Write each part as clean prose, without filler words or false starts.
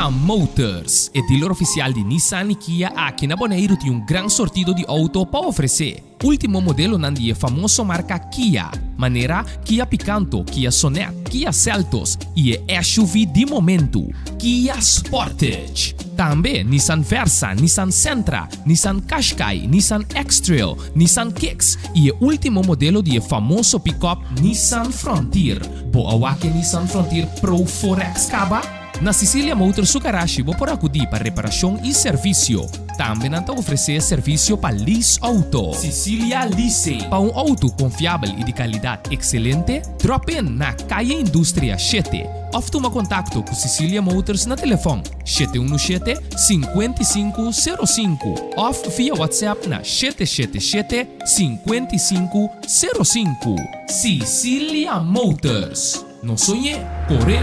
Cecilia Motors, e dealer ofisial di Nissan i Kia aki na Boneiru tin un gran sortido di outo pa ofresé. Último modelonan di e famoso marka Kia, manera Kia Picanto, Kia Sonet, Kia Seltos i e SUV di momentu, Kia Sportage. Tambe Nissan Versa, Nissan Sentra, Nissan Qashqai, Nissan X-Trail, Nissan Kicks i e último modelo di e famoso pikòp Nissan Frontier. Bo a wak e Nissan Frontier Pro 4X kaba? Na Cecilia Motors su garashi bo por akudí pa reparashon i servisio. Tambe nan ta ofresé servisio pa lease outo. Cecilia Leasing. Pa un outo konfiabel i di kalidat ekselente, drop in na Kaya Industria shete òf tuma kontakto ku Cecilia Motors na telefòn 717 5505 òf via WhatsApp na 777 5505. Cecilia Motors. No soñ'é, kor'é!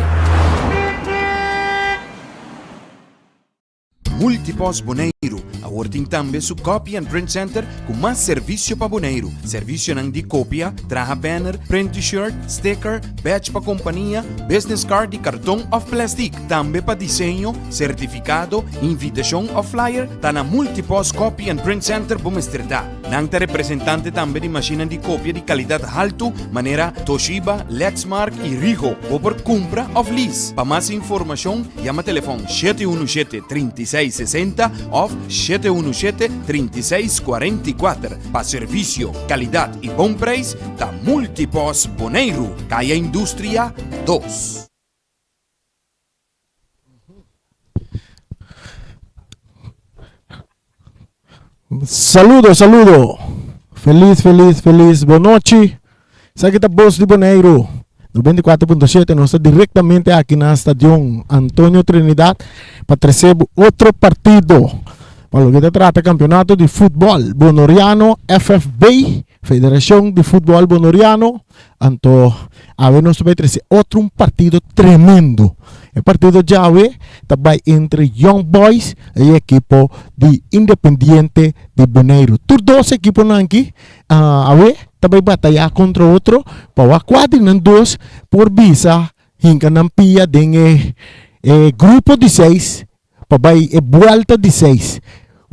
Multipost Boneiru awor tin tambe su Copy and Print Center ku mas servisio pa Boneiru. Servisionan di kopia, traha banner, print T-shirt, sticker, badge pa kompania, business card di karton òf plèstik. Tambe pa diseño, sertifikado, invitashon òf flyer ta na Multipost Copy and Print Center bo mester ta. Nan ta representante tambe di mashinnan di kopia di kalidat haltu manera Toshiba, Lexmark i Ricoh. Bo por kumpra òf lease. Pa mas informashon yama telefòn 717 36 60 òf 717 36 44. Pa servisio, kalidat i bon preis ta Multipos Boneiru, Kaya Industria dos. Saludo, saludo. Feliz, feliz, feliz bonochi. Esaki ta Bos di Boneiru. 94.7 nos ta directamente aki na Stadion Antonio Trinidad pa trece otro partido. Pa loke ta trata campeonato di futbol Bonoriano FFB, Federacion di Futbol Bonoriano. Anto awe nos ta bai trece otro un partido tremendo. E partido djawe ta bai entre Young Boys y ekipo di Independiente di Boneiru. Tur dos ekiponan aki awe ta bai bataya contra otro pa wak kua di nan dos por bisa hinka nan pia den e e grupo di seis pa bai e buelta di seis.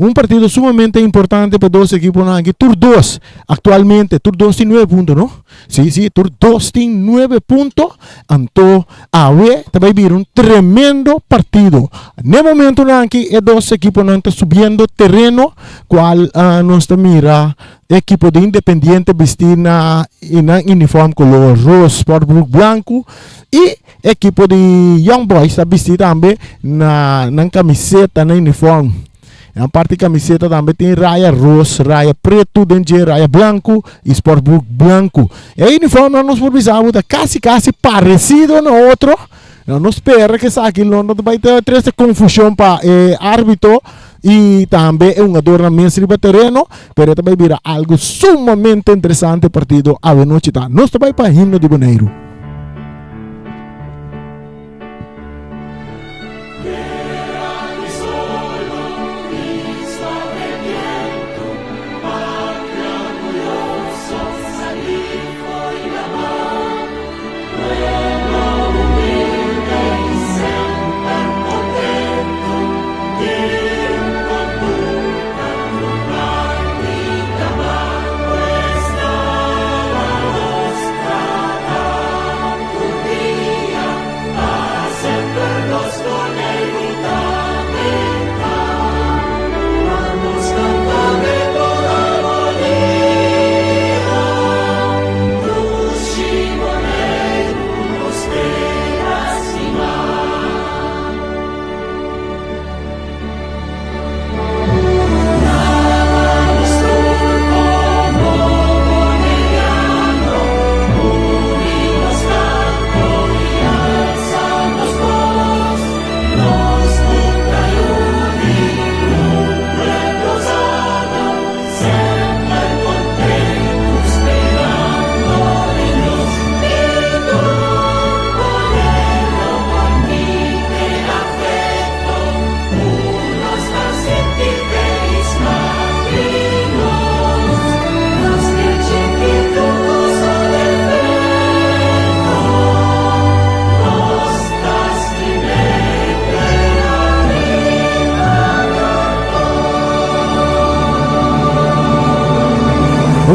Un partido sumamente importante pa dos ekiponan aki. Tur dos aktualmente, tur dos tin nuebe punto, no? Sí, sí, tur dos tin nuebe punto. Anto awe ta bai bira un tremendo partido. Ne momentonan aki e dos ekiponan ta subiendo tereno, kual nos ta mira e ekipo di Independiente bisti na nan uniform kolor ros, sportbroek blanku i Ekipo di Young Boys ta bisti tambe na nan kamiseta, nan uniform. Nan parti kamiseta tambe tin raya ros, raya pretu den dje, raya blanku i sportbroek blanku. E uniformnan nos por bisa bo ta kasi kasi paresido na otro. No spera ku esaki lo no ta bai ta trese konfushon pa e arbitro i tambe e hungadornan mes riba tereno, pero e ta bai bira algu sumamente interesante partido awenochi ta. Nos ta bai pa himno di Boneiru.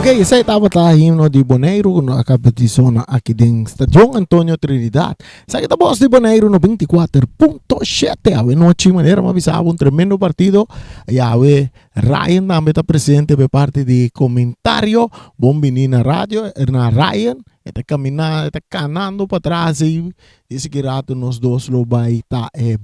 Ok, esei tabata himno di Boneiru ku no a kaba di sona aki den Stadion Antonio Trinidad. Esaki ta Bos di Boneiru 94.7. Awe nochi manera mi a bisa un tremendo partido. I awe Ryan tambe ta presente pe parti di komentario. Bon bini na radio, na Ryan. E ta kamina, e ta kanando patras ei. Esaki rato nos dos lo bai ta e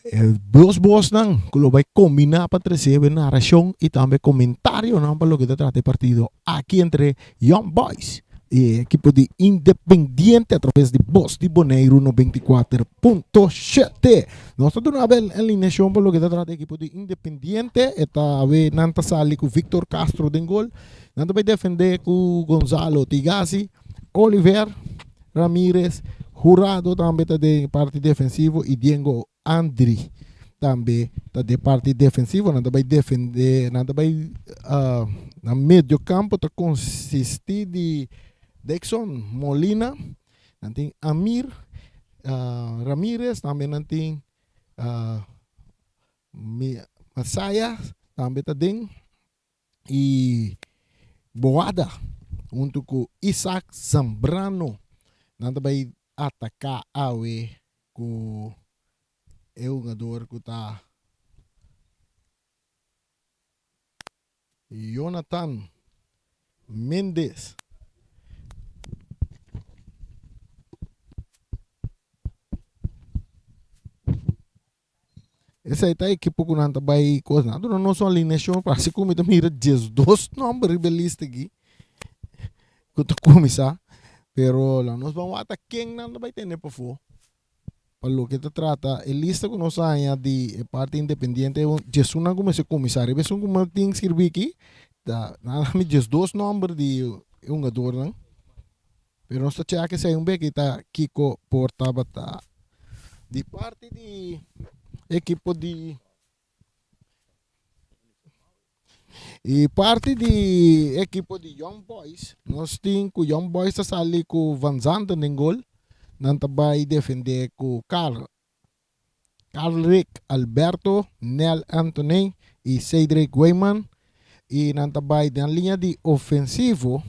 E dos bosnan ku lo bai kombiná pa trese e narashon i tambe komentarionan pa loke ta trata e partido aki entre Young Boys i e ekipo di Independiente atraves di Bos di Boneiru 94.7. Nos ta duna e alineashon pa loke ta trata e ekipo di Independiente. E ta awe nan ta sali ku Victor Castro den gol. Nan ta bai defendé ku Gonzalo Tigasi, Oliver. Ramirez, Jurado tambe ta den parti defensivo y Diego Andri tambe ta den parti defensivo. Nan ta bay defende, nan ta bay nan medio campo ta consisti di Dexon Molina, nan tin Amir Ramirez, tambe nan tin Masaya tambe ta den. i Boada huntu ku Isaac Zambrano. Nan ta bai ataká awe ku e hungador ku ta Jonathan Mendes. Esei ta ekipo ku nan ta bai kos. Nan a duna nos un alineashon parse ku mi ta mira 12 nòmber riba e lista aki ku ta kuminsá. Pero laga nos ban wak ta ken nan ta bai tene pafó. Pa loke ta trata e lista ku nos a haña di e parti independiente diesunnan ku mester kuminsá. Riba esun ku mi tin skirbí aki ta nan a dami 12 nòmber di e hungadornan. Pero nos ta cheka esei un bek i ta kiko por tabata di parti di ekipo di i parti di ekipo di Young Boys. Nos tin ku Young Boys ta sali ku Van Zanten den gol. Nan ta bai defende ku Carl Carlrick Alberto, Nel Anthony i Cedric Weyman. I nan ta bai den liña di ofensivo.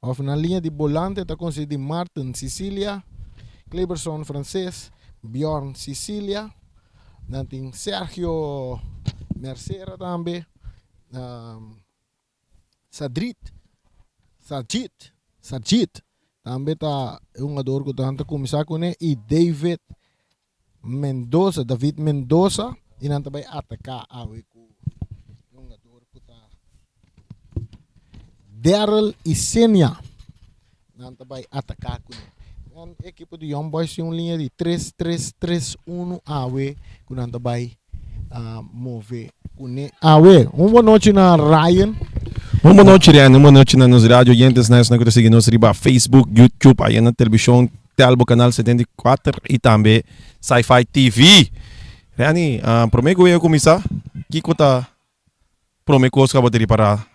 Of na liña di bolante ta konsistí di Martin Cicilia, Kleberson Frances, Bjorn Cicilia, nan tin Sergio Mercera tambe, Sadrit, Sajit, Sajit tambe ta e hungador ku nan ta kuminsá kuné i David Mendoza, David Mendoza y nan ta bay ataca awe cu e hungador cu ta Daryl Isenia. Nan ta bay ataca cu ne. Nan ekipo di Young Boys tin un linea di tres, tres, tres, uno awe cu nan ta bay move cu ne awe. Un bon nochi na Ryan. Un bon nochi Ryan, un bon nochi na nos radio oyentes, na esnan cu ta sigui nos riba Facebook, YouTube, aya na television. Telbo Canal 74 y tambe Sci-Fi TV. Reni, uh, prome ku wega kuminsá, kiko ta prome kos ku abo ta ripará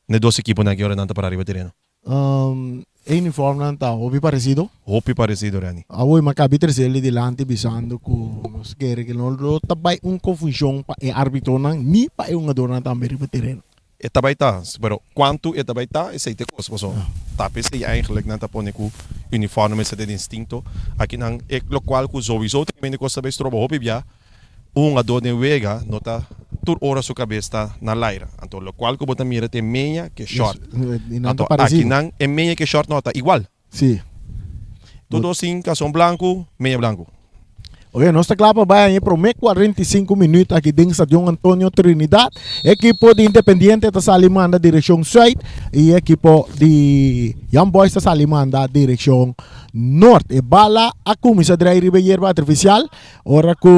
na e dos ekiponan aki ora nan ta pará riba tereno? Um, e uniformnan ta hopi parecido. Hopi parecido, Reni. Awor mi a kabi trese li dilanti bisando ku nos kere ku no lo ta bai un konfushon pa e arbitronan ni pa e hungadornan tambe riba tereno. E ta bai ta, pero cuanto e ta bai ta, esey ta e cos, pasobra ta p'esey eigenlijk nan ta pone cu uniforme mester ta distinto. Aki nan e locual cu sowiso ta kende cos ta bai stroba hopi bia, un hungador den wega no ta tur ora su cabes ta na laira. Anto locual cu bo ta mira ta e meña cu e short. Anto aki nan e meña cu e short no ta igual. Sí. Tur dos tin calzon blanco, meña blanco. Oke, nos ta kla pa bai aña e prome 45 minuut aki den Stadion Antonio Trinidad. Ekipo di Independiente ta sali manda direkshon suid i ekipo di Young Boys ta sali manda direkshon nort. E bala a kuminsá drai riba e yerba artifisial. Ora ku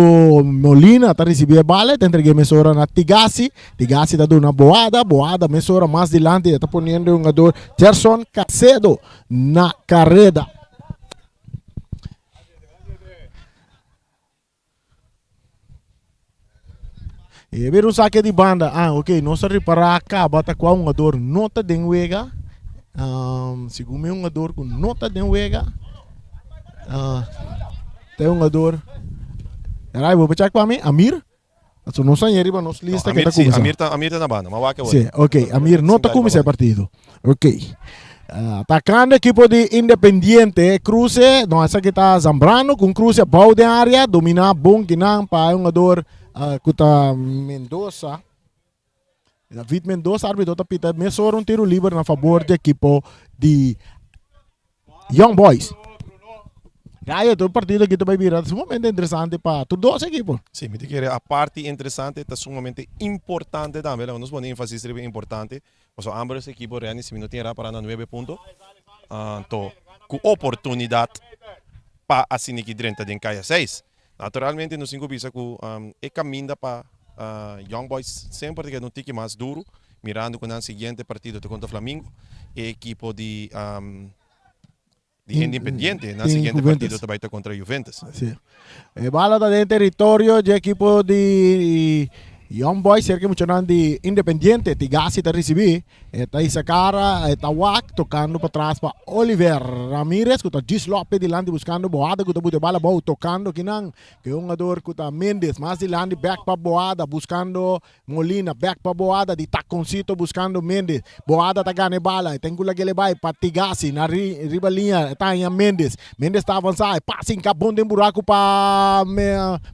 Molina ta risibí e bala e ta entreg'é mesora na Tigasi. Tigasi ta duna Boada, Boada mesora mas dilanti e ta poniendo e hungador Gerson Casedo na kareda. E bira un sake di banda. Ah, ok, nos a ripará kaba ta kua hungador no ta den wega. Um, segun mi hungador ku no ta den wega. Uh, ta e hungador. Rai, bo por check pa mi? Amir? So nos a riba nos lista no, ku Amir, ta si, kuminsá. Amir ta, Amir ta na banda, ma wak awor. Si, ok, Amir no ta kuminsá e partido. Ok. Atakando ekipo di Independiente, kruse, no esaki ta Zambrano ku un kruse abou den área, dominá bon kinan pa e hungador ku ta Mendoza. David Mendoza, árbitro ta pita mesora un tiro liber na fabor di ekipo di Young Boys. Rayo, tur partido aki ta bai bira sumamente interesante pa tur dos ekipo. Sí, mi ta kere a parti interesante ta sumamente importante tambe. Laga nos pone énfasis riba importante, pasobra ambos ekipo Renny si mi no tin erá para na nuebe punto. Anto ku oportunidat pa asina ki drenta den kaya seis. Naturalmente nos tin ku bisa ku e kaminda pa Young Boys semper ta keda un tiki mas duru, mirando ku nan siguiente partido ta kontra Flamingo, e ekipo di di Independiente, nan siguiente partido ta bai ta kontra Juventus. Si. E bala ta den teritorio dje ekipo di Young Boys, serka e muchanan di Independiente. Tigasi ta risibí. E ta hisa kara, e ta wak, tokando patras pa Oliver Ramirez ku ta djis lope dilanti buskando Boada ku ta buta e bala abou, tokando kinan ku e hungador ku ta Mendes, mas dilanti bek pa Boada buskando Molina, bek pa Boada di takoncito buskando Mendes, Boada ta gana e bala, e ten ku lag'el e bai pa Tigasi na riba liña e ta haña Mendes, Mendes ta avansa, e pasa hinka bon den buraku pa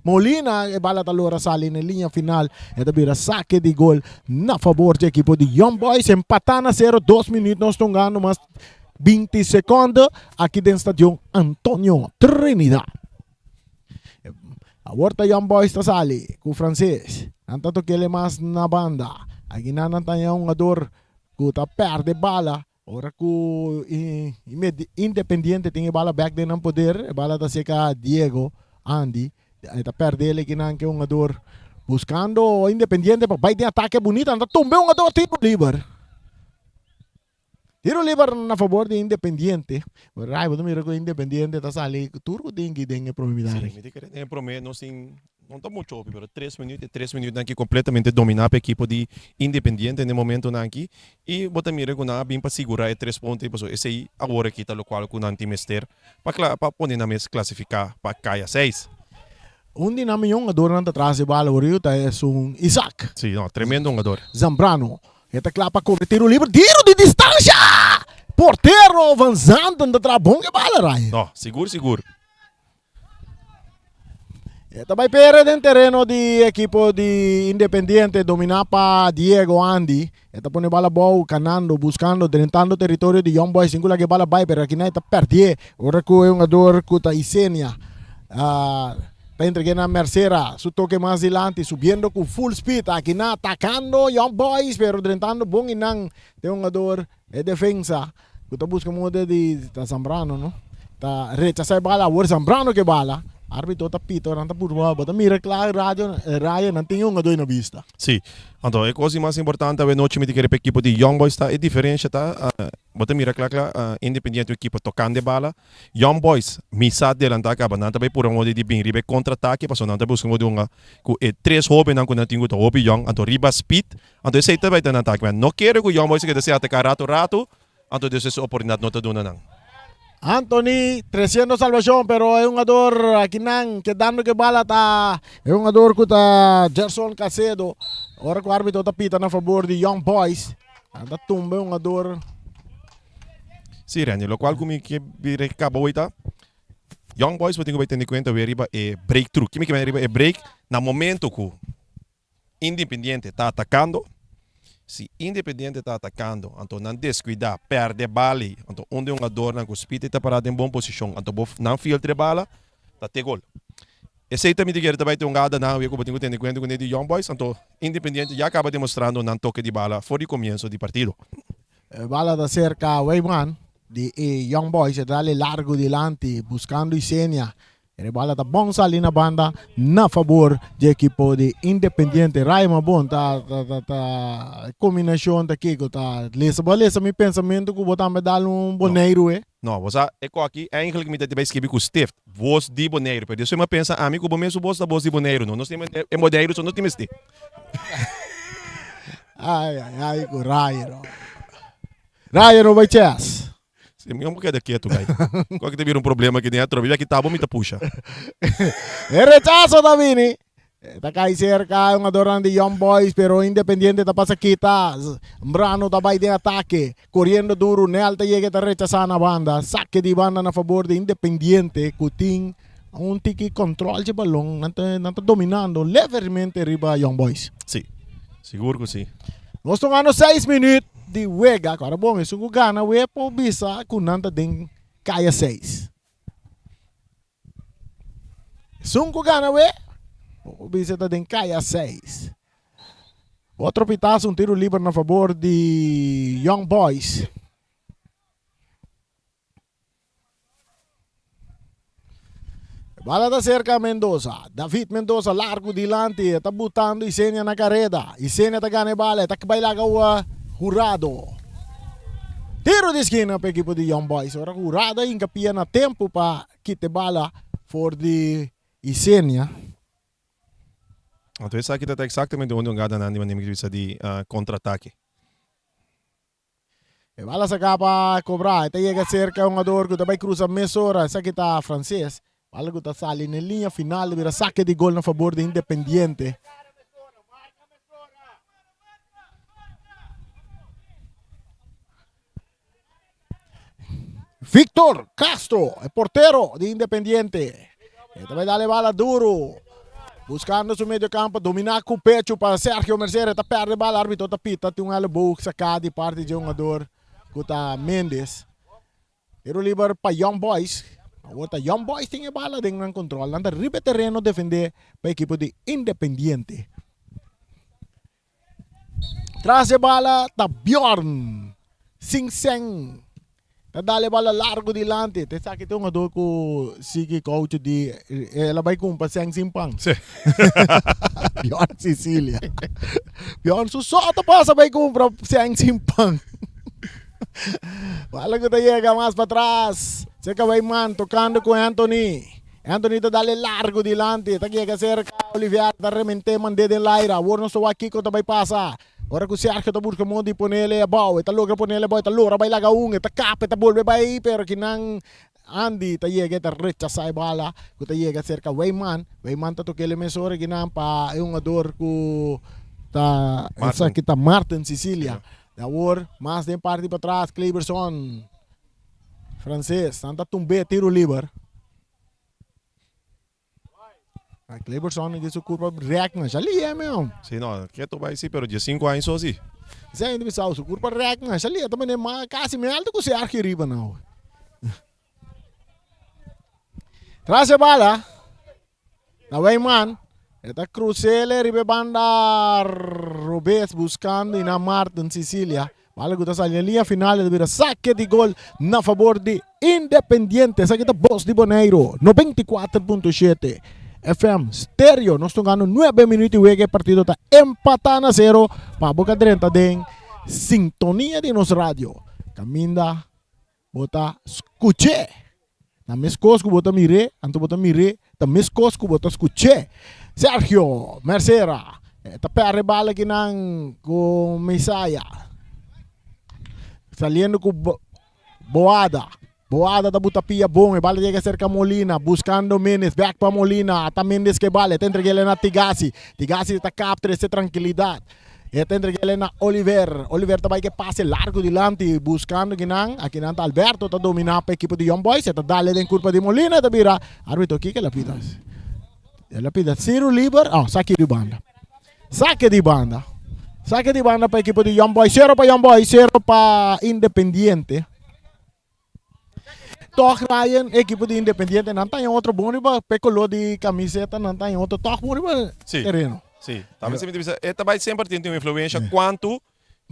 Molina, e bala ta lora sali na e liña final, e ta bira sake di gol. Na fabor dje ekipo di Young Boys empatá na sero dos minuut nos ta hungando mas 20 sekonde aki den stadion Antonio Trinidad. Awor ta Young Boys ta sali ku Frances. Nan ta tokele mas na banda. Aki nan nan ta haña hungador ku ta perde bala. Ora ku Independiente tin e bala bek den nan poder, e bala ta seka Diego Andy. E ta perde el ekinan ke hungador buskando Independiente pa bai den atake bunita. Nan ta tumba e hungador tiro liber. Tiro liber na fabor di Independiente. Rai bo ta mira ku Independiente ta sali tur ku tin ki den e prome mitad. Si, mi ta kere den e prome nos tin No ta mucho hopi, pero tres minuut, e tres minuutnan aki completamente domina pa ekipo di Independiente na e momentonan aki. Y bo ta mira cu nan a bin pa sigura e tres punto y pasobra esey awor aki ta locual cu nan tin mester pa cla pa pone nan mes clasifica pa caya seis. Un di nan miyon hungadornan ta tras e bala ori ta esun Isaac. Si, no, tremendo hungador. Zambrano. E ta cla pa core tiro liber, tiro di distancia! Portero Van Zanten ta traha bon e bala, Ryan. No, sigur sigur. E ta bai pere den tereno di ekipo di Independiente, dominá pa Diego Andy. E ta pone bala abou, kanando, buskando, drentando teritorio di Young Boys. Sin ku laga e bala bai, pero akinan e ta pèrdié. Ora ku e hungador ku ta Isenia ta entreg'é na Mercera. Su toke mas dilanti, subiendo ku full speed. Akinan atakando Young Boys, pero drentando bon einan den hungador. E defensa ku ta buska moda di ta Zambrano no ta rechasa e bala awor Zambrano ke bala arbitro ta pita nan ta purba bo ta mira kla radio raya nan tin e hungador na bista. Si, anto e kos di mas importante awe nochi mi ta kere pa ekipo di Young Boys ta e diferensha ta bo ta mira kla kla Independiente un ekipo tokando e bala Young Boys mi sa delanta kaba nan ta bai purba moda di bin riba e kontra atake pasobra nan ta buska moda di hunga ku e tres hobennan ku nan tin ku ta hopi yong anto riba speed Anto esei ta bai ta nan atake. No kere ku Young Boys a keda sin ataká ratu ratu, anto Dios e oportunidat no ta duna nan. Anthony treciendo salvacion pero e hungador akinan kedando ke bala ta e hungador ku ta Gerson Cacedo ora ku arbitro ta pita na fabor di Young Boys nan ta tumba e hungador. Si Randy, lokual ku mi ke bira kaba hoy ta Young Boys bo tin ku bai tene kuenta wea riba e breakthrough. Kimi ke bai riba e break na momento ku Independiente ta atakando, si Independiente ta atakando anto nan deskuidá, pèrdè bala ei, anto un di e hungadornan ku spit ei ta pará den bon posishon, anto bo nan filtra e bala, ta te gol. Esei ta mi ta kere ta bai te hungada nan awe ku bo tin ku tene kuenta kuné di Young Boys, anto Independiente ya kaba demostrando nan toke di bala for di komienso di partido. E bala ta serka Weyman di e Young Boys, e ta dale largu dilanti buskando Isenia. E bala ta bon sali na banda na fabor di ekipo di Independiente. Raima bon ta ta ta ta kombinashon ta kiko ta lesa bo a lesa mi pensamentu ku bo tambe dal un Boneiru e. No, bo sa e koki eigenlijk mi ta bai skibi ku stift, bos di Boneiru, pero despues mi a pensa ami ku bo mes su bos ta bos di Boneiru no, nos tin e Boneiru so no tin mester. Ai ai ai ku Raya no. Raya no bai chess. Si mi hombre keda ketu gai. Kua ki ta bira un problema ki den atrobe. Bia ki tabo mi ta pusha. E rechaso ta bini. Ta kai serka e hungadornan di Young Boys pero Independiente ta pasa kita. Mbrano ta bai den atake. Koriendo duru Nel ta yega e ta rechasá na banda. Sake di banda na fabor di Independiente ku tin un tiki kòntròl dje balon. Nan ta nan ta dominando levemente riba Young Boys. Si, sigur ku si. Nos ta hungando seis minüt di wega. Kòrda bon esun ku gana we por bisa ku nan ta den kaya seis. Esun ku gana we, por bisa ta den kaya seis. Otro pitazo, un tiro liber na fabor di Young Boys. Bala ta cerca Mendoza. David Mendoza largo dilanti. Ta butando Isenia na careda. Isenia ta gana e bala. Ta bai laga Jurado. Tiro di esquina pa equipo di Young Boys. Ora Jurado a hinca pia na tempo pa kita e bala for di Isenia. Anto esaki ta exactamente un jugada nan di manera mi bisa di contraataque. E bala sa pa cobra. E ta yega cerca un jugador cu ta bay cruza mesora. Esaki ta Frances. Bala cu ta sali na linea final. Bira saque di gol na favor di Independiente. Victor Castro, e portero di Independiente. E ta bay dale bala duro. Buscando su medio campo, domina cu pecho pa Sergio Mercedes. Ta perde bala, arbitro ta pita. Tin un elleboog saca di parti di jugador cu ta Mendes. Tiro liber pa Young Boys. Awor ta Young Boys tin e bala den nan control. Nan ta riba e terreno defende pa equipo di Independiente. Tras e bala ta Bjorn Sing-Seng. Ta dal e bala largo dilanti. Te esaki ta un jugador ku sigui coach di el a bai kumpa seng sin pan. Sí. Bjorn Sicilia. Bjorn su so ta pasa bai kumpra seng sin pan. Bala ku ta yega mas patras. Cerca Weyman tocando ku Anthony. Anthony ta dale largo dilanti, ta yega cerca Olivier, ta remente mand'é den laira. Awor nos ta wak kiko ta bai pasa. Ora ku Sergio ta buska modo di ponele abou, e ta logra ponele abou, e ta lora bai laga un, e ta kap, e ta bolbe bai, pero kinan Andy ta yega, e ta rechasá e bala ku ta yega cerca Weyman. Weyman ta tok'é mesora kinan pa e hungador ku ta esaki ta Martin Sicilia. Awor mas den parti patras Kleberson. Frances, nan ta tumb'é tiro liber. A Kleberson di su curpa rek masha lie meu. Si no, keto bai si, pero diesinku aña so si. Esei ainda bisao, su curpa rek masha lie, ta mane ma casi me alto cu Sergio riba nou. Tras e bala. Na Wijman, e ta cruzele riba e banda robes buscando Ina Martin Sicilia. Bala cu ta sali na linea final e ta bira saque di gol na favor di Independiente. Esaki ta Bos di Boneiro, 94.7 FM Stereo. Nos ta hungando nuebe minuut di wega e partido ta empata na cero pa bo ka drenta den sintonia di nos radio. Caminda Bo ta skuch'é. Ta meskos ku bo ta mir'é, anto bo ta mir'é, ta meskos ku bo ta skuch'é. Sergio Mercera ta pèrdè bala akinan ku Mesaya. Saliendo ku Boada. Boada ta buta pia bon, e bala yega serka Molina, buskando Mendes, bèk pa Molina, ata Mendes ke bala, e ta entreg'é na Tigasi. Tigasi ta kap trese trankilidat. E ta entreg'el na Oliver. Oliver ta bai ke pase largo dilanti buscando kinan. Akinan ta Alberto ta domina pa ekipo di Young Boys. E ta dale den curpa di Molina. E ta bira arbitro kiko el a pida? El a pida tiro liber. Oh, saki di banda. Sake di banda. Sake di banda pa ekipo di Young Boys. Cero pa Young Boys, cero pa Independiente. Toch Ryan, ekipo di Independiente, nan ta en otro bon riba pe color di camiseta, nan ta en otro toch bon riba Sí. terreno. Sí, tambe se mi ta bisa, e ta bai semper tin un influencia cuantu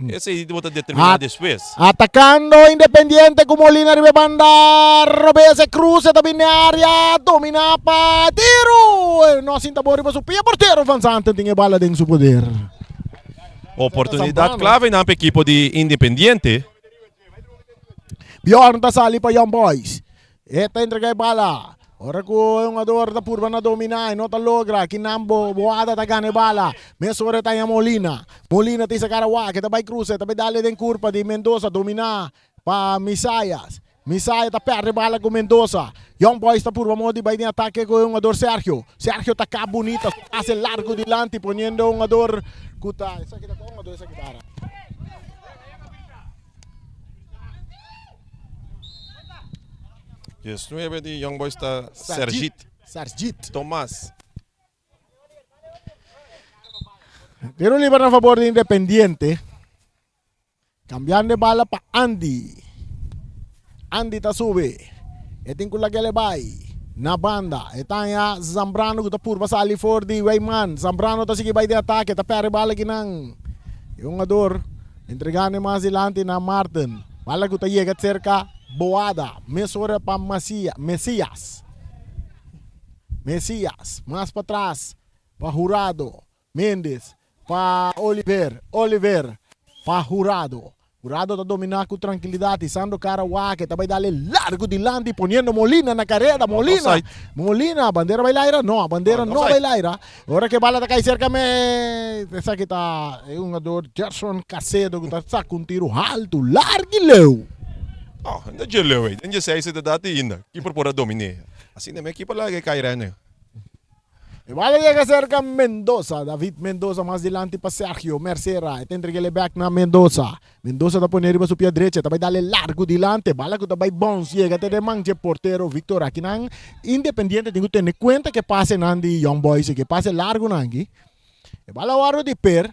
esei bo ta determina despues. Atacando Independiente cu Molina riba e banda robes, e cruce ta bini area, domina pa tiro, no a sinta bon riba su pia, portero Van Zanten tin e bala den su poder. Oportunidad clave nan pa ekipo di Independiente. Bjorn ta sali pa Young Boys. E ta entrega e bala. Ora ku e hungador ta purba na dominá e no ta logra. Kinan Boada ta gana e bala. Mesora e ta haña Molina. Molina ta isa kara wak. E ta bai krusa. E ta bai dale den kurpa di Mendoza. Dominá pa Misayas. Misaya ta perde bala ku Mendoza. Young Boys ta purba modo di bai den atake ku e hungador Sergio. Sergio ta kap bunita, su pase largu dilanti poniendo e hungador ku ta, esaki ta kua hungador esaki ta ara? Diesnuebe di Young Boys ta Sergit. Sergit. Tomas. Tiro liber na fabor di Independiente. Cambiando e bala pa Andy. Andy ta sube. E tin cu lag'el e bay. Na banda. E ta haña Zambrano cu ta purba sali for di Weyman. Zambrano ta sigui bay den atake. Ta perde bala kinan. E hungador entregando e mas dilanti na Martin. Bala cu ta yega cerca Boada. Mesora pa Mesias. Mesias. Mas patras pa Jurado. Mendes pa Oliver, Oliver pa Jurado. Jurado ta dominá ku trankilidat hisando kara wak e ta bai dale largu dilanti poniendo Molina na kareda. Molina, Molina, bandera bai laira? No, bandera no bai laira. Ora ku e bala ta kai serka me esaki ta e hungador Gerson Casedo ku ta saka un tiru haltu, largu i leu. No, no dje leu ei, den dje seis e ta dati ainda. Kiper por a dominé. Asina mi ekipo laga e kai rene. E bala yega serka Mendoza. David Mendoza mas dilanti pa Sergio Mercera. E ta entreg'el e bek na Mendoza. Mendoza ta pone riba su pia drecha. E ta bai dal e largu dilanti. E bala ku ta bai bounce yega te den man dje portero Victor. Akinan Independiente tin ku tene kuenta ku e pasenan di Young Boys aki. E pase largunan aki. E bala wòrdu di per.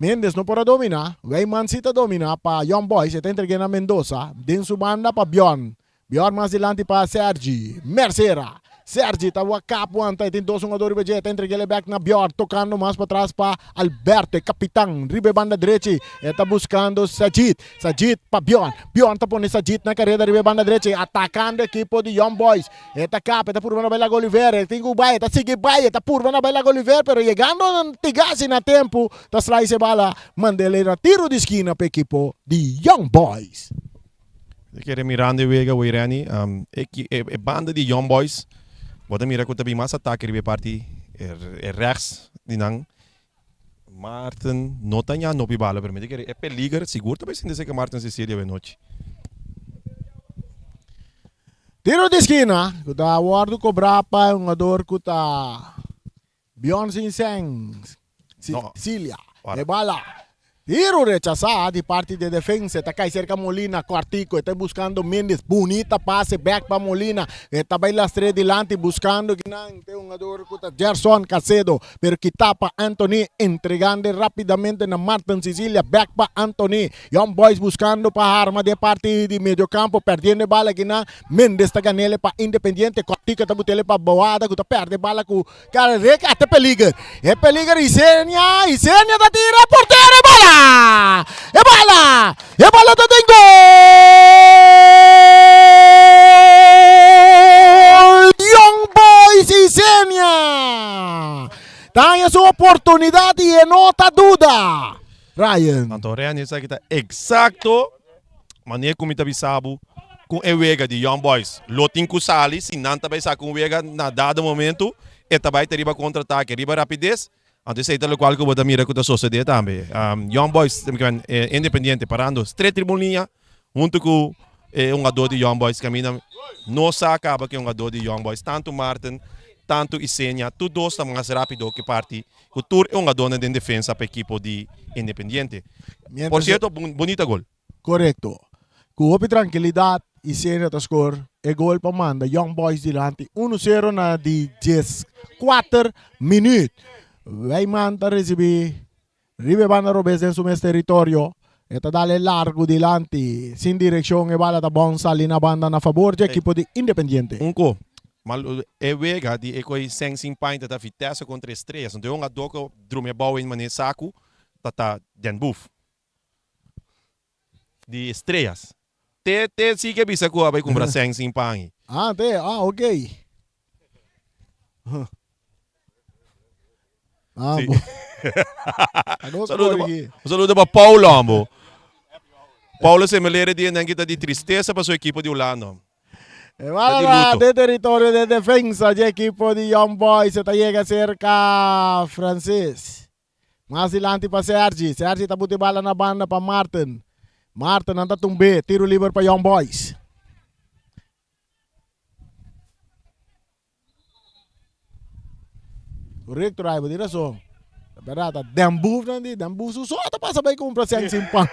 Mendes no por a domina. Wijman si ta domina pa Young Boys. E ta entreg'e na Mendoza. Den su banda pa Bjorn. Bjorn mas dilanti pa Sergi. Mercera. Sergi ta wak kap wanta e tin dos hungador riba dje. Ta entreg'el e bek na Bjorn tokando mas patras pa Alberto e kapitan riba e banda drechi. E ta buskando Sajid. Sajid pa Bjorn. Bjorn ta pone Sajid na kareda riba e banda drechi atakando ekipo di Young Boys. E ta kap e ta purba na bai laga Oliver. E tin ku bai e ta sigui bai e ta purba na bai laga Oliver pero yegando Tigasi na tempu ta slice e bala mand'el e na tiro di skina pa ekipo di Young Boys. Mi kere mirando e wega wey Renny, e banda di Young Boys bo ta mira ku ta bin mas atake riba e parti e rechts di nan. Maarten no ta ña nopi bala pero mi ta kere e peliger sigur ta bai sinti esei ku Maarten Cecilia awe nochi. Tiro di skina ku ta wòrdu kobrá pa e hungador ku ta Bjorn Sinseng, Sicilia, e bala. Tiro rechasá di parti di e defensa, e ta kai serka Molina, kòrtiku, e ta buskando Mendes, bunita pase bèk pa Molina, e ta bai lastr'é dilanti buskando kinan te hungador ku ta Gerson Casedo, pero kitá pa Anthony, entregand'e rápidamente na Martin Sicilia, bèk pa Anthony, Young Boys buskando pa harma den parti di medio kampo, pèrdiendo e bala kinan, Mendes ta gan'el pa Independiente, kòrtiku e ta but'el pa Boada ku ta pèrdè bala ku Cara rek ata peliger. E peliger Isenia, Isenia ta tira portero e bala! E bala! E bala ta den gol! Young Boys Isenia! Ta haña su oportunidad y e no ta duda. Ryan. Anto Ryan esaki ta exacto Manera ku mi ta bisa bo ku e wega di Young Boys lo tin ku sali si nan ta bai saka un wega na dado momento e ta bai ta riba kontra-atake, riba rapides. Anto esei ta lokual ku bo ta mira ku ta sosode tambe. Young Boys, Independiente parando stret riba un liña huntu ku e hungadó di Young Boys kaminda no sa kaba ku e hungadó di Young Boys tantu Martin tantu Isenia tur dos ta mas rapido ku e parti ku tur e hungadónan den defensa pa ekipo di Independiente. Por sierto bunita gol. Korekto. Ku hopi trankilidat Isenia ta skor e gol pa manda Young Boys dilanti uno sero na di dieskuater minüt. Wijman ta risibí riba e banda robes den su mes teritorio. E ta dal e largu dilanti sin direkshon e bala ta bon sali na banda na fabor dje ekipo di Independiente. Un ko mal e wega di e koi sen sin painta ta Vitesse kontra Estrellas. Anto e hungadó ku drumi e bou en manera saku ta ta Den Boef. Di estrellas. Te te si ke bisa ku a bai kumpra sèn sin pan. Ah, te, ah, ok. Ah, Sí. bo. A nos Saludo pa, corrigi. un saludo pa Paulo, ambo. Paulo Semelere di nan kita di tristesa pa su equipo di Hulanda. E Ta di bala luto. den territorio de defensa dje equipo di Young Boys e ta yega cerca Francis. Mas dilanti pa Sergi. Sergi ta buti bala na banda pa Martin. Martin nan ta tumb'é. Tiro liber pa Young Boys. Korekto Rai, bo tin rason. Ta bèrdat, ta den bufnan di, den buf su so ta pasa bai kumpra sèn sin pan.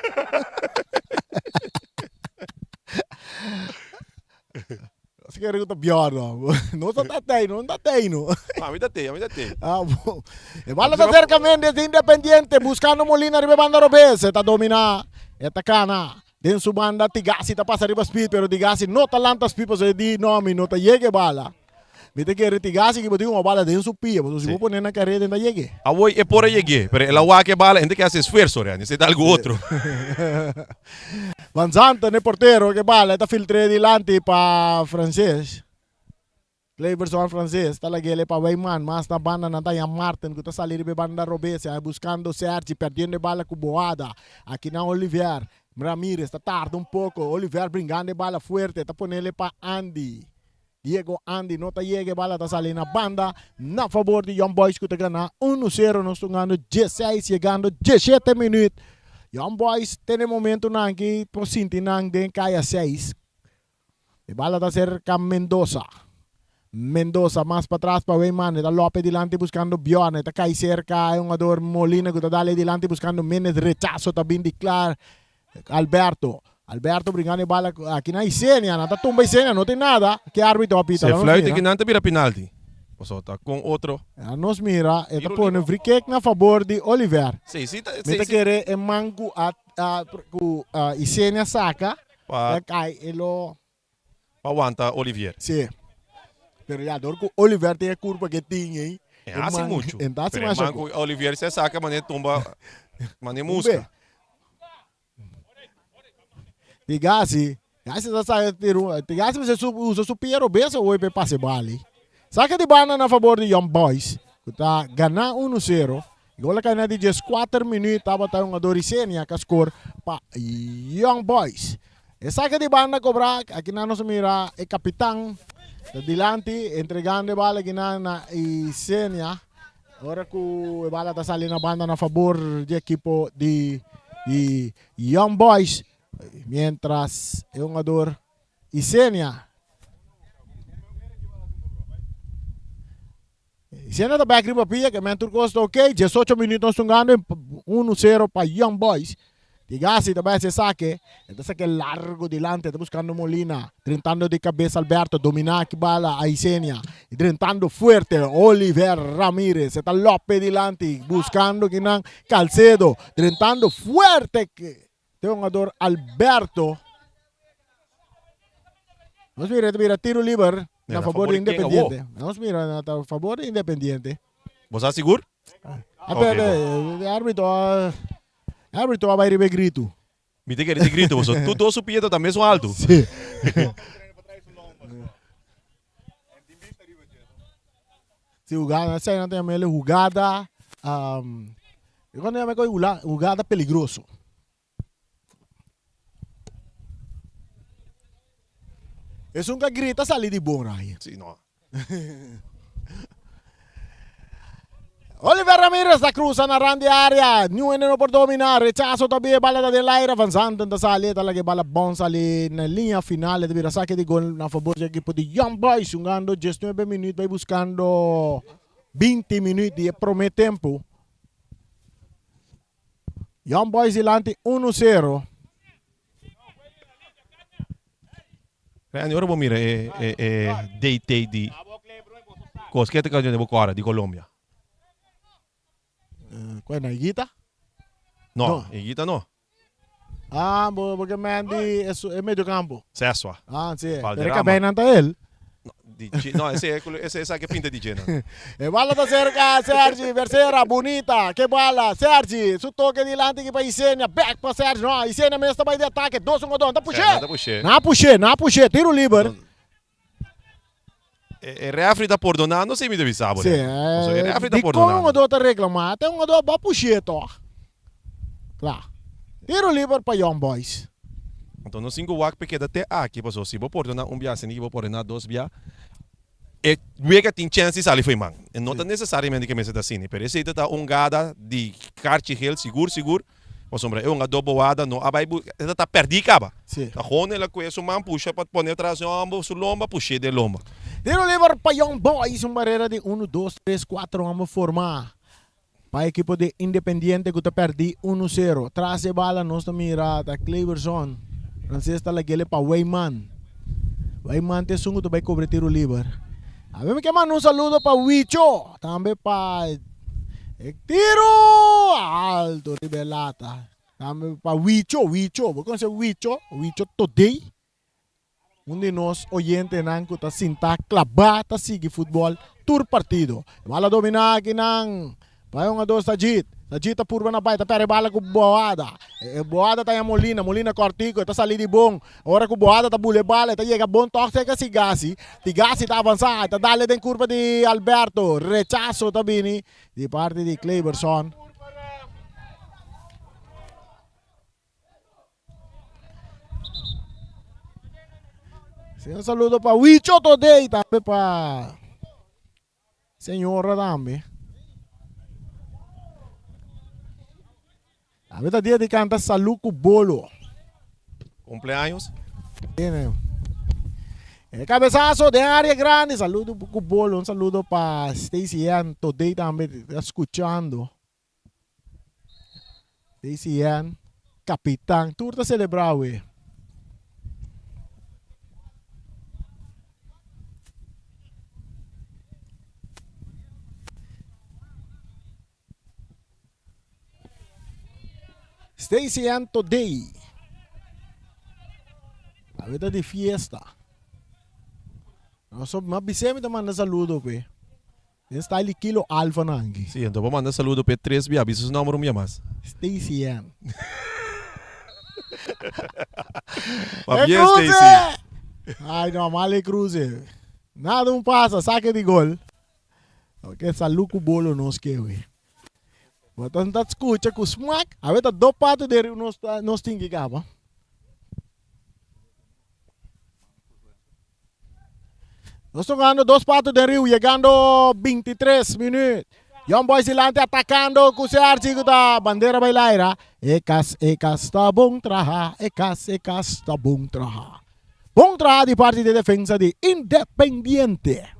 Nos kere ku ta biòr no. Nos ta ta tei, no ta tei no. Ami ta tei, ami ta tei. Ah, bon. E bala ta serka Mendes di Independiente, buskando Molina riba e banda robes. E ta dominá, e ta kana. Den su banda Tigasi ta pasa riba speed, pero Tigasi no ta lanta speed pasobra e di no, mi no ta yega e bala. Mi ta kere Tigasi ki bo tin un bala den su pia, pasobra si bo pone na kareda e ta yeg'e. Awor e por a yeg'e, pero el a wak e bala, hende ke hasi esfuerso real, esei ta algu otro. Van Zanten e portero ke bala e ta filtr'e dilanti pa Frances. Cleverson Frances ta lag'el e pa Wijman, mas na banda nan ta haña Marten ku ta sali riba e banda robes, e buskando Sergi, perdiendo e bala ku Boada. Aki nan Olivier Ramirez ta tarda un poko, Olivier bringando e bala fuerte, ta ponele pa Andy. Diego Andy no ta yega e bala ta sali na banda na fabor di Young Boys ku ta gana unu sero nos tungando dieseis yegando diesshete minüt. Young Boys tene momentunan ki por sinti nan den kaya seis. E bala ta serka Mendoza. Mendoza mas patras pa Weyman e ta lope dilanti buskando Bjorn e ta kai serka e hungador Molina ku ta dale dilanti buskando Menez rechaso ta bin di klar Alberto. Alberto bringando e bala aki na Isenia. Nan ta tumba Isenia, no tin nada. Ke arbitro a pita? Se fluit aki nan ta bira penalti. Pasobra ta con otro. Nos mira, e ta pone free kick na fabor di Oliver. Si, si ta, Mi ta kere e man cu a cu Isenia saca, ta cay e lo. Pa wanta Olivier. Si. Pero ya dor cu Olivier tin e curpa ke tin ey. E hasi mucho. E ta hasi Pero e masha man cu Olivier si a saca mane tumba mane musca. Tigasi, Tigasi ta saca tiro, Tigasi mester su usa su pia robes awoy pa e pasa e bal ey. Saca di banda na fabor di Young Boys cu ta gana uno sero. E gol a cay na di dieskuater minuut tabata un hungador Isenia cu a score pa Young Boys. E saca di banda cobra, akinan nos a mira e capitan ta dilanti entregando e bal akinan na Isenia. Ora cu e bala ta sali na banda na fabor di ekipo di di Young Boys. Mientras e hungador Isenia. Isenia ta bek riba pia ke men tur kos ta ok. Diesocho minuut nos tungando uno sero pa Young Boys. Tigasi ta bai hasi esaki. E ta sake largo dilanti, e ta buskando Molina. Drentando di kabes Alberto, dominá aki bala a Isenia. Drentando fuerte Oliver Ramirez. E ta lope dilanti, buskando kinan Calcedo. Drentando fuerte te hungador Alberto. Nos mira, e ta bira tiro liber na fabor di Independiente. Nos mira na fabor di Independiente. Bo sa sigur? Ah, okay, e arbitro a arbitro a bai riba e gritu. Mi ta kere di gritu boso. Tur dos su pia ta mesun altu. Sí. Sí, hugada, esei nan ta yama el hugada, um, cuando yama hugada peligroso. Esun ka grita sali di bon Ryan. Sí, no. Oliver Ramirez ta cruza na rand di area. Niun hende no por domina. Rechazo ta bie bala ta den laira. Van Zanten ta sali. Ta laga e bala bon sali na linea final. E ta bira sake di gol na fabor di ekipo di Young Boys. Jugando diesnuebe minuut bay buscando binti minuut di e prome tempo. Young Boys dilanti uno sero. Randy, ora bo mira e, e, e DT di kos, ke ta kau di bo kora di Colombia? Eh, Kue na Higuita? No, No. Higuita no. Ah, bo, bo ke man di e, su- e medio campo. Sesua. Ah, sí. Pero Valderrama. kabei nan ta el. No, di G, no, ese, ese, esa ke pinta di G, no. E bala ta cerca Sergi, Becerra, bunita, ke bala, Sergi, su toke dilanti ki pa Isenia, back pa Sergi, no, Isenia mes ta bai di atake, dos un dos, ta push'é! Na ta push'é. Na push'é, na push'é, tiro liber. E, e referee ta pordonando si mi ta bisa bo. Sí, eh, e referee ta di kon pordonando. un dos ta reclama, te un dos ba push'é toch. Kla. Tiro liber pa Young Boys. Anto nos tin ku wak pe keda te aki, paso si bo pordona un bia, asina ki bo pordona dos bia, E wega tin chèns di sali fo'i man. E no ta nesesariamente ke mester ta asina, pero esei ta ta un gada di karchi gel sigur sigur. Pasobra e hungadó Boada no a bai bu, e ta pèrdí kaba. Sí. Ta gewoon el a kue su man pusha pa pone tras di hòmber su lomba, push'é den lomba. Tiro liber pa Young Boys, un barera di unu, dos, tres, kuater hòmber formá pa ekipo di Independiente ku ta pèrdí unu sero. Tras e bala nos ta mira ta Cleberson, Frances ta lag'el pa Weyman. Weyman ta esun ku ta bai kobra tiro liber. Awe mi ke manda un saludo pa Wicho, tambe pa e tiro alto riba e lata. Tambe pa Wicho, Wicho, bo konoce Wicho? Wicho Todey, un di nos oyentenan ku ta sinta klabá ta sigui futbòl tur partido. E bala dominá akinan pa e hungadó Sajid. Sajid ta purba na bai, ta pèrdè e bala ku Boada. E Boada ta haña Molina, Molina kòrtiku, e ta sali di bon. Ora ku Boada ta bula e bala, e ta yega bon tòg serka Sigasi. Tigasi ta avansá, e ta dale den kurpa di Alberto. Rechaso ta bini di parti di Cleberson. Sí, un saludo pa Wicho Today, tambe pa señora tambe. Tambe ta dia di canta salud cu bolo. Cumpleaños. Tiene. E cabezazo den área grande. Saludo cu bolo. Un saludo pa Stacy Ann Today tambe ta escuchando. Stacy Ann, Capitán. Tur ta celebra awe. Stacy Ann Today. Awe ta di fiesta. Nos ma bisé mi ta manda saludo pe. Den style di kilo alfa nan aki. Sí, anto bo manda saludo pe tres bia, bisa su nomber un bia mas. Stacy Ann. Pabien Stacy. Ay no, mal e cruce. Nada un pasa, saque di gol. Ok, salud ku bolo nos ke we. Bo ta ta skucha ku smak. Awe ta do pato de nos nos tin ki kaba. Nos tocando dos pato den riu, llegando 23 minuut. Young Boys dilante atacando ku Sergi ku ta bandera bai laira. E kas, e kas ta bon traha, e kas, e kas ta bon traha. Bon traha di parti di defensa di Independiente.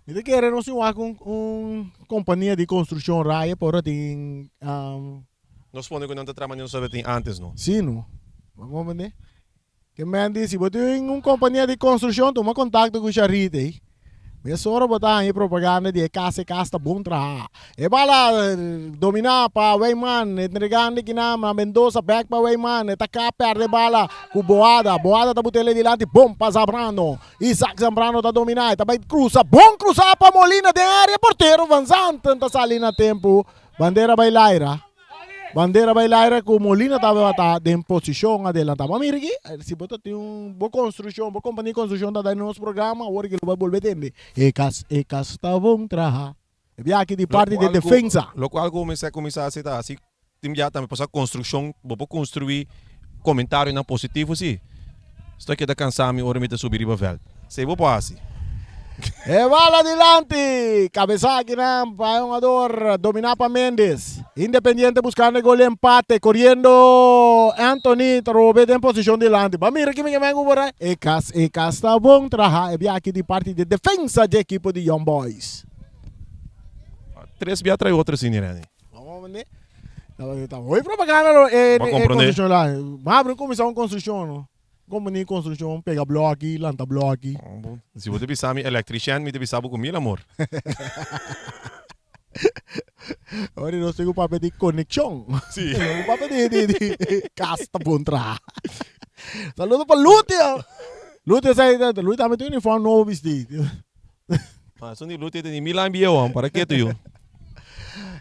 Mi ta kere nos tin wak un un kompania di konstrukshon raya por ora tin um. Nos pone ku nan ta traha manera nos tabata tin antes no. Si no. Bo komprende? Ke men di si bo tin un kompania di konstrukshon tuma kontakto ku Sharit ei. Mesora bo ta haña e propaganda di e kas e kas ta bon traha. E bala dominá pa Weyman, entregando kinan na Mendoza bèk pa Weyman, e ta ka pèrdè bala ku Boada, Boada ta but'el dilanti bon pa Zambrano, Isaac Zambrano ta dominá, e ta bai krusa, bon krusá pa Molina den área, portero Van Zanten ta sali na tempu, bandera bai laira. Bandera bai laira ku Molina tabata den posishon adelantá. Bo a mira aki, si bo ta tin un bo konstrukshon, bo kompania di konstrukshon ta da nos programa, awor ki lo bai bolbe tende. E kas, e kas ta bon traha. E biaha aki di parti di defensa. Lokual ku mester a kuminsá hasi ta hasi tin biaha tambe pasobra konstrukshon bo por konstruí komentarionan positivo si. Estoy keda kansa mi ora mi ta subi riba vèlt. Esei bo por hasi. E bala dilanti, kabesa akinan pa e hungador dominá pa Mendes. Independiente buskando e gol di empate, koriendo Anthony ta robe den posishon dilanti. Bo a mira kimi ke men ku por ai? E kas, e kas ta bon traha e biaha aki di parti di defensa dje ekipo di Young Boys. Tres bia trae otro asina, Rene. Ta hopi propaganda lo e construccion la. Mabri cuminsa un construccion no. Como ni construccion pega bloki, lanta bloki. Si bo ta bisa mi electrician mi ta bisa bo cu mil amor. Ora nos tin cu papia di conexion. Si. Nos papia di di di cas ta bon traha. Saludo pa Lutia. Lutia sa Lutia tambe tin uniform nobo bisti. Ma esun di Lutia tene mil aña bieu para ke tu yu?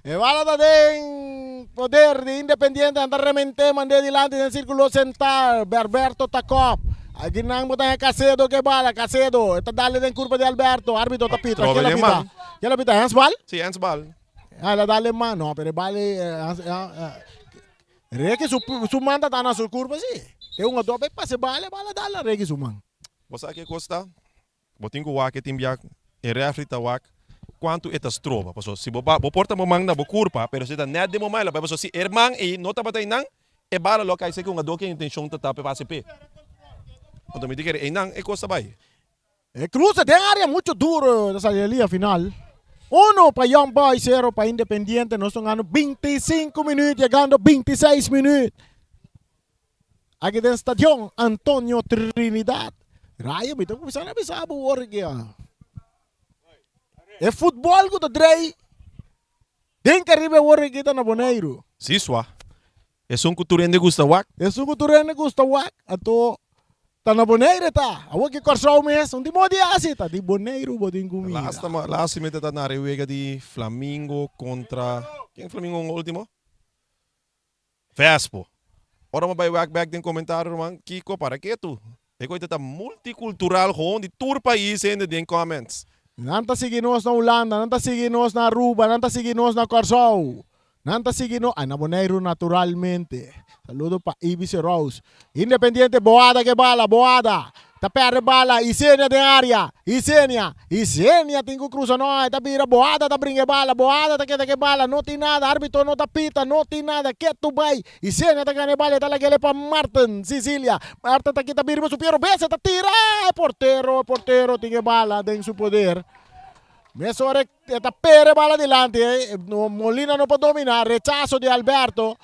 E bala ta den poder di Independiente, nan ta remente mand'é dilanti den sirkulo sental, Berberto ta kòp. Aki nan bo ta haña Casedo ke bala, Casedo e ta dale den kurpa di Alberto, arbitro ta pita, Trobe ke la den pita? man. Ke la pita, handsbal? Si, handsbal. Ah, el a dale man, no, pero e bal Reki su su man ta ta na su kurpa si. E hungador bai pasa e bala, e bala dal na Reki su man. Bo sa ke kos ta? Bo tin ku wak e tin biak, e refri ta wak. Kuantu e ta stroba. Paso si bo ba bo por ta bo man na bo kurpa, pero si ta nèt den bo man el a bai. Paso si e man ei no tabata einan, e bala lo a kai seki un hungadó ku e intenshon ta ta pa e pasa p'e. Anto mi ta kere einan e kos ta bai. E cruce den area mucho duro ta sali e liña final. Uno pa Young Boys, cero pa Independiente. Nos ta hungando 25 minuut, yegando 26 minuut. Aki den Stadion Antonio Trinidad. Rayo, mi ta cuminsa na bisa bo wor aki. E futbol cu ta drei den Caribe wor aki ta na Boneiru. Si swa. Esun ku tur hende gusta wak. Esun ku tur hende gusta wak, anto ta na Bonaire ta. Awor ki Kòrsou mes, un di moda di hasi ta di Boneiru bo tin ku mira. Lasta last mi ta ta na wega di Flamingo kontra, ken Flamingo hunga ultimo? Vespo. Ora mi bai wak bek den komentario ruman, kiko para ketu? E koe ta ta multikultural gewoon di tur pais hende den comments. Nan ta sigui nos na Hulanda, nan ta sigui nos na Aruba, nan ta sigui nos na Kòrsou, nan ta sigui nos, ay na Boneiru naturalmente. Saludo pa Ibis Rose. Independiente Boada ke bala, Boada ta perde bala, Isenia den area, Isenia, Isenia tin ku krusa no, e ta bira, Boada ta bringa e bala, Boada ta keda ke bala, no tin nada, arbitro no ta pita, no tin nada, ketu bai. Isenia ta gana e bala e ta lag'el pa Marten Sicilia. Marten ta kita biriba su pie robes e ta tira e portero e portero tin e bala den su poder. Mesora e ta pere e bala dilanti Molina no por domina rechaso di Alberto.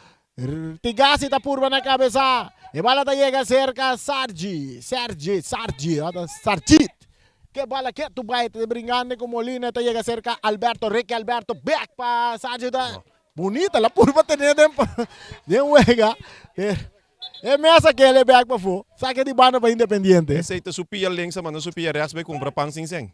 Tigasi ta purba na kabesa e bala ta yega serka Sargi Sergi Sargi Sargit ke bala ketu bai ta bringando ku Molina e ta yega serka Alberto Ricky Alberto bek pa Sargi ta Bunita la purba tene den den wega. E mesa kele bek pafó. Sake di banda pa Independiente. Esei ta su pia links a manda su pia rechts bai kumpra pan sin sen.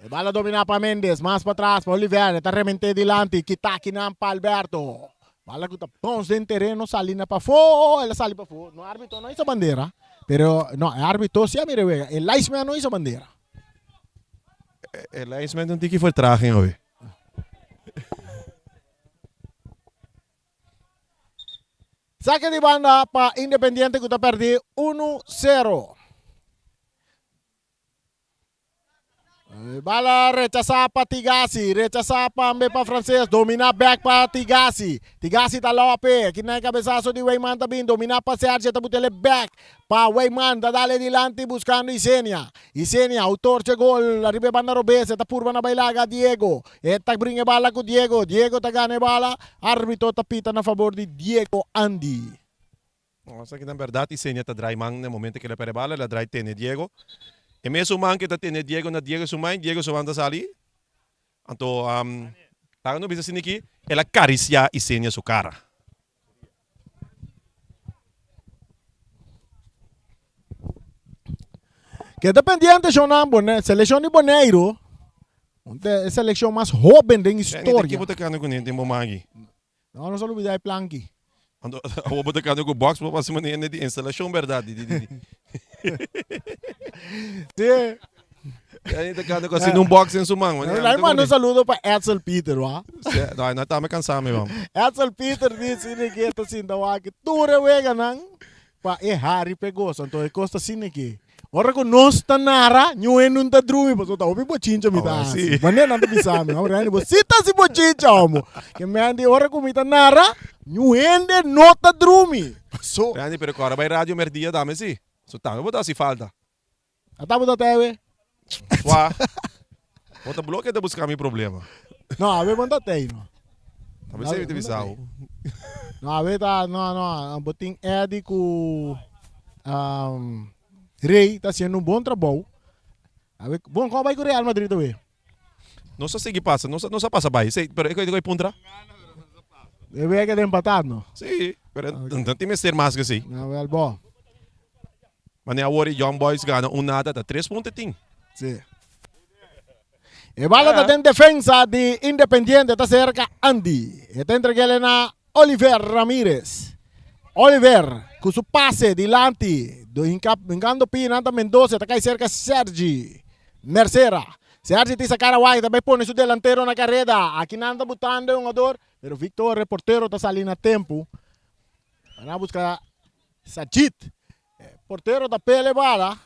E bala domina pa Mendes, mas patras pa Oliver, e ta remente dilanti, kita kinan pa Alberto. Bala ku ta bounce den tereno sali na pafó, el a sali pafó. No arbitro no hisa bandera, pero no e arbitro si a mira e wega, e linesman no hisa bandera. E linesman ta un tiki vertraging awe. Sake di banda pa Independiente ku ta pèrdí unu sero. Bala rechasá pa Tigasi, rechasá pambe pa Frances, dominá bèk pa Tigasi. Tigasi ta lope, kinan e kabesaso di Weyman ta bin, dominá pa Sergio ta butele bèk Pa Weyman ta dale dilanti buscando Isenia. Isenia, autor dje gol, ariba e banda robes, e ta purba na bai laga Diego. E ta bringa e bala cu Diego. Diego ta gana e bala. Arbitro ta pita na favor di Diego Andy. Esaki ta berdad Isenia ta draai man na e momento cu el a perde bala, el a draai tene Diego. E mesun man cu ta tene Diego na Diego su man, Diego su man ta sali. Anto laga no bisa asina aki, el a caricia Isenia su cara. Keda pendiente shownan Bone seleccion di Boneiru e seleccion mas hoben den historia. Ki bo ta kanda kuné den bo magi? No, nos a lubida e planki. Anto awor bo ta kanda ku box bo pasa manera di instalacion berdad di di di. Sí. Ya ta kanda ku asina un box den su man. Lai manda un saludo pa Edsel Peter wa. Sí, no, no ta me kansa mi man. Edsel Peter di sine ke ta sinta wak tur e weganan pa e hari p'e gosa. Anto e kos ta sine ke ora ku nos ta nara niun hende no ta drumi pasobra ta hopi bochincha mi ta hasi. Manera nan ta bisa mi, hombre Randy bo si ta hasi bochincha homo. Ke men di ora ku mi ta nara niun hende no ta drumi. Paso. Randy pero ku ora bai radio merdia dame si. So tambe bo ta hasi falta. A tabata ta ewe. Swa. Bo ta bloke ta buska mi problema. No, awe bon ta tei no. Awe se mi ta bisa bo. No, awe ta no no, bo tin Eddie ku um, Rey ta haciendo un bon trabou. Awe bon kon bai ku Real Madrid awe? Nos a sigui pasa, nos a pasa bai, sí, pero e koe puntra. E wega ta empatá no? Sí, pero no tin mester mas ke sí. No, wel bo. Mane awor e Young Boys gana un nada ta tres punto e tin. Sí. E bala ta den defensa di Independiente, ta serka Andy. E ta entreg'el na Oliver Ramirez. Oliver ku su pase dilanti, hinkando pie nan ta Mendoza, ta kai serka Sergi Mercera. Sergi tin sa kara wak, ta bai pone su delantero na kareda. Aki nan ta butando e hungador, pero Victor e portero ta sali na tempu. Nan a buska Sajid. E portero ta pele bala.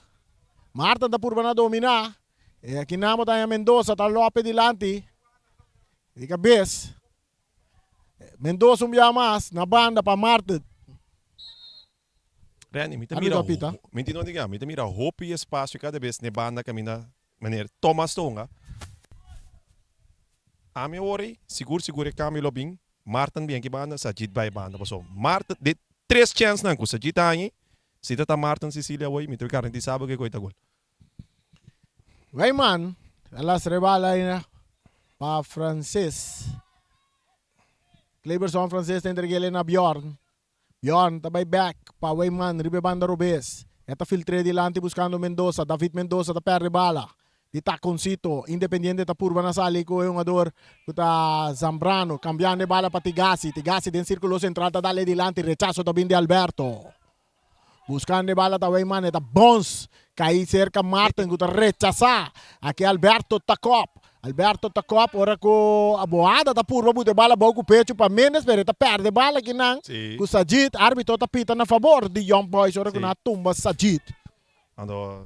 Martin ta purba na domina. E aki nan bo ta haña Mendoza ta lope dilanti di kabes. Mendoza un bia mas na banda pa Martin. Randy, mi ta mira, mi tin no mi ta mira hopi espacio cada bes n'e banda caminda meneer Thomas ta hunga. Ami awor ei, sigur sigur e cambio lo bin, Martin bin aki banda, Sajid bai banda. Pasobra Martin, de tres chensnan cu Sajid a hañi, si ta ta Martin Cecilia awor ei, mi ta garantisa bo cu e coy ta gol. Wijman a lastra e bala aina pa Frances. Kleberson Frances ta entreg'el na Bjorn. Bjorn ta bai bek pa Wijman riba e banda robes. E ta filtr'é dilanti buskando Mendoza. David Mendoza ta pèrdè bala di takoncito. Independiente ta purba na sali ku e hungador ku ta Zambrano. Kambiando e bala pa Tigasi. Tigasi den sirkulo sentral ta dal e dilanti. Rechaso ta bin di Alberto. Buscando e bala ta Weyman, e ta bons cai cerca Martin cu ta rechasa. Aki Alberto ta cop. Alberto ta cop ora cu Boada ta purba buta e bala bou cu pecho pa Mendes pero e ta perde e bala akinan cu Sajid. Arbitro ta pita na fabor di Young Boys ora cu nan a tumba Sajid. Anto.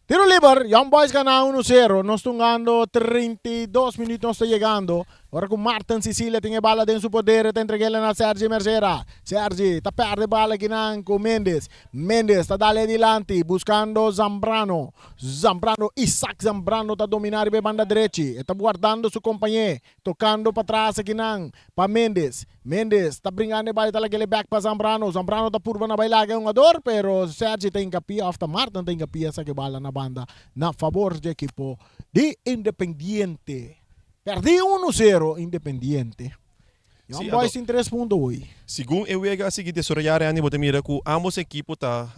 Tiro liber, Young Boys gana uno sero, nos ta hungando 32 minuut nos ta yegando, ora ku Martin Cecilia tin e bala den su poder e ta entreg'el na Sergi Mercera, Sergi ta perde bala akinan ku Mendes, Mendes ta dal e dilanti buskando Zambrano, Zambrano, Isaac Zambrano ta domina riba e banda drechi, e ta guardando su kompañé, Tocando patras akinan pa Mendes. Mendes ta bringando e bal y ta lag'el e bek pa Zambrano. Zambrano ta purba na bay laga e hungador pero Sergi ta hincapia of ta Martin ta hincapia saki e bala na banda na fabor dje ekipo di Independiente. Perdi uno sero Independiente. Young Boys tin tres punto hoy. Segun e wega a sigui desaroyá Randy bo ta mira ku ámbos ekipo ta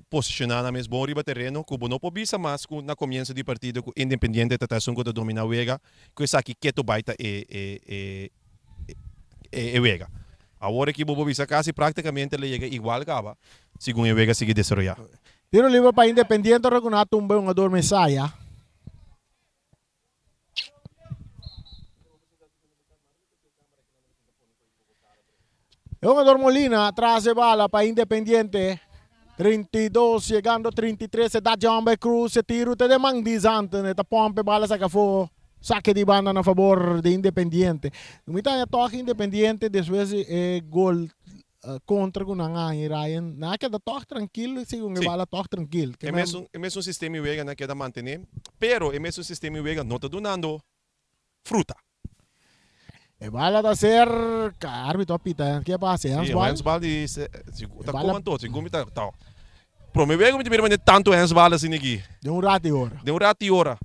posishoná nan mes bon riba tereno ku bo no por bisa mas ku na komienso di partido ku Independiente ta ta esun ku ta dominá wega ku esaki ketu bai ta e e e wega. Awor aki bo por bisa kasi práktikamente lo yega igual kaba segun e wega sigui desaroyá. Tiro liber pa Independiente ora ku nan a tumba e hungador Mesaya. E hungador Molina tras e bala pa Independiente. 32 llegando 33 edad dje homber Cruz e tiro te den man di Zanten e ta pompa e bala saca afo saque di banda na fabor di Independiente. Mi ta haña toch Independiente despues di e gol kontra ku nan a haña Ryan nan a keda toch trankil segun e bala toch trankil. E mesun e mesun sistema di wega nan keda mantené pero e mesun sistema di wega no ta dunando fruta. E bala ta ser arbitro a pita ke a pasa e handsbal? Si handsbal di ta komo anto segun mi ta ta prome wega mi ta mira manera tantu handsbal asina aki. Den un rati ora. Den un rati ora.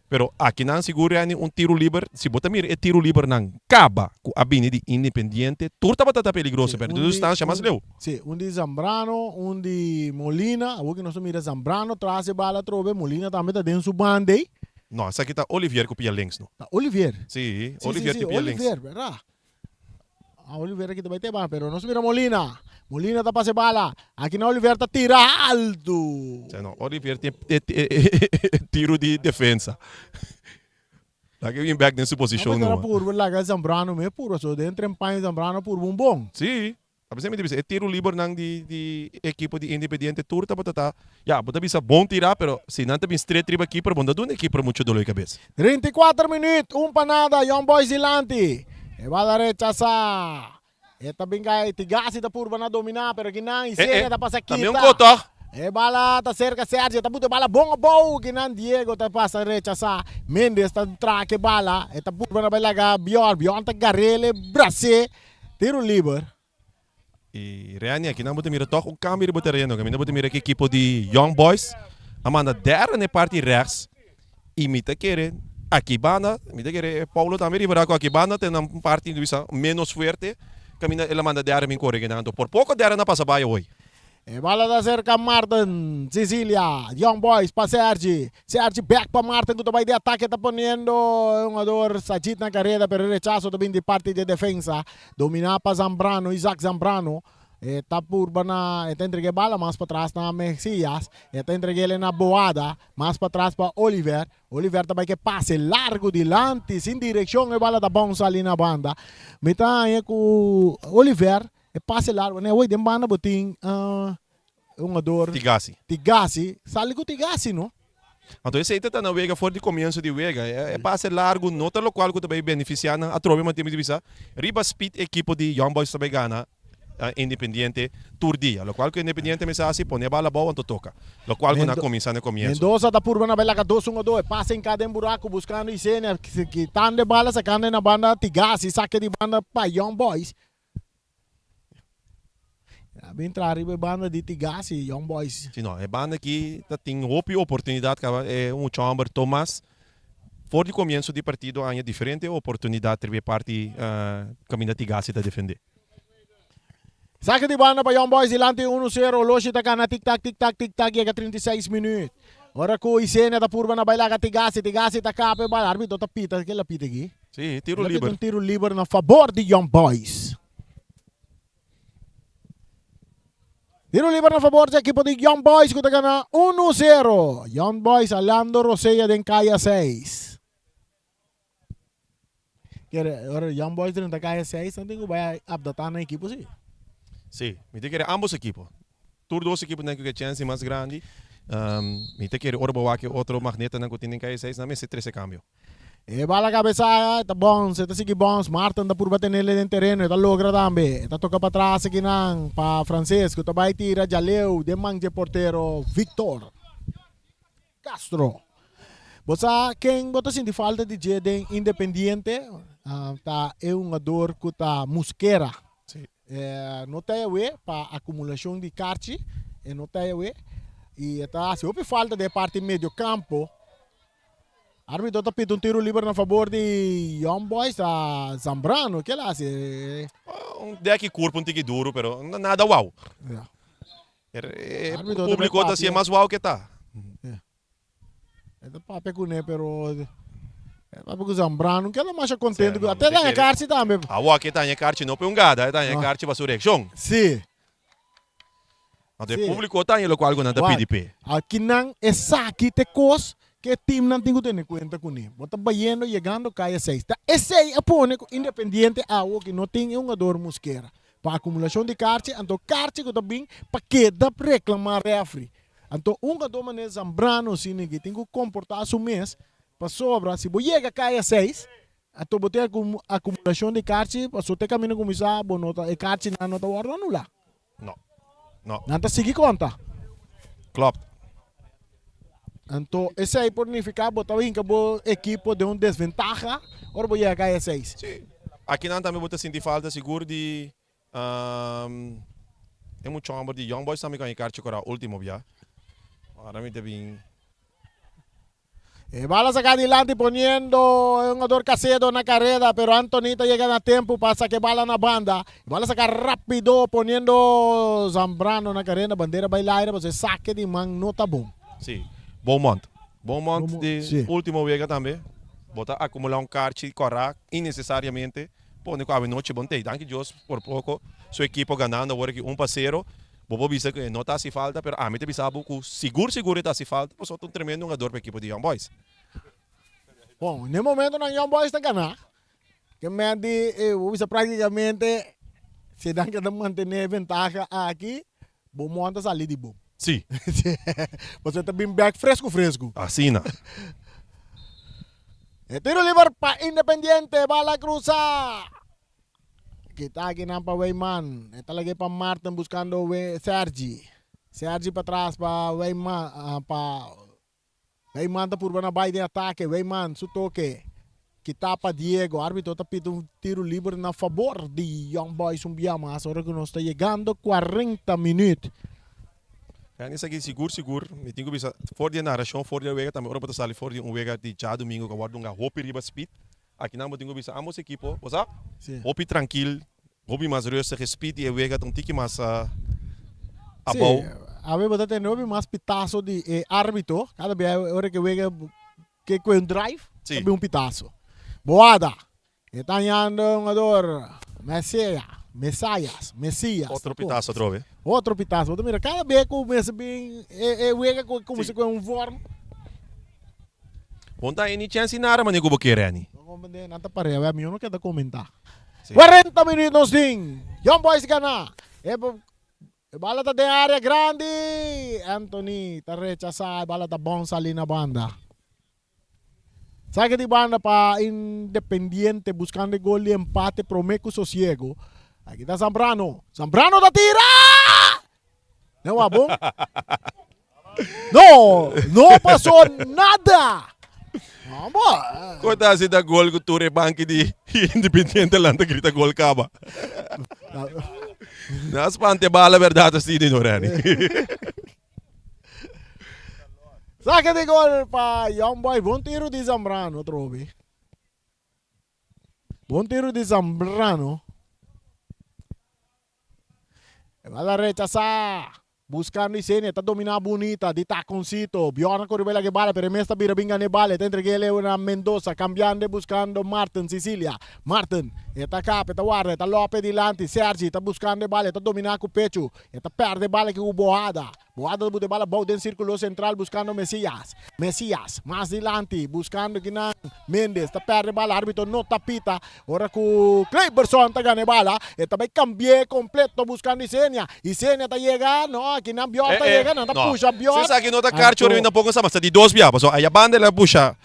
Pero akinan sigur Renny un tiro liber, si bo ta mira e tiro libernan kaba ku a bini di Independiente tur tabata ta peligroso pero di distansha mas leu. Si, un di Zambrano, un di Molina, awor ki nos ta mira Zambrano tras e bala atrobe, Molina tambe ta den su banda ei. No, esaki ta Olivier ku pia links no. Ta Olivier? Si, Olivier tin pia links. Si, si, Olivier, berdad. Ah, Oliver aki ta bai te bala, pero nos mira Molina. Molina ta pasa e bala. Aki na Oliver ta tira alto. Sa no, Oliver tin tiro di defensa. Laga e bin bek den su posicion numa. Pero purba laga Zambrano me purba so den trempaño Zambrano purba un bon. Si, a pesar mi ta bisa e tiro libernan di di ekipo di Independiente tur tabata ta, ya bo ta bisa bon tira pero si nan ta bin stret riba keeper bo no ta duna e keeper mucho dolor di kabes. 34 minuut, un pa nada, Young Boys dilanti. E bala rechasa. E ta bin kai, Tigasi ta purba na domina, pero kinan Isenia ta pasa kita. Tambe un ko tog. E bala ta serka Sergio, ta buta e bala bon abou, kinan Diego ta pasa rechasa. Mendes ta traha ke bala, e ta purba na bai laga Bjorn, Bjorn ta gar'el e bras'é. Tiro liber. Y Renny, akinan bo ta mira toch un cambio riba tereno. Caminda bo ta mira ki ekipo di Young Boys a manda dera na e parti rechts. Y mi ta kere aki banda, mi ta kere Paulo tambe riba cu aki banda ta na un parti bisa menos fuerte. Caminda el a manda dera bin core kinan. Anto por poco dera na pasa bay awoy. E bala ta serka Martin Cecilia, Young Boys pa Sergi, Sergi bek pa Martin ku ta bai di atake ta poniendo e hungador Sajid na kareda pero e rechaso ta bin di parti di e defensa domina pa Zambrano, Isaac Zambrano e ta purba na e ta entrega e bala mas patras na Mejia e ta entreg'el na Boada mas patras pa Oliver, Oliver ta bai ke pase largo dilanti sin direkshon e bala ta bounce ali na banda mi ta haña ku Oliver E pase largo ne awor den banda bo tin. e hungador Tigasi. Tigasi, sali ku Tigasi no. Anto esei ta ta na wega for di komienso di wega. E pase largu no ta lokual ku ta bai benefisiá nan atrobe manera mi ta bisa riba speed ekipo di Young Boys ta bai gana Independiente tur dia. Lokual ku Independiente mester hasi pone e bal abou anto toka. Lokual ku nan a kuminsá na komienso. Mendoza ta purba na bai laga dos hungadó. E pase hinká den buraku buskando Isenia kitando e bala sakando e na banda Tigasi sake di banda pa Young Boys. A bin traha riba e banda di Tigasi, Young Boys. Si no, e banda aki ta tin hopi oportunidat kaba e mucha homber Tomas for di komienso di partido a haña diferente oportunidat riba e parti kaminda Tigasi ta defende. Sake di banda pa Young Boys dilanti uno sero, Oloshi ta gana tik tak tik tak tik tak yega 36 minuut. Ora ku Isenia ta purba na bai laga Tigasi, Tigasi ta kapa e bala, arbitro ta pita, ke la pita aki? Si, tiro El a pita liber. un tiro liber na fabor di Young Boys. Tiro liber na fabor di ekipo di Young Boys ku ta gana 1-0. Young Boys alando Rosella den kaya 6. Kere, ora Young Boys drenta kaya 6, nan tin ku bai apdata nan ekipo si. Si, mi ta kere ambos ekipo. Tur dos ekipo nan ku ke chènsi mas grandi. Mi ta kere ora bo wak e otro magnetanan ku tin den kaya 6, nan mester trese kambio. E bala kabesa ta bons, e ta sigui bons. Martin ta purba tenele den tereno, e ta logra tambe. E ta toka patras akinan pa Frances ku ta bai tira djaleu den man dje portero Victor Castro. Bo sa ken bo ta sinti falta di dje den Independiente? Ta e hungador ku ta Muskera. No ta yawe pa akumulashon di karchi, e no ta yawe i e ta hasi hopi falta den e parti medio kampo. Arbitro ta pita un tiro liber na fabor di Young Boys ta Zambrano ke el hasi? Un deki kurpo un tiki duro pero nada wou. E publico ta hasié mas wou ke ta. E ta papia kuné pero e papia ku Zambrano keda masha kontento ku ate daña karchi tambe. Awor ke daña karchi no pa un gada e daña karchi pa su reakshon. Si. Anto e publico ta haña locual cu nan ta pidi p'e. Akinan esaki ta e cos cu e teamnan tin cu tene cuenta cune. Bo ta bayendo yegando caya seis. Ta esey a pone cu Independiente awo ki no tin e hungador Mosquera pa acumulacion di karchi, anto karchi cu ta bin pa keda reclama refri. Anto un hungador manera Zambrano asina ki tin cu comporta su mes pasobra si bo yega caya seis Anto bo tin akumulashon di karchi, pasobra te kaminda kuminsá bo no ta e karchinan no ta wòrdu anulá. No, no. Nan ta sigui konta. Klopt. Anto esei por nifiká bo ta hinka bo ekipo den un desventaha ora bo yega kaya seis. Sí. Akinan tambe bo ta sinti falta sigur di e mucha hòmber di Young Boys tambe ku a hinka karchi kora último bia. Ora mi ta bin. E bala saca dilanti poniendo e hungador Casedo na careda pero Anthony ta yega na tempo pa saca e bala na banda. E bala saca rapido poniendo Zambrano na careda bandera bay laira pasobra e saque di man no ta bon. Si, Beaumont. Beaumont di ultimo wega tambe. Bo ta acumula un karchi cora innecesariamente. Pone cu awenochi bon tey. Danki Dios por poco su ekipo ganando awor aki un pa cero. Bo por bisa cu e no ta haci falta, pero ami ta bisa bo cu sigur sigur e ta haci falta pasobra ta un tremendo hungador pa ekipo di Young Boys. Bon, n'e momentonan Young Boys ta gana, ke men di bo bisa practicamente si nan keda mantene e ventaha aki, bo mon ta sali di bo. Si. Pasobra e ta bin bek fresco fresco. Asina. E tiro liber pa Independiente, bala cruza. Kita akinan pa Weyman. E ta lag'é pa Martin buskando Sergi. Sergi patras pa Weyman pa Weyman ta purba na bai den atake. Weyman su toke kita pa Diego. Arbitro ta pita un tiro liber na fabor di Young Boys un bia mas ora ku nos ta yegando 40 minuut. Kende esaki sigur sigur mi tin ku bisa for di e narashon for di e wega tambe ora bo ta sali for di un wega di djadumingu ku a wòrdu hunga hopi riba speed. Akinan bo tin ku bisa ambos ekipo, bo sa? Sí. Hopi trankil, hopi mas rustig, e speed di e wega ta un tiki mas abou. Sí, awe bo ta tende hopi mas pitaso di e arbitro, kada bia ora ke wega ke kue un drive, Sí. ta bin un pitaso. Boada, e ta hañando e hungador Mesea, Mesayas, Mesias. Otro pitaso atrobe. Otro pitaso, bo ta mira kada bia ku mester bin e wega ku kuminsa Sí. kue un vorm. Bon ta eni chens i nada mane ku bo kere ani. No comprende, nan ta parea wea, mi no keda comenta. Sí. 40 minuut nos tin, Young Boys gana. E. E bala ta den area grandi. Anthony ta rechasa e bala ta bon sali na banda. Sake di banda pa Independiente buscando e gol di empate prome cu Sosiego. Aki ta Zambrano. Zambrano ta tira! No wa bon? No, no pasó nada. Hombre. Kota si ta gol ku tur e banki di Independiente lanta grita gol kaba. Na spante bala verdad así di no Reni. Saque di gol pa Young Boy. Bon tiro di Zambrano trobe. Bon tiro di Zambrano. E bala rechasá. Buscando Isenia, ta dominá bunita di taconcito. Bjorn a corre bay laga e bala, pero e mes ta bira bin gana e bala. E ta entreg'é na Mendoza, cambiando e buscando Martin Sicilia. Martin, e ta capa, e ta warda, e ta lope dilanti. Sergi ta buscando e bala, e ta dominá cu pecho. E ta perde e bala aki cu Boada. Boada ta buta e bala abou den circulo central buscando Mesias. Mesias, mas dilanti, buscando kinan Mendes. Ta perde e bala, arbitro no ta pita. Ora ku Clayberson ta gana e bala, e ta bai kambi'é kompleto buskando Isenia. Isenia ta yega, no, aki nan Bjorn ta yega, nan ta pusha Bjorn. Si esaki no ta karchi ora mi tampoco sa, mas ta di dos bia, pasobra aya banda el a pusha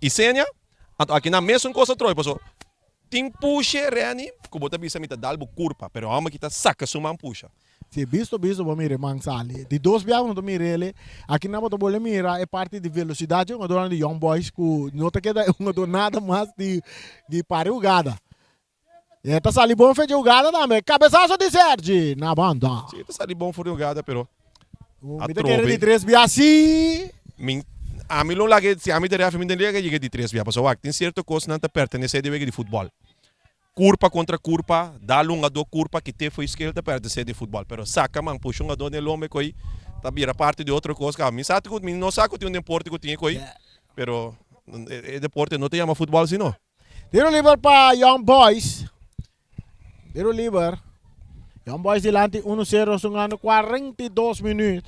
Isenia, anto aki nan mesun kos a trohe, pasobra tin pushe Renny ku bo ta bisa mi ta dal bo kurpa, pero e hòmber aki ta saka su man pusha. Si bisto bisto bo mira e man sali. Di dos biaha bo no ta mira ele. Aki nan bo ta bolbe mira e parti di velocidad dje hungadornan di Young Boys ku no ta keda e hungador nada mas di di para e hugada. E ta sali bon for dje hugada tambe. Cabezazo di Sergi na banda. Si e ta sali bon for di hugada pero Mi ta kere di tres biaha si. Mi ami lo laga si ami ta refi mi ta laga yega di tres biaha pasobra wak tin cierto cosnan ta pertenece di wega di futbol. Kurpa kontra kurpa, dal un hungadó kurpa ki te fo'i skel ta pèrdesé di futbòl. Pero saka man pusha un hungadó den lombe koi ta bira parti di otro kos. Mi sa ku mi no sa ku tin un deporte ku tin e koi, pero e deporte no ta yama futbòl si no. Tiro liber pa Young Boys. Tiro liber. Young Boys dilanti 1 sero sungando 42 minuut.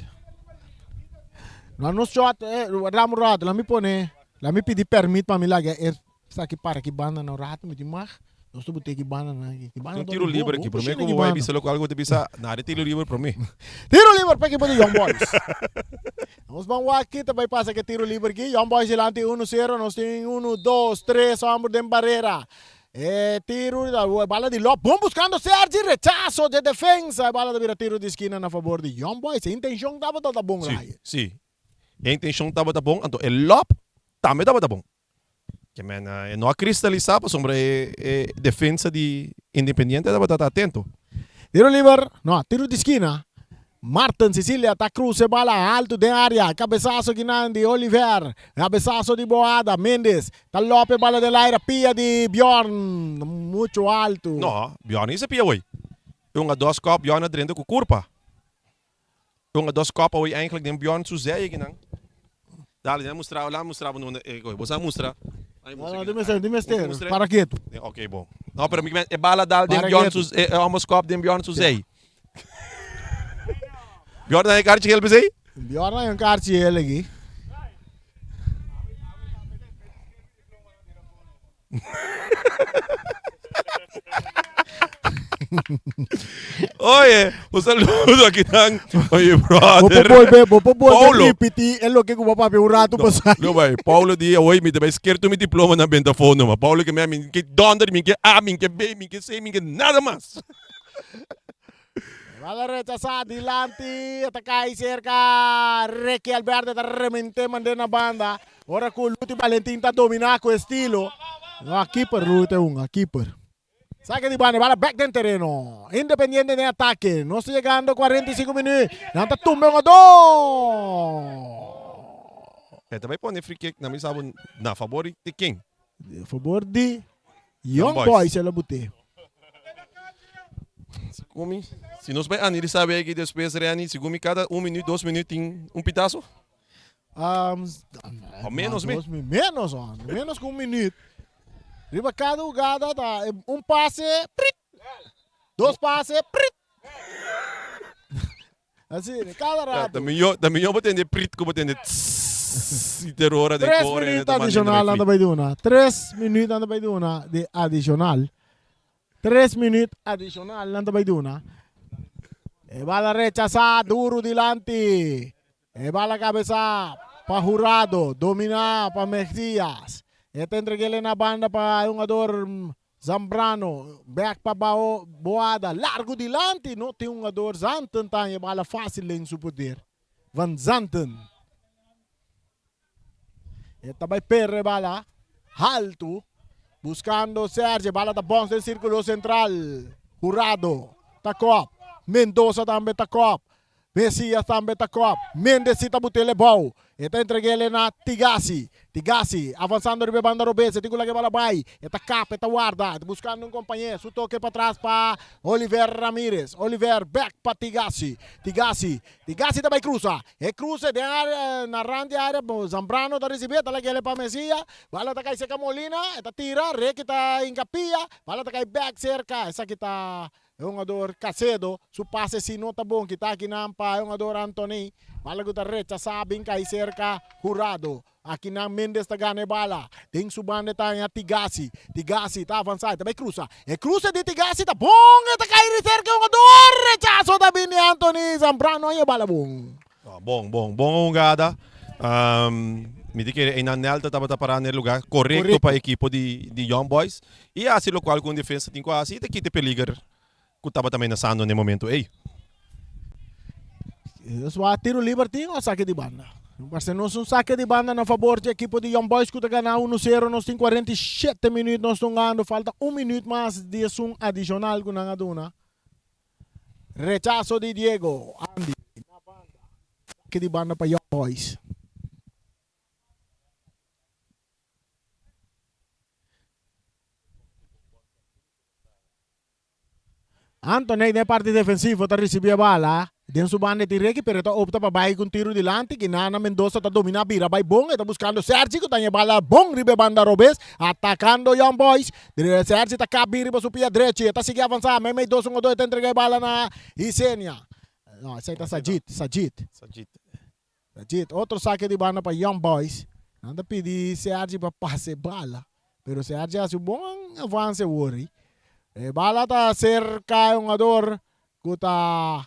No nos shot, eh, ram rot, la mi pone, la mi pidi permit pa mi laga e Esaki para ki banda nan rato mi tin mag nos ta bute ki banda nan aki. Ki banda Un tiro liber aki prome ku bo bai bisa lokual ku bo ta bisa nada di tiro liber prome. Tiro liber pa ekipo di Young Boys. Nos ban wak ki ta bai pasa ke tiro liber aki. Young Boys dilanti uno sero nos tin uno dos tres homber den barera. E tiro e bala di Lop bon buskando Sergi rechaso dje defensa e bala ta bira tiro di skina na fabor di Young Boys. E intencion tabata ta bon Si Ryan. si e intencion tabata bon anto e lop tambe tabata bon. Ke men e no a kristalisá pasobra e e defensa di Independiente tabata ta atento. Tiro liber, no, tiro di skina. Marten Cecilia ta cruza e bala alto den area. Cabezazo kinan di Oliver. Cabezazo di Boada. Mendes ta lope e bala den laira. Pia di Bjorn. Mucho alto. No, Bjorn a hisa pia hoy. E un a dos kop Bjorn a drenta ku kurpa. Un a dos kop awey eigenlijk den Bjorn su zij akinan. Dale, laat mustra, laat mustra bo nunda e koe. Bo sa mustra. Ay, No, no, dime ser, dime ser. Para ketu. Ok, bon. No, pero mi e bala dal den Para Bjorn ketu. su e homber skop den Bjorn su zij. Bjorn dan e kaartje geel pesey? Bjorn hay un kaartje geel aki. Oye, un saludo aki nan. Oye, Bo brother. por bolbe, bo por bolbe Paulo. repeti e loke ku bo papia un rato No, pasá. no bai. Paulo di, oye, mi ta bai skerto mi diploma na benta fondo. Ma Paulo ke me, mi ke donder, mi ke A, mi ke B, mi ke C, mi ke nada mas. Bala rechasá dilanti, e ta kai serka Ricky Alberto, ta remente mand'é na banda. Ora ku Luti Valentin ta dominá ku estilo. No a keeper Ruth e un, a keeper. Sake di banda, bala bek den tereno. Independiente den atake. Nos ta yegando 45 minuut. Nan ta tumba un adó. E ta bai pone free kick na mi sa bo na fabor di ken? Na fabor di Young Boys. Boys el a bute. Segun mi, si nos bai analisá wega despues Renny, segun mi kada un minuut, dos minuut tin un pitazo. Um, O menos mi. Menos, oh, menos ku un minuut. Riba kada hugada ta eh, un pase, prit. Dos pase, prit. Así, cada rato. Ta mihó, ta mihó bo tende prit ku bo tende tss i teror den Tres kore minuut adicional nan ta bai duna. Tres minuut nan ta bai duna di adicional. Tres minuut adicional nan ta bai duna. E bala rechasá duru dilanti. E bala kabesá pa Jurado, dominá pa Mejdias. E ta entreg'é na banda pa e hungador Zambrano. Bèk pa Bao Boada, largu dilanti. No tin hungador Zanten ta haña e bala fásil den su poder. Van Zanten. E ta bai perde e bala haltu buskando Serge. E bala ta bòns den sirkulo sentral. Jurado ta kòp. Mendoza tambe ta kòp. Mesias tambe ta kòp. Mendes si ta but'el e bou. E ta entreg'el na Tigasi. Tigasi avansando riba e banda robes. E tin ku laga e bala bai. E ta kap, e ta warda. E ta buskando un kompañé. Su toke patras pa Oliver Ramirez. Oliver bèk pa Tigasi. Tigasi. Tigasi ta bai krusa. E kruse den área, na rand di área, Zambrano ta risibí, ta lag'el pa Mesia. Bala ta kai serka Molina, e ta tira, Ricky ta hinka pia, bala ta kai bèk serka. Esaki ta e hungador Casedo, su pase si no ta bon, kita akinan pa e hungador Antony. Bala ku ta rechasá bin kai serka Jurado. Akinan Mendes ta gana e bala. Den su banda e ta haña Tigasi. Tigasi ta avansá, e ta bai krusa. E kruse di Tigasi ta bon! E ta kai ri serka e hungador! Rechaso ta bini Anthony Zambrano haña e bala bon. Bon, bon, bon hungada. Mi ta kere einan Nelta tabata pará na e lugá korekto pa ekipo di Young Boys i hasi lokual ku un defensa tin ku hasi i ta kita e peliger ku tabata menasando na e momento ei. Eswa tiro liber tin o sake di banda? Parse nos un sake di banda na fabor di ekipo di Young Boys ku ta gana uno sero. Nos tin 47 minuut nos ta hungando. Falta un minuut mas di esun adishonal ku nan a duna. Rechaso di Diego Andy na banda. Sake di banda pa Young Boys. Anthony den parti defensivo ta ricibi e bala den su banda e tin reki pero e ta opta pa bai cu un tiro dilanti Kinana Mendoza ta domina bira bai bon e ta buscando Sergi cu ta haña e bala bon riba e banda robes atacando Young Boys Sergi ta cabi riba su pia drechi e ta sigui avansa meimei dos un o dos e ta entrega e bala na Isenia no esey ta Sajid Sajid Sajid otro sake di banda pa Young Boys nan ta pidi Sergi pa pasa e bala Pero Sergi a hasi un bon avance awor. E bala ta cerca e hungador cu ta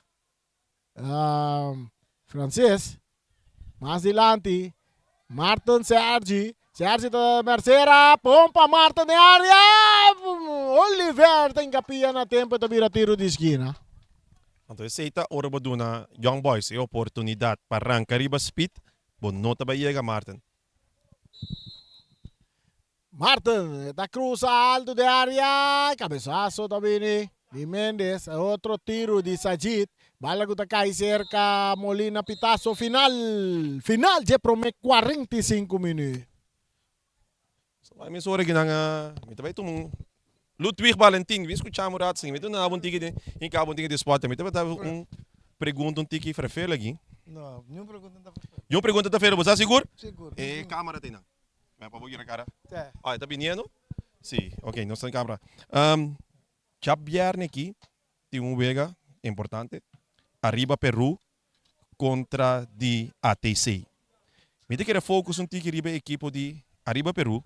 Frances. Mas dilanti Martin Sergi. Sergi ta Mercera. Pompa Martin den area. Oliver ta hincapia na tempo e ta bira tiro di esquina. Anto esey ta ora bo duna Young Boys e oportunidad pa ranca riba speed, bo no ta bay yega Martin. Martin ta cruza alto de area, cabezazo ta bini di Mendes, otro tiro di Sajid, bala cu ta cay cerca Molina, pitazo final, final dje prome 45 minuut. Bai mes ora kinan a mi ta bai tuma un Ludwig Valentin bin skucha mi un rato sin mi ta duna bo un tiki di hinka bo un tiki di spot mi ta bai un pregunta un tiki ferfel aki. No, niun pregunta no ta ferfel. Niun pregunta ta ferfel, bo sa sigur? Sigur. E camera ta einan. Mei pa bo gira cara. Te. Ah, e ta biniendo? Si, ok, nos ta den camera. Djap bierne aki tin un wega importante, Ariba Peru kontra di ATC. Mi ta kere focus un tiki riba e ekipo di Ariba Peru.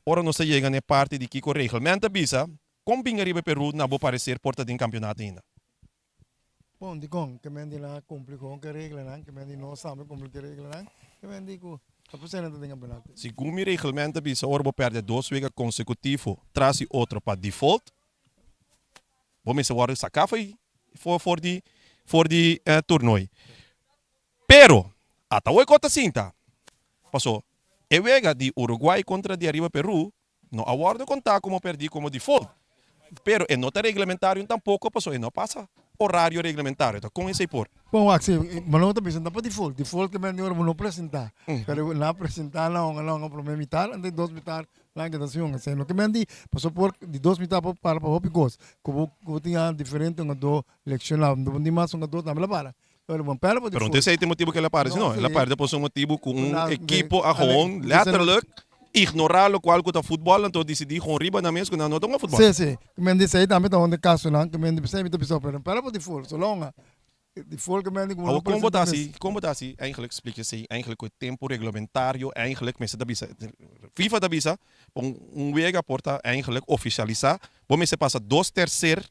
Ora nos ta yega na e parti di kiko regelment ta bisa, kon bin Ariba Peru na bo parecer por ta den campeonato ainda? Bon, dikon? Ke men di nan a kumpli ku e reglanan, ke men di nos tambe kumpli ku e reglanan, ke men di ku ta por nan ta den kampeonato. Segun mi regelment ta bisa ora bo pèrdè dos wega konsekutivo tras di otro pa default, bo mester wòrdu saká for for di for di e tornooi. Pero ata awor ku ta sinta, paso e wega di Uruguay kontra di Ariba Peru No a wòrdu kontá komo pèrdí komo default, pero e no ta reglamentario tampoko pasobra e no a pasa orario reglamentario. Ta kon esei por? Bon wak si, bo no ta bisa no ta pa default, default ke men di ora bo no presentá, pero nan a presentá nan honga nan honga promé mitar anto di dos mitar nan keda sin honga. Esei no ke men di pasobra por di dos mitar por para pa hopi kos ku bo ku bo tin a diferente hungadó lekshoná, bo tin mas hungadó tambe la para. Pero bon pèrdè pa Pero no ta default. esei ta e motibu ku el a para, No, sino el a si. pèrdè pasobra un motibu ku un Na, de, ekipo a ale, gewoon bisa nan. letterlijk ignorá lokual ku ta futbòl, anto disidí gewoon riba nan mes ku nan no ta hunga futbòl. Sí, sí. Ke men di esei tambe ta un di kasonan ke men di p'esei mi ta bisa pero pèrdè pa default, so longa. Default ke men di ku bo no Awor kon bo ta presenta mes. hasi, kon bo ta hasi eigenlijk splika esei eigenlijk ku e tempu reglamentario eigenlijk mester ta bisa FIFA ta bisa pa un wega por ta eigenlijk ofisialisá bo mester pasa dos terser.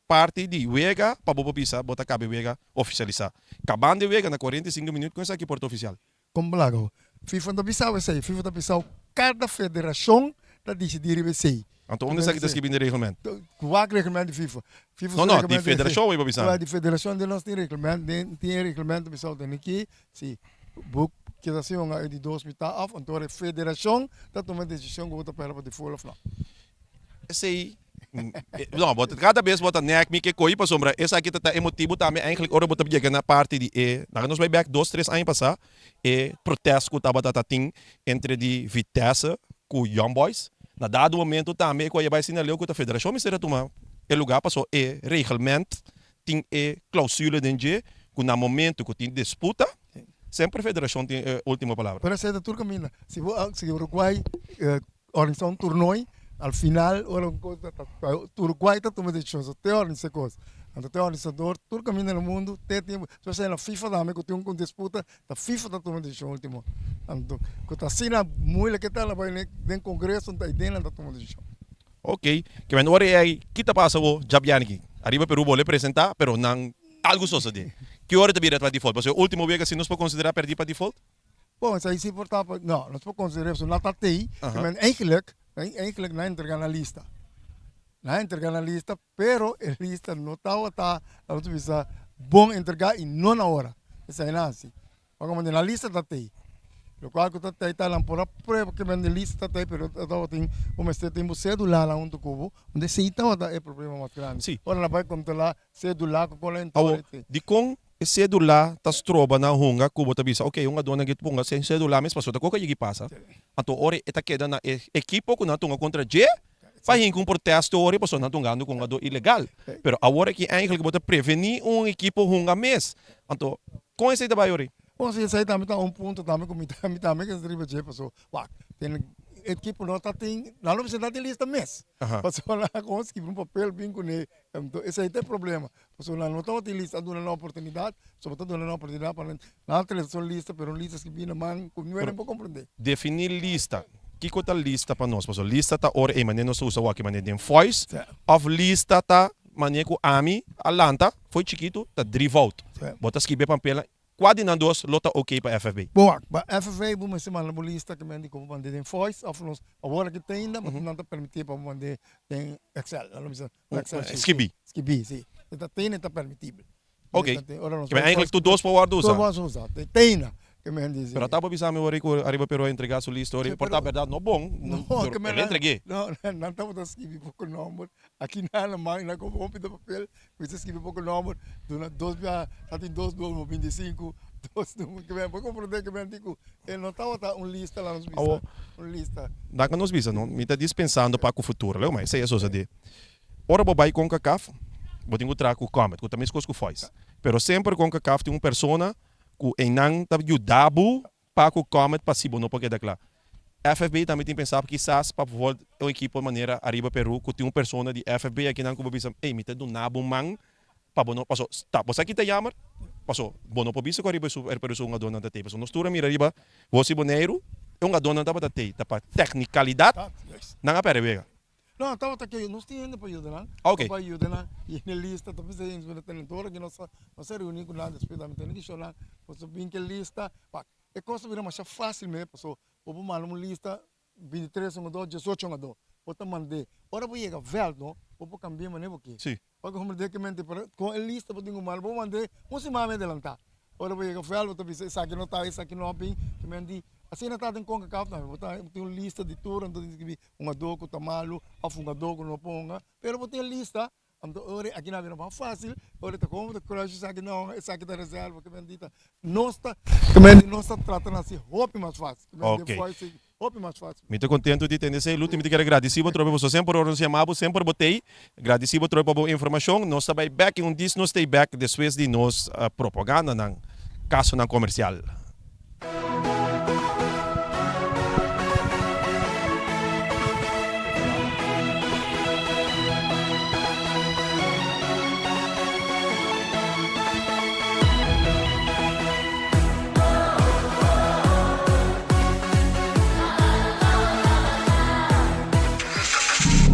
parti di wega pa bo por bisa bo ta kaba e wega ofisialisá. Kabando e wega na 45 minüt kon esaki por ta ofisial? Kon blago? FIFA no ta bisau esei. FIFA ta bisau kada federashon ta disidí riba esei. Anto unda esaki ta skibi den reglement? Wak reglement di FIFA. FIFA No, no, di federashon bo bisa mi. Di federashon den nos tin reglement, den tin e reglement ta bisau den aki si bo keda sin hunga e di dos mitad af anto e federashon ta tuma e desishon ku bo ta pèrdè pa default of no. Esei no bo kada bes bo ta nek mi ke koi pasobra esaki ta ta e motibu tambe eigenlijk ora bo ta yega na parti di e laga nos bai bek dos tres aña pasa e protest ku tabata ta tin entre di Vitesse ku Young Boys na dado momento tambe e ku a bai asina leu ku ta federashon mester a tuma e luga paso e regelment tin e klausule den dje ku na momento ku tin disputa semper federashon tin e ultimo palabra. Pero esei ta tur kaminda si bo si Uruguay Organisa un toernooi, al final ora un cos ta Uruguay ta tuma decision, so te organisa e cos. Anto te organisador tur caminda na mundo te tin, especialmente na FIFA tambe cu tin un disputa, ta FIFA ta tuma decision ultimo. Anto cu ta asina moeilijk ke ta bay den congreso anto ayden nan ta tuma decision. Ok, ke men ora ei ki ta pasa bo djabian aki? Ariba Peru bo le presenta pero nan algo sosode. Ki ora ta bira pa default? Pasobra e ultimo wega si nos por considera perdi pa default? Bon, esei si por ta, no, nos por considera su no ta tei, men eigenlijk, eigenlijk nan entrega na lista. Nan entrega na lista, pero e lista no tabata, laat nos bisa, bon entrega y no na ora. Esei nan hasi. Pasobra como na lista ta tei. Locual cu ta tei ta nan por a prueba cu men e lista ta tei, pero tabatin bo mester tin bo cedulanan hunto cu bo, unda esei tabata e problema mas grandi. Si. Ora nan bay controla cedula cu con Awor, dikon e cedula ta stroba na hunga ku bo ta bisa, ok, un adó nan ke ponga sin cedula mes pasobra ta koke yegi pasa. Anto ora e ta keda na e ekipo ku nan tunga kontra dje pa hinka un protesto ora pasobra nan tungando ku un adó ilegal. Pero awor aki eigenlijk bo ta prevení un ekipo hunga mes. Anto kon esei ta bai ora? Bon, si esei tambe ta un punto tambe ku mi tambe ke riba dje pasobra wak tin ekipo no ta tin nan lo mester ta tin lista mes pasobra nan a kon skibi un papel bin kuné Anto esei ta e problema, pasobra nan no tabata tin lista, a duna nan oportunidat, so bo ta duna nan oportunidat pa nan nan trese un lista, pero un lista skibí na man ku niun hende por komprendé. Definí lista. Kiko ta lista pa nos? Pasobra lista ta ora ei manera nos ta usa wak manera den voice òf lista ta manera ku ami a lanta fo'i chikitu ta drievoud. Bo ta skibi e pampelnan Kua di nan dos lo ta ok pa FFB? Bon wak, pa FFB bo mester manda bo lista ke men di ku bo mand'é den Voice òf nos awor aki ta ainda nan ta permití pa bo mand'é den Excel, nan lo bisa un Excel sheet. Skibí. Skibí, si. E ta tene ta permitibel. Ok. Ke men eigenlijk tur dos por wòrdu usa. Tur por wòrdu usa. Te tena ke men di si. Pero ata bo bisa mi wòrdu ku Ariba Peru a entregá su lista ora por ta bèrdat no bon, pero el a entreg'é. No, nan tabata skibi poko nòmber. Aki nan a manda ku hopi di papel. Mester skibi poko nomber, duna dos bia, ta tin dos numero, 25, dos numero, ke men por komprende ke men di ku e no tabata un lista la nos bisa, un lista. Nan a nos bisa no, mi ta dispensando pa ku futuro, leu ma esei a sosode. Ora bo bai Concacaf, bo tin ku traha ku Comet, ku ta meskos ku Foice. Pero semper Concacaf tin un persona ku einan ta yuda bo Pa ku Comet pa si bo no por keda kla. FFB tambe tin pensa kisas pa bijvoorbeeld un ekipo manera Ariba Peru ku tin un persona di FFB akinan ku bo bisa ey mi ta duna bo man pa bo no paso ta bo sa ki ta yamer paso bo no por bisa ku Ariba Peru su hungadornan ta tey paso nos tur a mira riba Gosi Boneiru e hungadornan tabata tey ta pa teknikalidat nan a perde wega. No, tabata ke nos tin hende pa yuda nan. Ok. Pa yuda nan yena lista, ta bisa hende mester tene ora ke nos nos a reuni ku nan despues nan tene ki show nan pasobra bin ke lista. Wak, e kos ta bira masha fásil mes pasobra bo por manda un lista 23 hungadó, 18 hungadó, bo ta mand'é. Ora bo yega vèlt no, bo por kambia manera bo ke. Sí. Bo komprendé ke mente, pero kon e lista bo tin ku manda, bo mand'é un siman mes adelantá. Ora bo yega vèlt bo ta bisa esaki no ta, esaki no a bin, ke men di asina ta den Concacaf tambe, bo ta tin un lista di tur anto tin skibi hungadó ku ta malu òf hungadó ku no por hunga, pero bo tin e lista, anto ora aki nan a bira mas fásil, ora ta komo ta krush esaki no hunga, esaki ta reserva, ke men di ta nos ta ke men di nos ta trata nan hasi hopi mas fásil, ke men di Ok. hopi mas fásil. Mi ta kontentu di tende esei, Luti, mi ta kere gradisí bo trobe pasobra semper ora nos yama bo semper bo t'ei. Gradisí bo trobe pa bo informashon. Nos ta bai bèk i un dis nos t'ei bèk despues di nos propagandanan, kasonan komersial.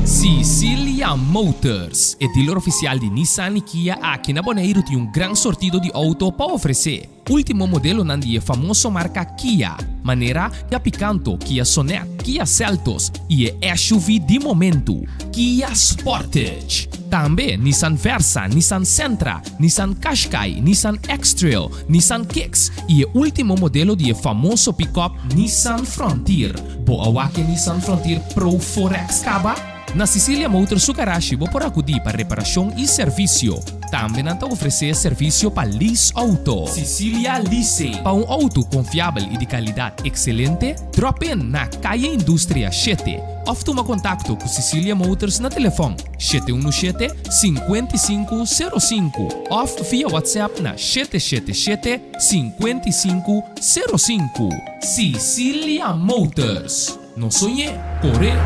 Sicilia. Cecilia Motors, e dealer ofisial di Nissan i Kia aki na Boneiru tin un gran sortido di outo pa ofresé. Último modelonan di e famoso marka Kia, manera Kia Picanto, Kia Sonet, Kia Seltos i e SUV di momentu, Kia Sportage. Tambe Nissan Versa, Nissan Sentra, Nissan Qashqai, Nissan X-Trail, Nissan Kicks i e último modelo di e famoso pick-up Nissan Frontier. Bo a wak e Nissan Frontier Pro 4X kaba? Na Cecilia Motors su garashi bo por akudí pa reparashon i servisio. Tambe nan ta ofresé servisio pa lease outo. Cecilia Leasing. Pa un outo konfiabel i di kalidat ekselente, drop in na Kaya Industria shete òf tuma kontakto ku Cecilia Motors na telefòn 717 5505 òf via WhatsApp na 777 5505. Cecilia Motors. No soñ'é, kor'é!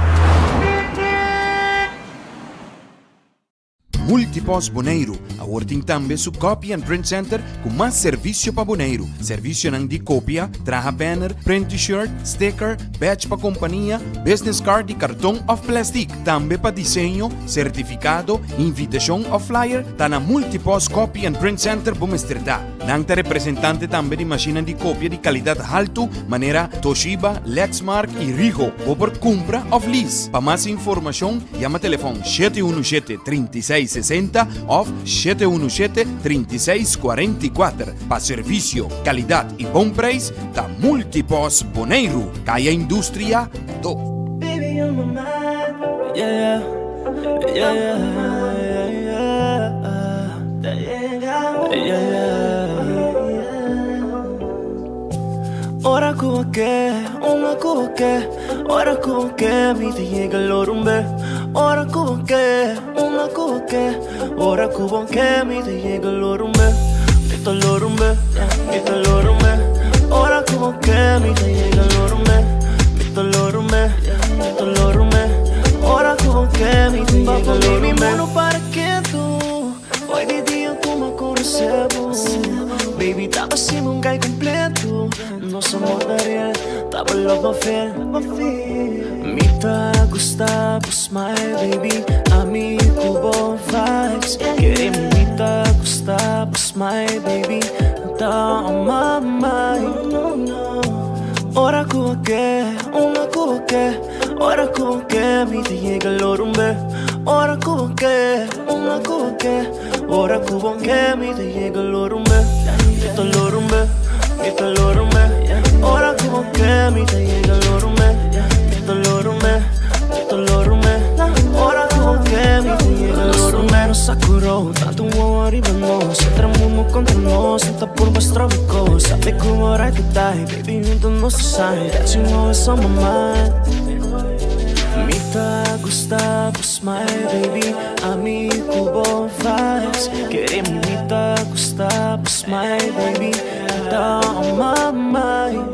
Multipost Boneiru awor tin tambe su Copy and Print Center ku mas servisio pa Boneiru. Servisionan di kopia, traha banner, print t-shirt, sticker, badge pa kompania, business card di karton òf plèstik. Tambe pa diseño, sertifikado, invitashon òf flyer, ta na Multipost Copy and Print Center bo mester ta. Nan ta representante tambe di mashinnan di kopia di kalidat haltu manera Toshiba, Lexmark i Ricoh. Bo por kumpra òf lease. Pa mas informashon yama telefòn 717 36 60 òf 717 36 44. Pa servisio, kalidat i bon preis ta Multipost Boneiru, Kaya Industria 2. Baby on my mind, yeah, yeah, yeah, yeah, yeah, yeah. Ora ku ke, una ku ke, ora ku ke, mi ta yega lorumbe. Ora ku ke, una ku ke, ora ku ke, mi ta yega lorumbe. Mi ta lorumbe, mi ta lorumbe. Ora ku ke, mi ta yega lorumbe. Mi ta lorumbe, mi ta lorumbe. Ora ku ke, mi ta yega lorumbe. Mi para ketu. Hoy di dia ku m'a konosé bo. Baby, taba asina un guy kompleto. Nos amor ta real, taba love ma feel. Mi ta gusta bo smile, baby. Ami ku bo vibes. Kere mi ta gusta bo smile, baby. Ta on my mind. Ora ku ke, una ku ke, ora ku ke, mi ta yega lorumbe. Ora ku ke, una ku ke, ora ku ke, mi ta yega lorumbe. Mi ta lorumbe, mi ta lorumbe. Ora ku ke, mi ta yega lorumbe. Mi ta lorumbe, mi ta lorumbe. Ora ku ke, mi ta yega lorumbe. Sakuro, tantu ariba nos, entra mundo kontra nos, ta por mustra kos. Sabe kon right to die, baby, huntu nos sign that you always on my mind. Mi ta gusta bo smile, baby. Ami ku bo vibes. Kere mi ta gusta bo smile, baby. Ta on my mind.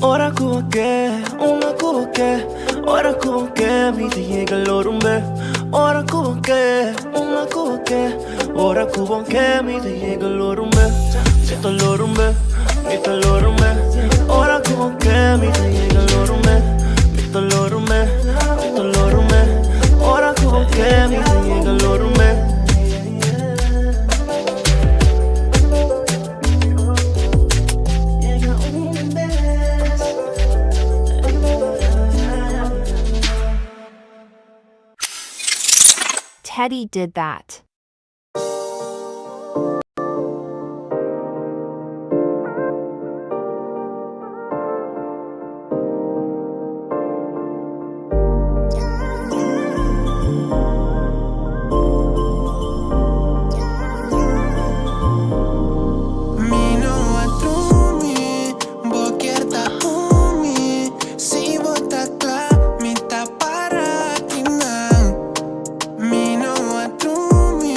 Ora ku ke, una ku ke, ora ku ke, mi ta yega lorumbe. Ora ku ke, una ku ke, ora ku ke, mi ta yega lorumbe. Mi ta lorumbe, mi ta lorumbe. Ora ku ke, mi ta yega lorumbe. Mi ta lorumbe, mi ta lorumbe. Ora ku ke, mi ta yega lorumbe. Yega un bes. Teddy did that. Mi no a drumi, bo kier ta ku mi. Si bo ta kla, mi ta para akinan. Mi no a drumi.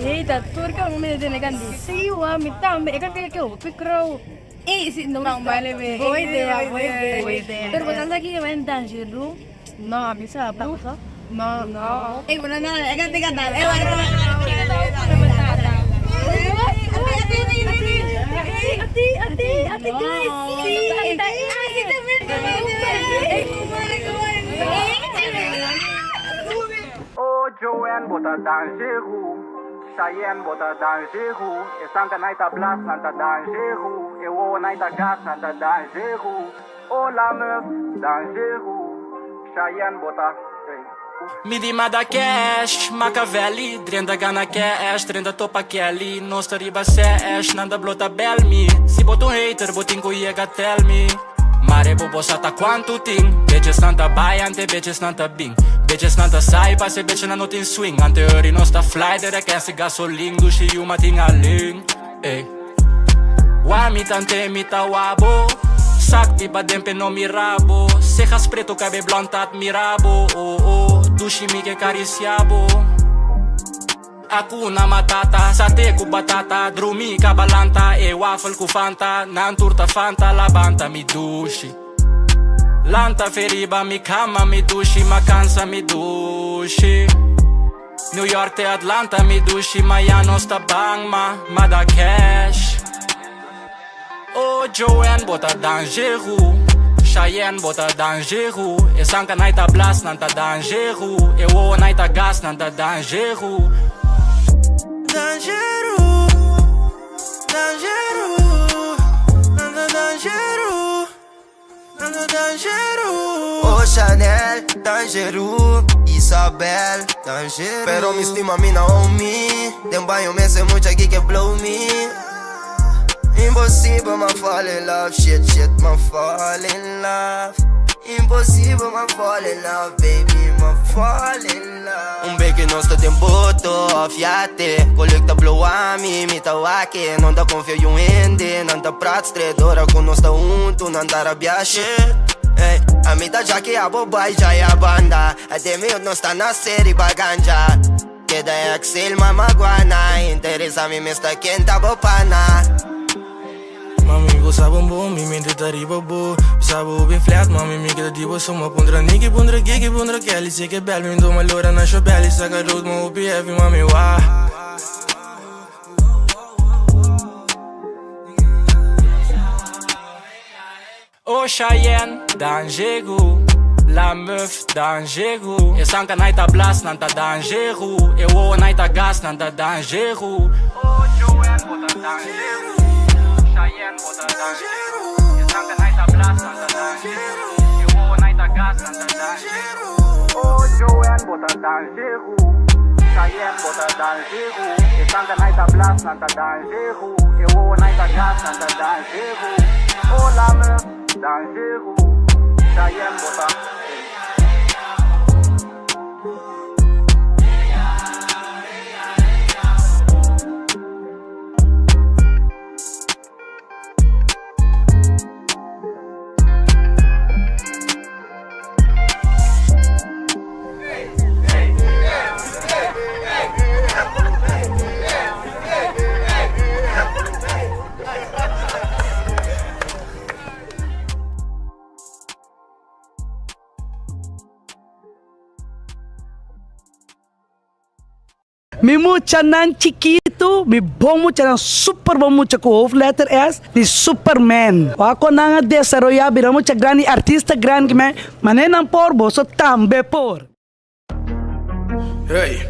Hey, ta tur ka mi tene kan di. Sí, wa mi tambe. E kan ke hopi crow. Ey, si no bang bale be. Boa idea, boa idea. Boa idea. Pero botan sa ki wen dangeru. No, mi sa pa. No, no. Ey, bueno, no, e kan te kan dal. E wa Ati, ati, ati, guys. Sí, Oh Joanne bo ta dangeru Cheyenne bo ta dangeru E sanka nai ta blas nan ta dangeru E wowo nai ta gas nan ta dangeru Oh la meuf dangeru Cheyenne bo ta ey. Mi di mada cash, Machiavelli, drenta gana cash, drenta topa Kelly, nos ta riba sesh, nan ta blota bel mi, si bo ta un hater bo tin ku yega tell me. Mare bo bo sa ta cuantu tin, bitches nan ta bay ante bitches nan ta bin, bitches nan ta sai pase bitches nan no tin swing, ante hurry nos ta fly dere kesi gasolin, dushi yuma tin alin, ey. Wa mi tante mi ta wabo, sak biba den pe no mira bo, cejas preto cabe blond ta admira bo, oh oh, dushi mi ke caricia bo. Hakuna matata, sate ku batata, drumi kabalanta, e wafel ku fanta, nan tur ta fanta, labanta mi dushi. Lanta fe riba mi kama mi dushi, ma kansa mi dushi. New York te Atlanta mi dushi, ma ya nos ta bang ma, ma da cash. Oh Joanne bo ta dangeru Cheyenne bo ta dangeru E sanka nai ta blas nan ta dangeru E wowo nai ta gas nan ta dangeru. Dangeru, dangeru, nan ta dangeru, nan ta dangeru. Oh Chanel, dangeru, Isabel, dangeru. Pero mi stima mi Naomi, den baño mester mucha ki ke blow me. Imposibel ma fall in love, shit shit ma fall in love. Imposibel ma fall in love, baby ma fall in love. Un beke nos ta den boto of yate, kolek ta blow ami, mi ta wak-e. Non ta konfia yun hende, nan ta prat stret. Ora ku nos ta huntu, nan ta rabia shit. Ey, ami ta jaki abo bai jaya banda. Ade mi nos ta na seri baganja. Keda exil mama guana Interesa mi mes ta ken ta bo pana. Mami bo sa bon bon mi mente ta riba bo Bo sa bo bin flat mami mi keda di bo so Ma puntra Nicky puntra Kiki puntra Kelly Si ke bel mi tuma lora na sho belly Saka road ma hopi heavy mami wah. Oh Cheyenne, dangeru La meuf, dangeru E sanka nai ta blas, nan ta dangeru E wowo nai ta gas, nan ta dangeru Oh Joanne, bo ta dangeru Cheyenne, bo ta dangeru E sanka nai ta blas, nan ta dangeru E wowo nai ta gas, nan ta dangeru Oh Joanne, bo ta dangeru Cheyenne, bo ta dangeru E sanka nai ta blas, nan ta dangeru E wowo nai ta gas, nan ta dangeru Hola me dangeru Cheyenne, bo ta Mi muchanan chikitu, mi bon muchanan, super bon mucha ku hoofdletter S, di Superman. Wak kon nan a desaroyá bira mucha grandi, artista grandi ki men, manera nan por, boso tambe por. Hey.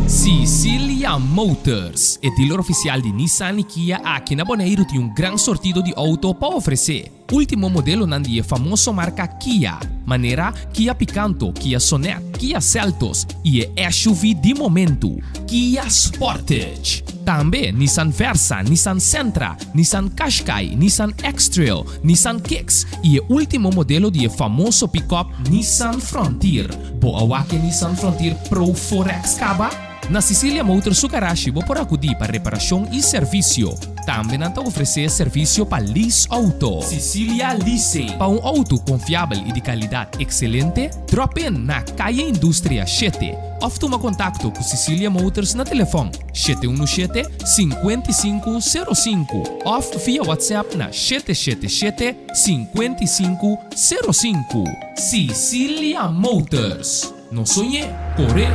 Sicilia Motors, e dealer oficial di Nissan y Kia aki na Boneiru tin un gran sortido di auto pa ofrece. Ultimo modelonan di e famoso marca Kia, manera Kia Picanto, Kia Sonet, Kia Seltos y e SUV di momento, Kia Sportage. Tambe Nissan Versa, Nissan Sentra, Nissan Qashqai, Nissan X-Trail, Nissan Kicks y e ultimo modelo di e famoso pick-up Nissan Frontier. Bo a wak e Nissan Frontier Pro 4X caba? Na Cecilia Motors su garashi bo por akudí pa reparashon i servisio. Tambe nan ta ofresé servisio pa lease outo. Cecilia Leasing. Pa un outo konfiabel i di kalidat ekselente, drop in na Kaya Industria shete òf tuma kontakto ku Cecilia Motors na telefòn 717 5505 òf via WhatsApp na 777 5505. Cecilia Motors. No soñ'é, kor'é!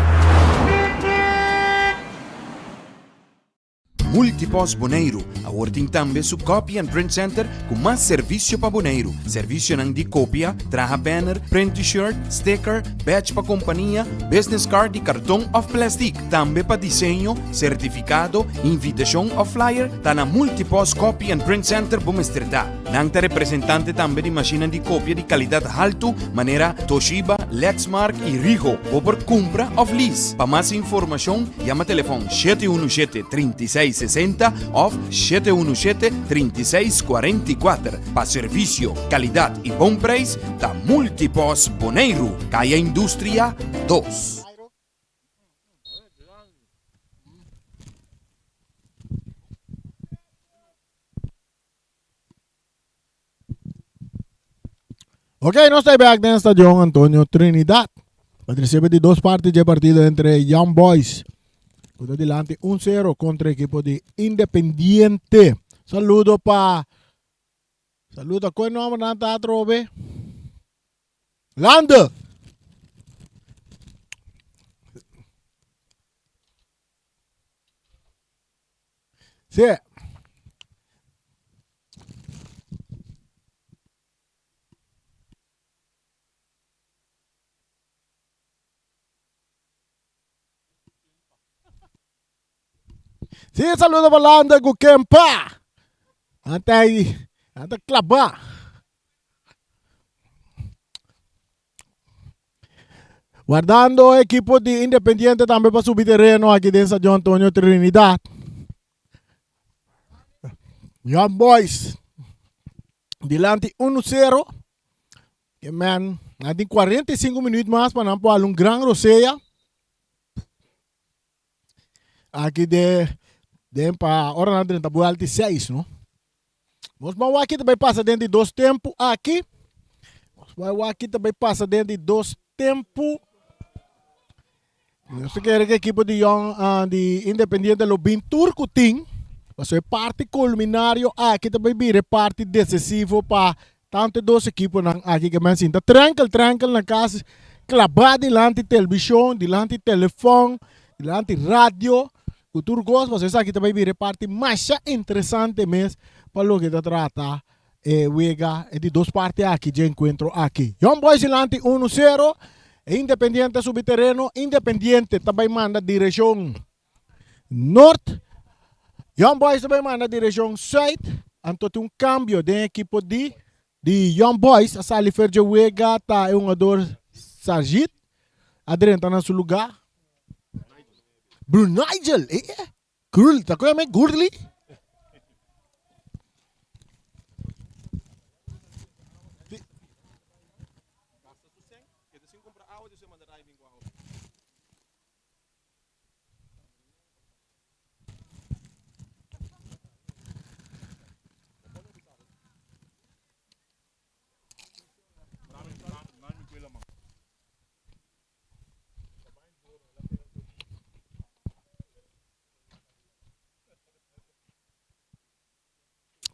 Multipost Boneiru awor tin tambe su Copy and Print Center ku mas servisio pa Boneiru. Servisionan di kopia, traha banner, print t-shirt, sticker, badge pa kompania, business card di karton òf plèstik. Tambe pa diseño, sertifikado, invitashon òf flyer ta na Multipost Copy and Print Center bo mester ta. Nan ta representante tambe di mashinnan di kopia di kalidat haltu manera Toshiba, Lexmark i Ricoh. Bo por kumpra òf lease. Pa mas informashon yama telefòn 717 36 60 òf 717 36 44. Pa servisio, kalidat i bon preis ta Multipos Boneiru, Kaya Industria dos. Ok, nos ta back den Stadion Antonio Trinidad. Pa recibe di dos parti dje partido entre Young Boys. Ku ta dilanti 1-0 kontra ekipo di Independiente. Saludo pa Saludo koe nomber nan ta atrobe. Lande. Sí. Sí, saludo pa Landa ku Kempa. Anta ahí, anta klaba. Wardando ekipo di Independiente tambe pa subi tereno aki den Stadion Antonio Trinidad. Young Boys dilanti 1-0. E man, nan tin 45 minuut mas pa nan por hala un gran rosea. Aki de den pa ora nan drenta buelta di 6, no? Nos ban wak kita bai pasa den di dos tempu aki. Nos bai wak kita bai pasa den di dos tempu. Nos ta kere ku ekipo di Young uh, di Independiente lo bin tur ku tin. Paso e parti culminario aki ta bai bira e parti decisivo pa Tanto e dos ekiponan aki ke men sinta trankel trankel na kas, klabá dilanti televishon, dilanti telefòn, dilanti radio, ku tur kos, pasobra esaki ta bai bira e parti masha interesante mes pa loke ta trata e wega e di dos parti aki dje enkuentro aki. Young Boys dilanti uno sero, e Independiente a subi tereno, Independiente ta bai manda direkshon Nort. Young Boys ta bai manda direccion Zuid. Anto tin un cambio den equipo di di Young Boys. A sali fer dje wega ta e hungador Sarjit. A drenta na su lugar. Brunigel. Eh, eh. Grul, ta koe me Gurli?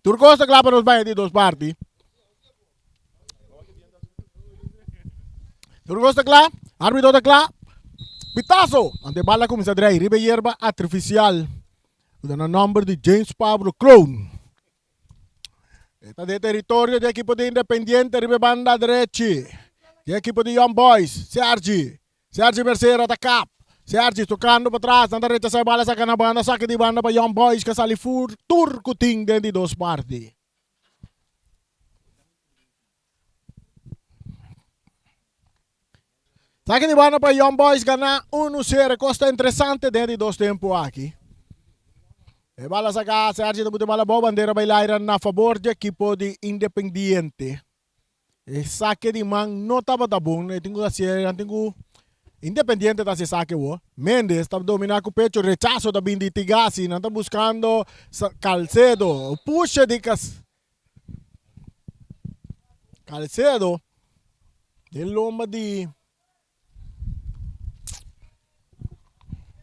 Tur kos ta kla pa nos bai di dos parti. Tur kos ta kla, arbitro ta kla. Pitazo! Ante bala kuminsá drei riba e yerba artifisial ku ta na nòmber di James Pablo Kroon. E ta den teritorio di ekipo di Independiente riba e banda drechi di ekipo di Young Boys, Sergi. Sergi Mercera ta kap. Sergi tokando pa tras, nan ta rechasá e bala saka na banda, saka di banda pa Young Boys ka sali fur tur ku tin den di dos parti. Saka di banda pa Young Boys gana 1-0. Kos ta interesante den di dos tempu aki. E bala saka, Sergi ta buta e bala abou, bandera bai laira na fabor di ekipo di Independiente. E sake di man no tabata bon, e tin ku hasié, nan tin ku. Independiente ta hasi esaki awor. Mendes ta domina ku pecho, rechaso ta bin di Tigasi, nan ta buskando Calcedo, pushe di Calcedo den lomba di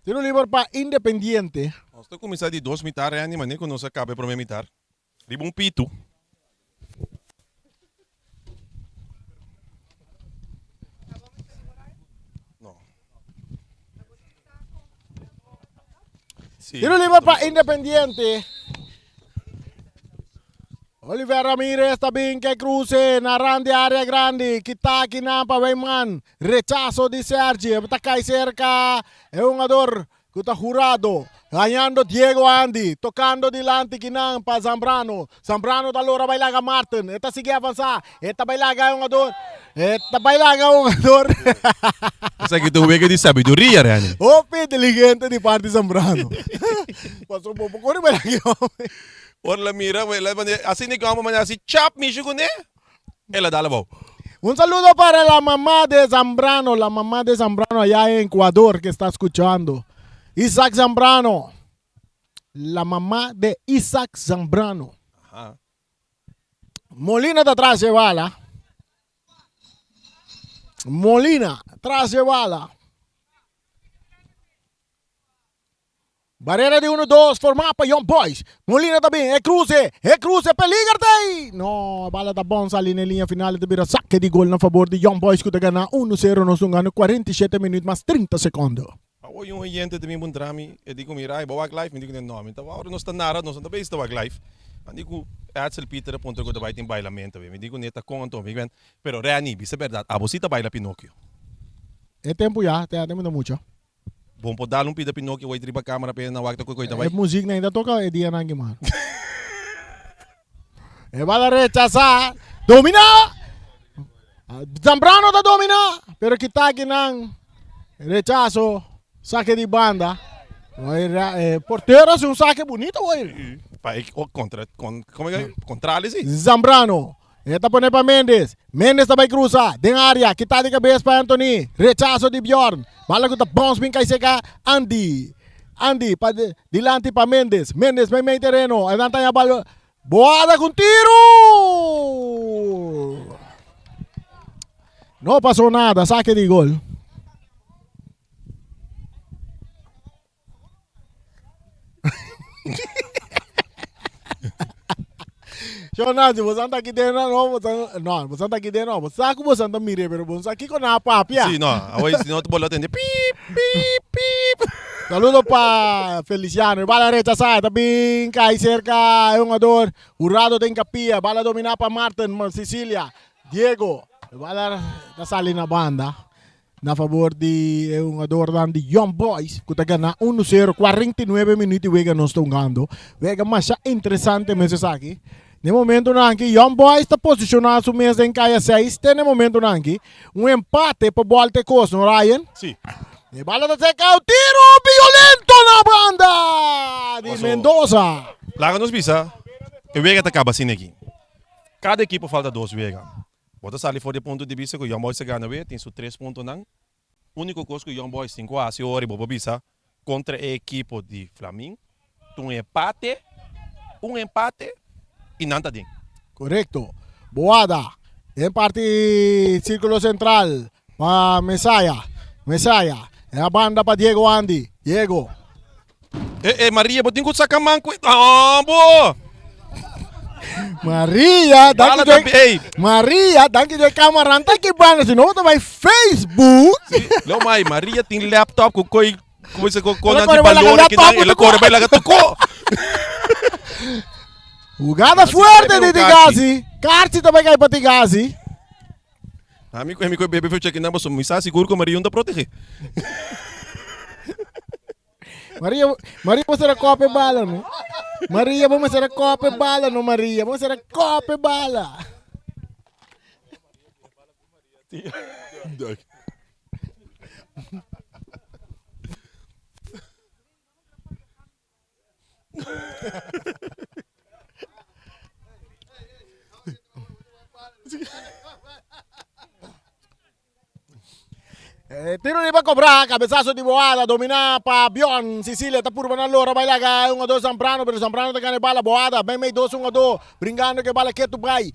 Tiro liber pa Independiente. Nos ta kuminsá di dos mitar Randy manera ku nos a kaba e promé mitar. Riba un pitu. No. Sí. Tiro liber pa Independiente. Oliver Ramirez ta bin ke cruce na rand di area grandi. Kita kinan pa Weyman. Rechazo di Sergi. Ta kai cerca e hungador ku ta Jurado. Gañando Diego Andy. Tocando dilanti kinan pa Zambrano. Zambrano ta lora bai laga Martin. E ta sigui avansa. E ta bai laga e hungador. E ta bai laga e hungador. Esaki ta un wega di sabiduria, Rene. Hopi inteligente di parti Zambrano. Pasobra bo por kore bai laga e homber. Ora el a mira, el a manda asina ki homber manda hasi chap mishi kuné, el a dal abou. Un saludo para la mamá de Zambrano, la mamá de Zambrano allá en Ecuador que está escuchando. Isaac Zambrano, la mamá de Isaac Zambrano. Aha. Molina ta tras dje bala. Molina tras dje bala. Barera di uno dos formá pa Young Boys. Molina ta bin, e kruse, e kruse, peliger ta ei! No, e bala ta bon sali na e liña final, e ta bira sake di gol na fabor di Young Boys ku ta gana uno sero. Nos ta gana 47 minüt mas 30 sekondo. Awor un oyente ta bin puntra mi, e di ku mi, Ray, bo wak live? Mi di ku ne, no, mi ta ora nos ta nara, nos no ta bezig ta wak live. Mi di ku Edsel Pieter a puntra ku ta bai tin bailamento awe. Mi di ku ne, ta kon anto? Mi di ku, pero Renny, bisa bèrdat, abo si ta baila Pinocchio? E tempu ya, te ate mi ta mucha. Bon por dal un pida Pinocchio wait riba camera p'e na wak ta koe koe ta bai. E muziek na ainda toca e dianan aki man. E bala rechasa. Domina! Zambrano ta domina, pero kita akinan rechaso, saque di banda. Eh, portero hace un saque bonito hoy. Pa e contra con como e contrale si. Zambrano E ta pone pa Mendes. Mendes ta bai cruza den area. Kita di cabes pa Anthony. Rechazo di Bjorn. Bala cu ta bounce bin cay seca Andy. Andy pa dilanti pa Mendes. Mendes mei mei tereno. E dan taña bal. Boada cu un tiro! No pasó nada. Saque di gol. Yo Nancy, bo ta aki den no, bo no, bo ta aki den no. Bo sa ku bo ta mire, pero bo sa kiko na papia. Sí, no, awor si no te bolo atende pip, pip, pip. Saludo pa Feliciano. Bala rechazada, ta bin kai cerca e jugador. Jurado den capilla, bala domina pa Martin, Sicilia. Diego, bala ta sali na banda. Na fabor di e hungadornan di Young Boys ku ta gana uno sero 49 minuut di wega nos ta hungando. Wega masha interesante mes esaki. Den momentonan aki Young Boys ta posiciona su mes den kaya 6 te den momentonan aki. Un empate pa bolta e kos, no Ryan? Si. E bala ta seka un tiro violento na banda di Paso. Mendoza. Laga nos bisa e wega ta kaba asina aki. Kada ekipo falta dos wega. Bo ta sali for di e punto di bista ku Young Boys ta gana awe, tin su tres puntonan. Úniko kos ku Young Boys tin ku hasi ora i bo por bisa kontra e ekipo di Flamin ta un empate, un empate i nan ta den. Korekto. Boada den parti sirkulo sentral pa Mesaya. Mesaya e a banda pa Diego Andy. Diego. Eh, eh, Maria, bo tin ku saka man ku. Ah, bo! Maria, danki Bala joy. ta ey. Maria, danki joy camera ta ki banda, si no bo ta bai Facebook. Sí, lo mai, Maria tin laptop ku koi, ku se ko Ela nan kore di bai laga balor ki laptop nan, ela ku kore bai laga toko. Jugada Así fuerte bai di un karchi. Tigazi. Karchi ta bai kai pa Tigazi. Ami ku mi ku bebe fecha kinan pasobra mi sa sigur ku Maria no ta protege. Maria, Maria bo será kope bala no. Maria bo será kope bala no Maria, bo será kope bala. Tiro riba kobra, kabesaso di Boada, dominá pa Bjorn. Cecilia ta purba na lora bai laga e hungadó Zambrano, pero Zambrano ta gana e bala. Boada meimei dos hungadó, bringando ku e bala ketu bai.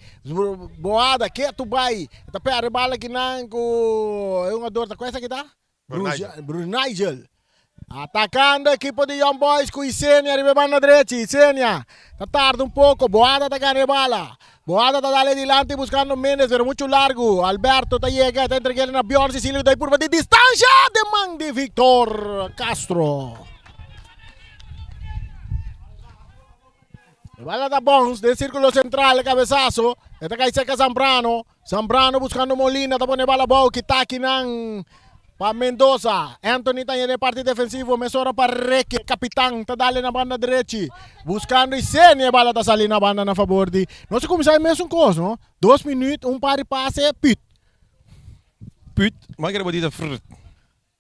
Boada ketu bai, ta pèrdè e bala kinan ku e hungador ta ku esaki ta? Bruce Nigel. Atakando ekipo di Young Boys ku Isenia riba e banda drechi. Isenia ta tarda un poko. Boada ta gana e bala. Boada ta dale dilanti buskando Mendes pero muchu largu. Alberto ta yega e ta entreg'el na Bjorn Cecilio ku ta purba di distansha den man di Victor Castro. E bala ta bounce den sirkulo sentral e kabesaso e ta kai serka Zambrano. Zambrano buscando Molina ta pone bala abou kita akinan pa Mendoza. Anthony ta den parti defensivo mesora pa Reke kapitan ta dale na banda drechi buscando Isenia e bala ta sali na banda na fabor di nos a cuminsa e mesun cos no dos minuut un par di pase put. Put mas kere bo di ta frut.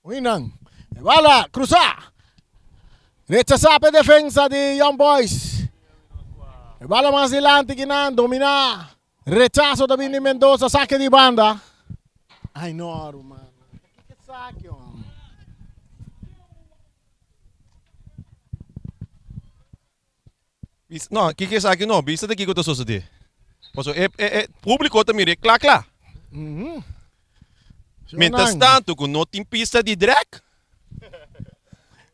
Winan e bala cruza rechasa pa e defensa di Young Boys e bala mas dilanti kinan domina. Rechaso ta bini di Mendoza, sake di banda. Ay no ruman, kiko esaki hom. No, kiko esaki no, bisa ta kiko ta sosode. Paso e e e publico ta mira e kla kla. Mientras tanto ku no tin pista di drek.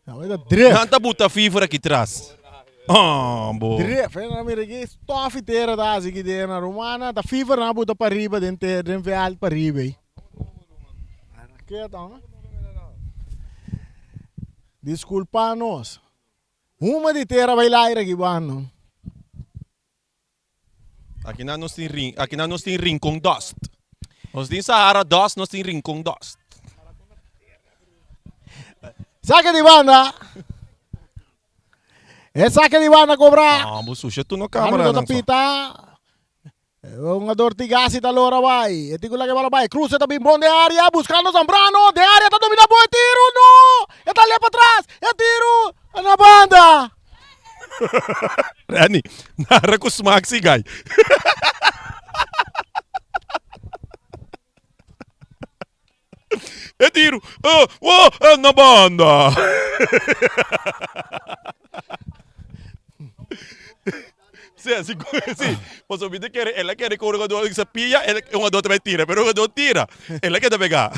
Nan ta buta fever aki tras. Oh, bo. Dref, eh, nan mira ki stof y tera ta haci ki den na Romana, ta fever nan buta pariba den ter, den veld pariba ey. Ke ta, no? Disculpa nos. Huma di tera bay laira aki bando. Aki nan nos tin rin, aki nan nos tin Rincon Dust. Nos tin Sahara Dust, nos tin Rincon Dust. Sake di banda. E sake di banda cobra. Ah, bo susha tu no camera nan so. Pita. Un jugador Tigasi ta lora bai. E tico laga bala bai. Cruce ta bin bon den area buscando Zambrano. Den area ta domina bon e tiro. No! E ta le pa tras. E tiro na banda. Renny, nara ku smak si gai. E tiro, oh, oh, eh, na banda. Sí, sí, sí. Pasobra mi ta kere, el a kere ku un jugador sa pia, el, un jugador ta bai tira, pero un jugador tira, el a keda pegá.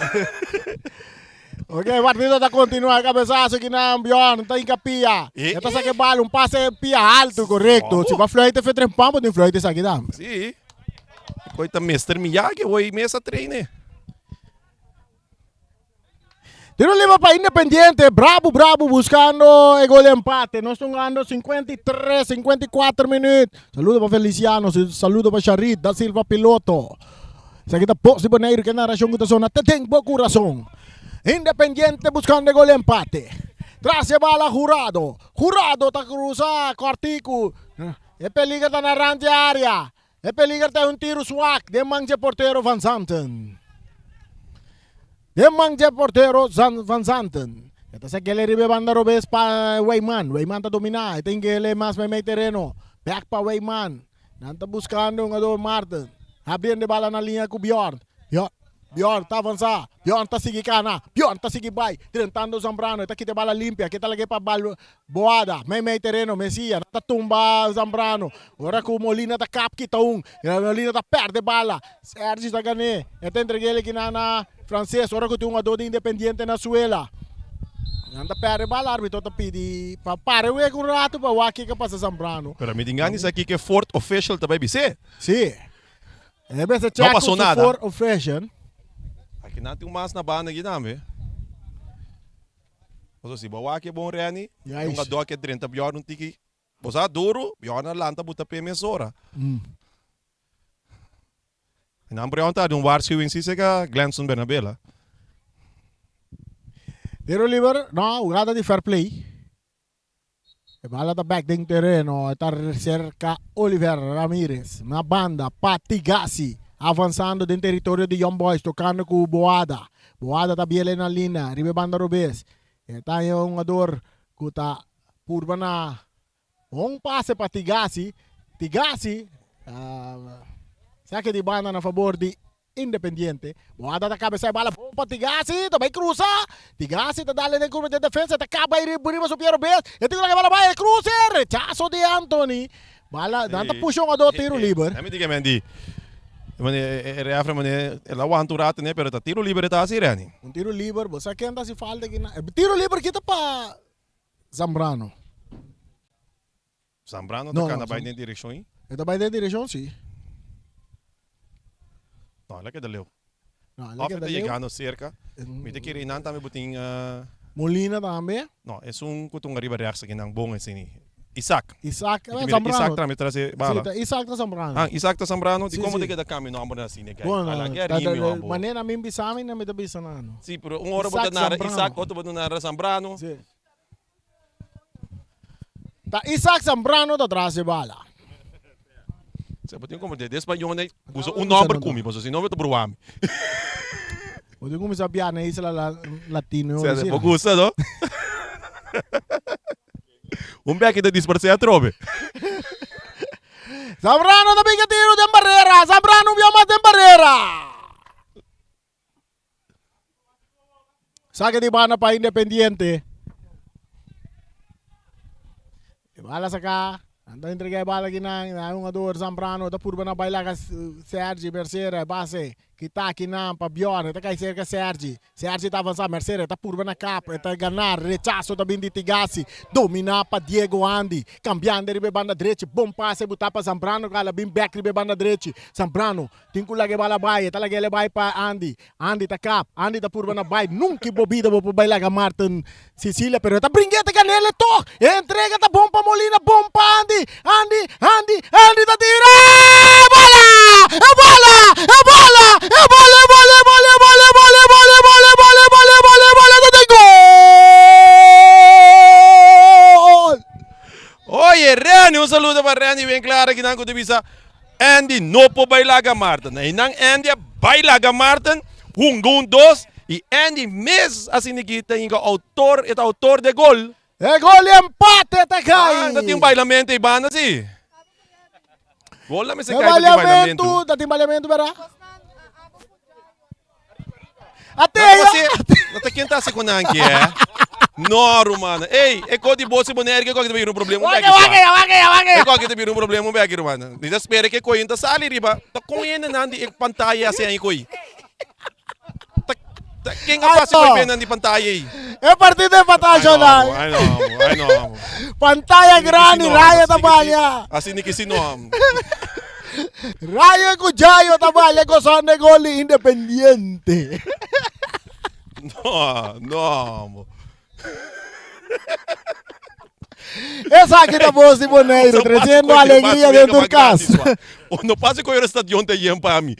Ok, partido ta continua. Cabezazo ki nan Bjorn ta hinca pia. E ta saca e bal, un pase pia alto, correcto. Si ba fluit fe tren pampo, tin fluit esaki tambe. Sí. Koi ta Mister Miyagi, hoy mes a traine. Tiro libre pa Independiente. Bravo, bravo, buscando e gol de empate. Nos jugando 53, 54 minuut. Saludo pa Feliciano, saludo pa Charit, da Silva piloto. Esaki ta Bos di Boneiru ke narashon ku ta sona te den bo kurason. Independiente buskando e gol empate. Tras e bala Jurado. Jurado ta krusa kòrtiku. E peliger ta na rant di área. E peliger ta un tiru swak den man dje portero Van Zanten. Den man dje portero Van Zanten. E ta sak'el riba e banda robes pa Weyman. Weyman ta dominá. E ta ingele mas meimei tereno. Bèk pa Weyman. Nan ta buskando hungador Marten. Habriendo e bala na liña ku Bjorn. Bjorn, Bjorn ta avansá. Bjorn ta sigui kana. Bjorn ta sigui bai. Drentando Zambrano. E ta kita e bala limpia. Ke ta lag'é pa bal Boada. Mei mei tereno. Mesia. Nan ta tumba Zambrano. Ora ku Molina ta kap kita un. Molina ta pèrdè bala. Sergi ta gan'é. E ta entreg'é el kinan na Frances. Ora ku tin hungador di Independiente na suela. Nan ta pèrdè bala. Arbitro ta pidi pa para e wega un ratu pa wak kiko a pasa Zambrano. Pero mi tin gana di sa kiko e fourth official ta bai bis'é. Sí. E mester check ku su fourth official. Aki nan tin un mas na banda aki tambe. Pasobra si bo a wak e bon Renny, e hungador ke drenta Bjorn un tiki. Bo sa duru, Bjorn a lanta buta p'e mesora. Nan preon ta di un waarschuwing si seka Glenson Bernabela. Tiro liber, no, hugada di fair play. E bala ta bek den tereno, e ta serka Oliver Ramirez. Na banda, Pati Gassi, avansando den teritorio di Young Boys, tokando ku Boada. Boada ta biele na lina, riba e banda robes. E ta e hungador ku ta purba na bon pase pa Tigasi. Tigasi, sake di banda na fabor di. Independiente. Boada ta kabesá e bala bon pa Tigasi, ta bai krusa. Tigasi ta dale den kurva den defensa, ta kaba i riba su pie robes. E tin ku laga e bala bai, e kruse, rechaso di Anthony. Bala, nan ta pusha un adó tiro liber. Mi di ke men di, e refre mane, el a wanta un rato ne, pero ta tiro liber e ta hasi Renny. Un tiro liber, bo sa ken ta hasi falta aki nan? Tiro liber kita pa Zambrano. Zambrano ta kana bai den direkshon ei? E ta bai den direkshon, si. No, el a keda leu. No, el a keda leu. Of e ta yegando serka. Mi ta kere einan tambe bo tin. Molina tambe. No, esun ku ta un ariba rechts aki nan bon esei. Isaac. Isaac, eh, Zambrano. Isaac tambe tras e bala. Si, ta Isaac ta Zambrano. Ah, Isaac ta Zambrano. Di komo ta keda kambia nombernan asina kai? Bueno, Ala ke a rimi hombo. Manera mi bisa mi, mi ta bisa nan. Si, pero un ora bo ta nara Isaac, otro bo ta nara Zambrano. Si. Ta Isaac Zambrano ta tras e bala. Sa bo tin como de español ne usa un nomber cu mi pasobra si no mi ta bruha mi. Bo tin cuminsa bia na isla latino. Sa bo gusta no? Un beki ta disparce atrobe. Zambrano ta pica tiro den barrera. Zambrano un bia mas den barrera. Saque di banda pa Independiente. E bala saca. Nan ta entrega e bala aki nan. Nan hungador Zambrano ta purba na baila ka Sergi Mercera. Base kita aki nan pa Bjorn. E ta kai cerca Sergi. Sergi ta avansa. Mercera ta purba na kap. E ta gana. Rechazo ta bin di Tigasi. Domina pa Diego Andy. Cambiando riba e banda drechi. Bon pase buta pa Zambrano. Kala bin bek riba e banda drechi. Zambrano Tin ku laga e bala bai, e ta laga el e bai pa Andy. Andy ta kap, Andy ta purba na bai. Nunki bo bida bo por bai laga Martin Sicilia, pero e ta bring'é, ta gan'é el e tog. E entrega ta bon pa Molina, bon pa Andy. Andy, Andy, Andy ta tira! E bola! E bola! E bola! E bola, e bola, e bola, e bola, e bola, e bola, e bola, e bola, e bola, e bola, e bola, ta den gol! Oye Renny, un saludo pa Renny Winkelaar akinan ku ta bisa Andy no por bai laga Marten. Einan Andy a bai laga Marten, hunga un dos y Andy mes a sinti ki ta hinka autor, e ta autor de gol. E gol di empate ta kai. Ah, ta tin bailamento ei banda si. Gol la mester E kai ta tin bailamento, bailamento. ta tin bailamento bera? No ta No ta ken ta hasi ku nan ki eh? No, ruman. Ey, e ko di bo si Bonaire ke ko ki ta bira un problema un beki swa. E ko ki ta bira un problema un beki, ruman. Ni ta spera ke koin ta sali riba. Ta kon hende nan di e pantaya hasi ain koi? Ta ta ken a fasi koi be nan di pantaya ei? E partido empatá Ai no, Jonai. ai no, ai no. Pantaya grandi, raya ta balia. Asina ki si no. Rayo ku Jayo ta balia gozando e gol di Independiente. No, no. Esaki ta voz di Boneiru, treciendo alegria den tur cas. No pasa ku e stadion ta yen pa mi.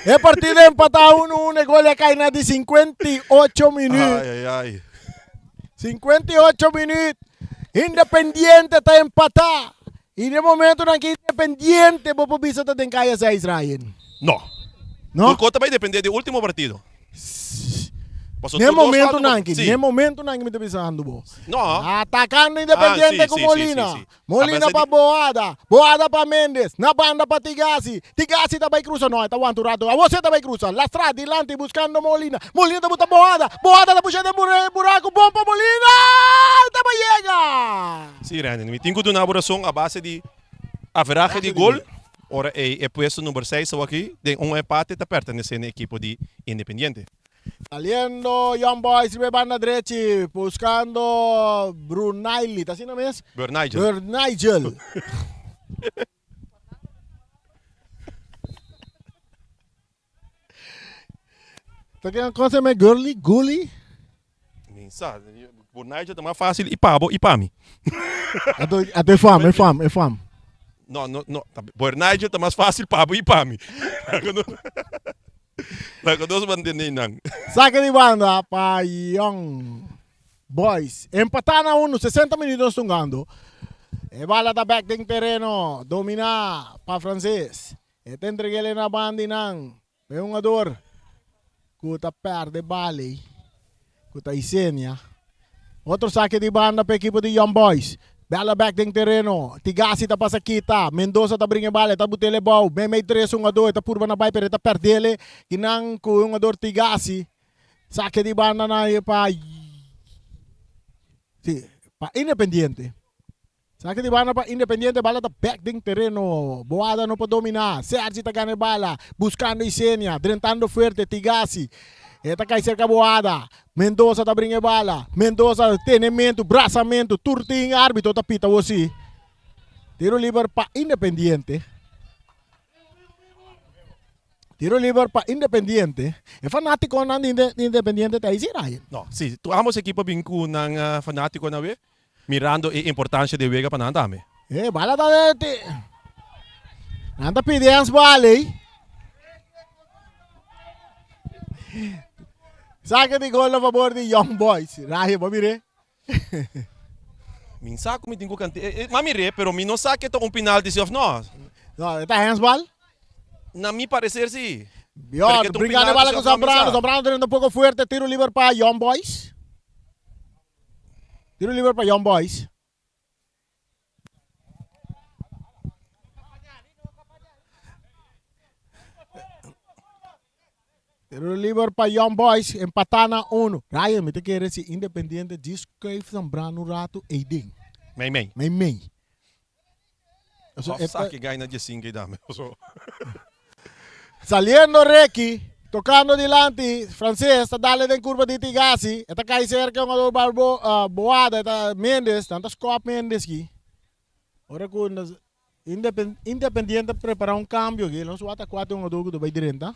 E partido empatá 1-1, e gol a kai na di 58 minuut. Ai, ai, ai. 58 minuut. Independiente ta empatá. I den momentonan ki Independiente bo por bisa ta den kaya seis, Ryan? No. No? Tur kos ta bai depende di ultimo partido. Paso Den tur dos momentonan falta ki, si. den momentonan ki mi ta bisando bo. No. Atakando Independiente Ah, si, ku si, si, Molina. si, si. Molina Apesar pa di- Boada, Boada pa Mendes, na banda pa Tigasi, Tigasi ta bai krusa, no, e ta wanta un rato, awor si e ta bai krusa, Lastra dilanti buskando Molina, Molina ta buta Boada, Boada ta pusha den buraku, bon pa Molina, e ta bai yega! Sí, Randy, mi tin ku duna bo rason a base di averahe di gol. Ora ei e puesto number seis awaki den un empate ta pertenesé na ekipo di Independiente. Saliendo Young Boys riba e banda drechi buscando Brunaili, ta asina mes? Burnigel. Burnigel. Ta ken cosa me girly, gully? Mi sa, Burnigel ta mas fácil i pa bo i pa mi. Ato, ato e fam, e fam, e fam. No, no, no. Burnigel ta mas fácil pa bo i pa mi. Laga nos mantene nan. Sake di banda pa Young Boys. Empatá na unu, 60 minuut nos tungando. E bala ta bek den tereno, dominá pa Frances. E ta entreg'el na banda di nan. E hungador ku ta perde bala ei, ku ta Isenia. Otro sake di banda pa ekipo di Young Boys. Bala bek den tereno. Tigasi ta pasa kita. Mendoza ta bringa e bala, e ta but'el e bou. Meimei tres hungador, e ta purba na bai pero e ta perdele. Kinan ku e hungador Tigasi. Sake di banda na e pa si, pa Independiente. Sake di banda pa Independiente, bala ta bek den tereno. Boada no por domina. Sergi ta gana e bala, buskando Isenia, drentando fuerte, Tigasi. E ta kai serka Boada. Mendoza ta bringa e bala. Mendoza tenementu, brasamentu, tur tin arbitro ta pita wosi. Tiro liber pa Independiente. Tiro liber pa Independiente. E fanaticonan di Independiente ta ahí si, Ryan? No, si. Tur ambos ekipo bin ku nan fanaticonan awe. Mirando e importancia di e wega pa nan tambe. E bala ta de Nan ta pidi handsbal ey. Sake di gol na fabor di Young Boys. Rayo, bo mire. Mi sa ku mi tin ku kanti. Ma mir'é, pero mi no sa ke ta un penalti si of no. No, e ta handsbal? Na mi parecer si. Yo, brinca de bala ku Zambrano. Zambrano teniendo un poco fuerte. Tiro liber pa Young Boys. Tiro liber pa Young Boys. Tiro liber pa Young Boys. Empatá na uno. Ryan, mi ta kere si Independiente djis skuif Zambrano un ratu ei den. Mei mei. Mei mei. Of saki gai na djesinke dame. Saliendo Ricky, tocando dilanti, Francés ta dale den curva di Tigasi, e ta cay cerca un Barbo, uh, Boada, e ta Mendes, nan ta scop Mendes ki. Ora cu Independiente prepara un cambio ki, nos wata cuatro un ku ta bay drenta.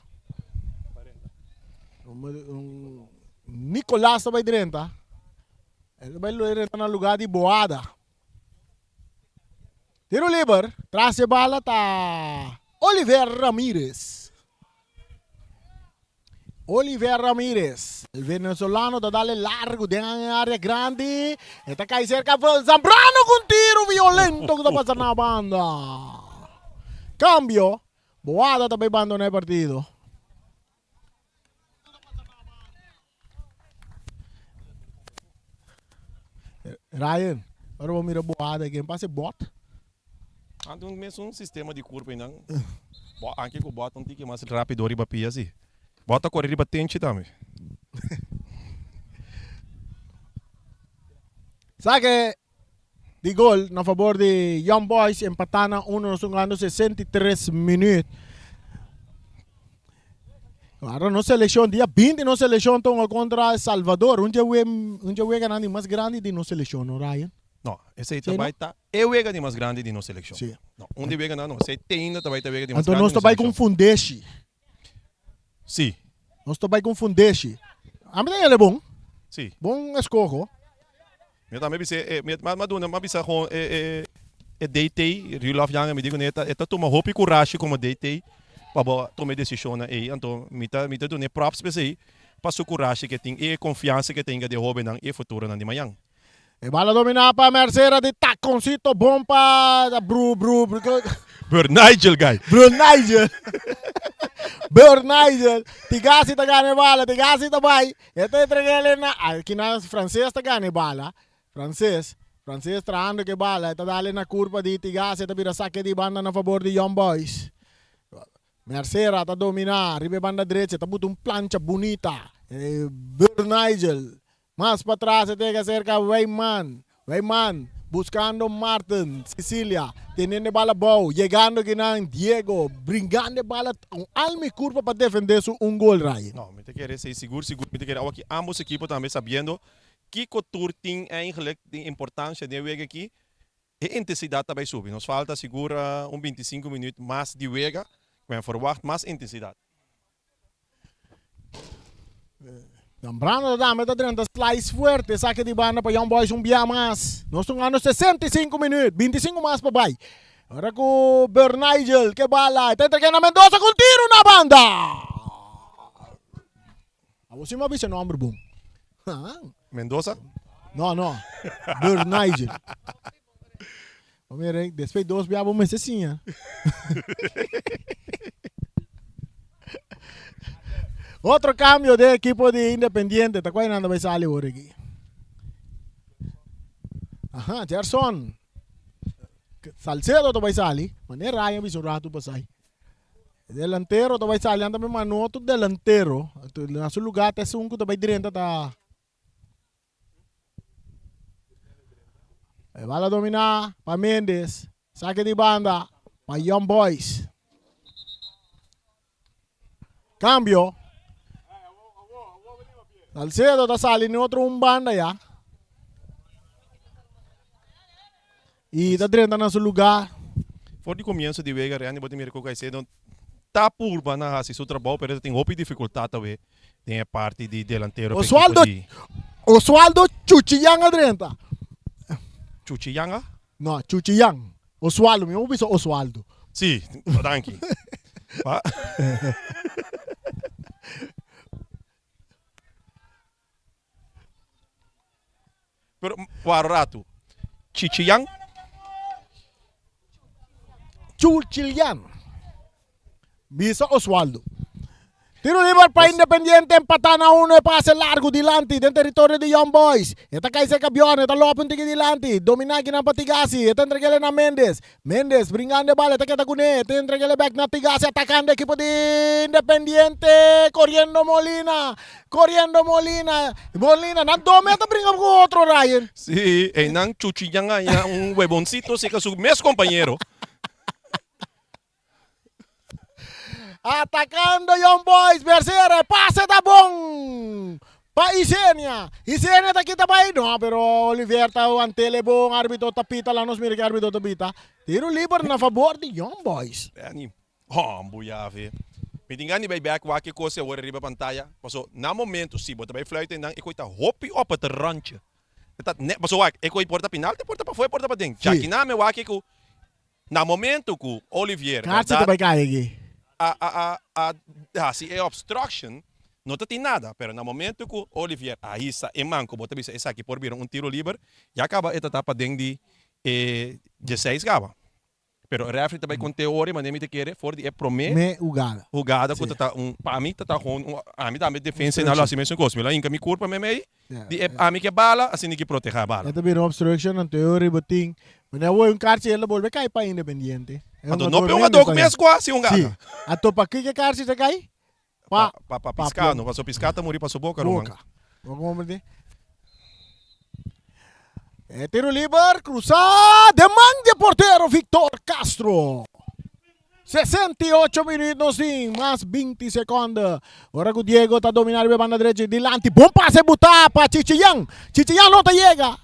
Un, Nicolas ta bay drenta. E ta bay drenta na lugar di Boada. Tiro liber, tras e bala ta Oliver Ramirez. Oliver Ramirez, el venezolano ta dale largo den área grandi. E ta kai cerca Zambrano con tiro violento ku ta pasa na banda. Cambio, Boada ta bai bandona e partido. Ryan, ora bo mira boada ken pasa e bot. Anto un mesun sistema di kurpa einan. Bo anke ku bot un tiki mas rapido riba pia si. Bot ta kore riba tenchi tambe. Sa ke di gol na fabor di Young Boys empatá na uno nos hungando 63 minuut. Ahora nos selección, dia 20 nos selección ta hunga contra El Salvador. Un dje un dje weganan di mas grandi di nos selección, no Ryan? No, esei ta bai ta e wega di mas grandi di nos selección. Sí. No, un di weganan no, esei te ainda ta bai ta wega di mas Anto grandi nos di ta nos bai con selección. fundeshi. Sí. Nos ta bai con fundeshi. Ami ta yele bon. Sí. Bon escoho. Mi tambe bis'é, e, mi a duna, mi a bisa gewoon e, e, e DT, Rudolf Jange, mi di kuné, e ta tuma hopi kurashi komo DT pa bo tuma e desishonnan ei. Anto mi ta, mi ta dun'é props p'esei, pa su kurashi ke tin i e konfiansa ke tin di e hóbennan i e futuronan di mañan. E bala dominá pa Mercera di takoncito bon pa bru bru bru. Bur Nigel guy. Bur Nigel. Bur Nigel. Tigasi ta gana e bala, Tigasi ta bai. E ta entreg'el na aki na Frances ta gana e bala. Frances, Frances trahando ku e bala, e ta dale na kurpa di Tigasi, e ta bira sake di banda na fabor di Young Boys. Mercera ta dominá riba e banda drecha, e ta buta un plancha bunita. Bur Nigel Mas patras e tega serka Wijman. Wijman buskando Martin. Cecilia teniendo e bala abou. Yegando kinan Diego bringando e bala un alma y kurpa pa defende su un gol Ryan. No, mi ta kere esei sigur sigur mi ta kere awaki ambos ekipo tambe sabiendo kiko tur tin eigenlijk di importancia den e wega aki e intensidad ta bay subi. Nos falta sigur un 25 minuut mas di wega, men verwacht mas intensidad. Zambrano ta dame ta drenta slice fuerte sake di banda pa Young Boys un bia mas. Nos ta hungando 65 minuut, 25 mas pa bai. Ora ku Bernigel ke bala ta entrega na Mendoza ku tiro na banda. Abo si mi a bisa nomber bon. Mendoza? No, no. Bernigel. Bo mira, despues dos bia bo mester siña. Otro cambio den equipo di Independiente. Ta cual nan ta bay sali awor aki? Aha, Gerson. Salcedo ta bai sali. Manera Ryan bisa un ratu pasai. Delantero ta bai sali anta mi manoto delantero. Na su lugar ta esun ku ta bai drenta ta. E bala domina pa Mendes. Sake di banda pa Young Boys. Cambio. Salcedo ta sali ni otro un banda ya. Y ta drenta na su lugar. For di comienzo di wega Randy bo ta mira cu Caicedo ta purba na haci su trabou pero ta tin hopi dificultad awe den e parti di delantero pa ekipo Oswaldo di. Oswaldo Chuchiyang a drenta. Chuchiyang a? No, Chuchiyang. Oswaldo, mi no bisa Oswaldo. Sí, danki. Pa. Pero wara ratu. Chichiyan? Chulchilian. Bisa Oswaldo. Tiro liber pa Independiente empatá na uno e pase largu dilanti den teritorio di Young Boys. E ta kai serka Bjorn, e ta lopi un tiki dilanti. Dominá kinan pa Tigasi, e ta entreg'é na Mendes. Mendes bringando e bala, e ta keda kuné, e ta entreg'é bèk na Tigasi atakando ekipo di Independiente. Koriendo Molina, koriendo Molina, Molina nan dome e ta bringa ku otro Ryan. Sí, einan Chuchiyan a haña un weboncito serka su mes kompañero. Atacando Young Boys, Bercera, e pase ta bon pa Isenia. Isenia ta kita bai, no, pero Olivier ta wantele bon, arbitro ta pita, laat nos mira ke arbitro ta pita. Tiro liber na fabor di Young Boys. Benny, hombo yave. Mi tin gana di bai bek wak e kos awor riba pantaya, paso na momento si bo ta bai fluit einan e koi ta hopi op het randje. E ta net, paso wak, e koi por ta penalti, por ta pafó, e por ta paden. Djaki na mi wak e ku Na momento cu Olivier Kaartje ta berdad bai kai aki. a a a a haci e obstruction no ta tin nada, pero na momento cu Olivier a hisa e man cu bo ta bisa esaki por bira un tiro liber, ya caba e ta ta paden di e dieseis caba. Pero e referee ta bai conte ora y manera mi ta kere for di e prome Me hugada. hugada cu Si. ta ta un pa mi ta ta gewoon un ami tambe defensa y nan lo haci mesun cos, mi lo a hinca mi curpa memey Di e ami ke bala, asina ki proteha e bala. E ta bira obstruction, anto e ora bo tin. Wanneer awor un karchi el ta bolbe kai pa Independiente. E Anto no hungador pe hungador ku menos mes kua si hunga. Si. Anto pa kiko e karchi ta kai? Pa pa pa Pisca no, paso Pisca ta muri pa su boka ruman. Boka. Bo komprende? E tiro liber krusa den man di e portero Victor Castro. 68 minuut nos tin, mas 20 seconde. Ora cu Diego ta domina riba e banda drechi dilanti. Bon pase buta pa Chichiyan. Chichiyan no ta yega.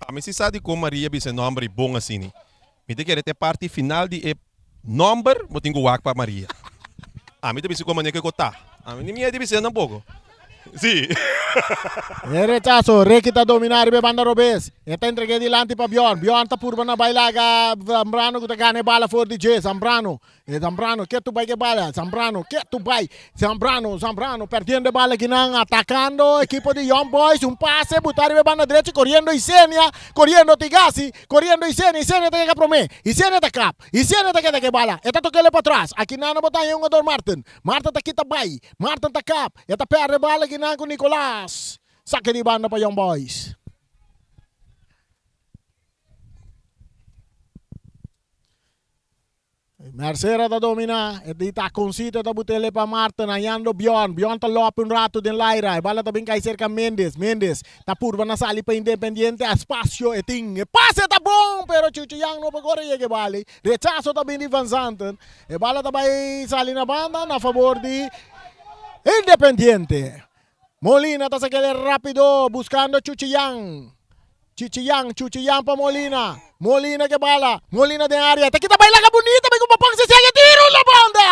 Ami si sa dikon Maria bisa e nomber i bon asini. Mi ta kere ta e parti final di e nomber bo tin ku wak pa Maria. Ami ta bisa kon manera ku e ta. Ami ni miedu di bis'é tampoko. Sí. E rechaso, Ricky ta domina riba e banda robes. E ta entreg'é dilanti pa Bjorn. Bjorn ta purba na bai laga Zambrano ku ta gana e bala for di dje. Zambrano, e Zambrano ketu bai ku e bala. Zambrano ketu bai. Zambrano, Zambrano perdiendo e bala kinan atakando ekipo di Young Boys. Un pase buta riba e banda drechi koriendo Isenia, koriendo Tigasi, koriendo Isenia. Isenia ta yega promé. Isenia ta kap. Isenia ta keda ku e bala. E ta tok'el patras. Akinan a bota e hungador Martin. Martin ta kita bai. Martin ta kap. E ta perde bala kinan ku Nicolas. Sake di banda pa Young Boys. Mercera ta domina. E di taconcito e ta butele pa Martin. Hayando Bjorn. Bjorn ta lopi un rato den laira. E bala ta bin kai serka Mendes. Mendes ta purba na sali pa Independiente. Espacio e tin. E pase ta bon pero Chuchu Yang no por kore yega e bala. Rechazo ta bin di Van Zanten. E bala ta bai sali na banda na fabor di Independiente. Molina ta sakele rapido buscando Chuchiyan. Chichiyan, Chuchiyan pa Molina. Molina ke bala. Molina den area. Ta kita bai laga bunita bai ku Papang se sege tiro na banda.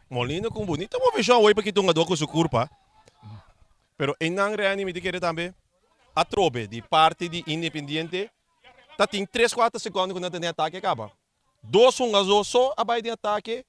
Molina ku un bunita movishon awor pa kita un hungador ku su kurpa. Pero einan Reni mi ta kere tambe atrobe di parti di Independiente ta tin tres kuater sekondo ku nan ta den atake kaba. Dos hungador so a bai den atake.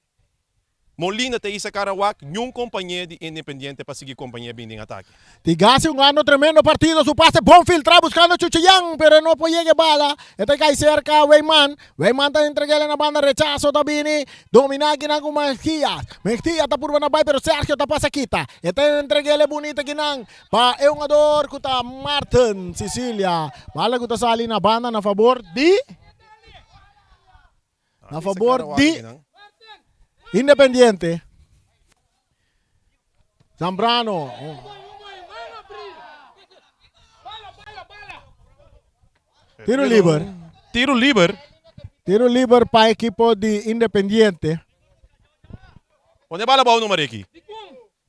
Molina ta hisa kara wak niun kompañé di Independiente pa sigui kompañé bin den atake. Tigasi hungando tremendo partido, su pase bon filtra buscando Chuchiyan, pero e no por yega e bala. E ta cay cerca Weyman. Weyman ta entreg'el na banda rechazo ta bini domina kinan cu Mejia. Mejia ta purba na bay pero Sergio ta pasa kita. E ta entreg'el e bunita kinan pa e hungador cu ta Martin Cecilia. Bala cu ta sali na banda na fabor di Na fabor di Independiente. Zambrano. Tiro liber. Tiro liber. Tiro liber pa ekipo di Independiente. Pone bala bou no Mareki.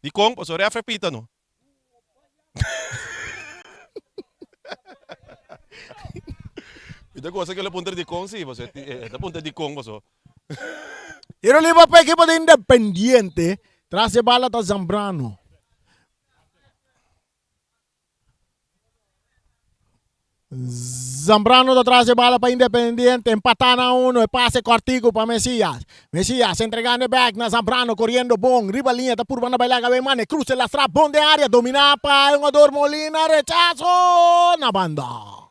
Dikon? Pasobra ref a pita no. Mi ta gosa ku el a puntra dikon si, pasobra e ta puntra dikon pasobra. Tiro liber pa ekipo di Independiente. Tras e bala ta Zambrano. Zambrano ta tras e bala pa Independiente, empatá na uno, e pase kòrtiku pa Mesias. Mesias entregando e bèk na Zambrano, koriendo bon, riba liña ta purba na baila kabe mane, kruse lastra bon den área, dominá pa e hungador Molina, rechaso na banda.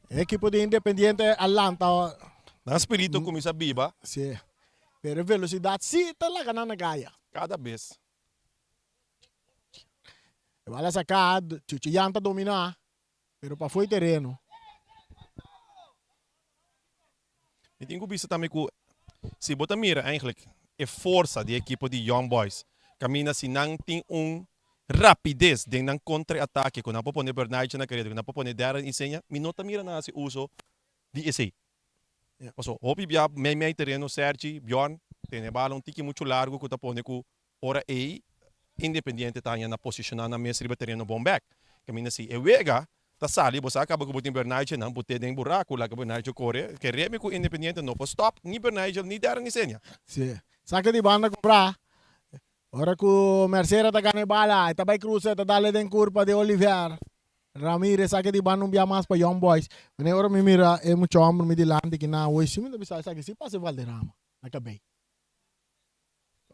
E ekipo di Independiente a lanta. Nan spiritu kuminsá biba. Sí, pero e velosidat sí ta laga nan na kaya. Kada bes. E bala saká, Chuchiyan ta dominá, pero pafó e tereno. Mi tin ku bisa tambe ku si bo ta mira eigenlijk e forsa di e ekipo di Young Boys kaminda si nan tin un rapides den nan kontra-atake ku nan por pone Bernardje na kareda ku nan por pone Darren Isenia mi no ta mira nan hasi uso di esei. Pasobra hopi bia mei mei tereno Sergi, Bjorn tene bala un tiki muchu largu ku ta pone ku Ora ei Independiente ta haña na posishoná nan mes riba tereno bon bèk. Kaminda si e wega ta sali bo sa kaba ku bo tin Bernigel nan bot'é den buraku laga Bernigel kore. Kere mi ku Independiente no por stòp ni Bernigel ni Darren Isenia. Si. Saki di banda kubrá. Ora ku Mercera ta gana e bala e ta bai krusa e ta dale den kurpa di Oliver Ramirez saki di banda un bia mas pa Young Boys. Wanneer ora mi mira e mucha hòmber mi dilanti ki nan awor si mi ta bisa esaki si pasa e Valderrama na kabei.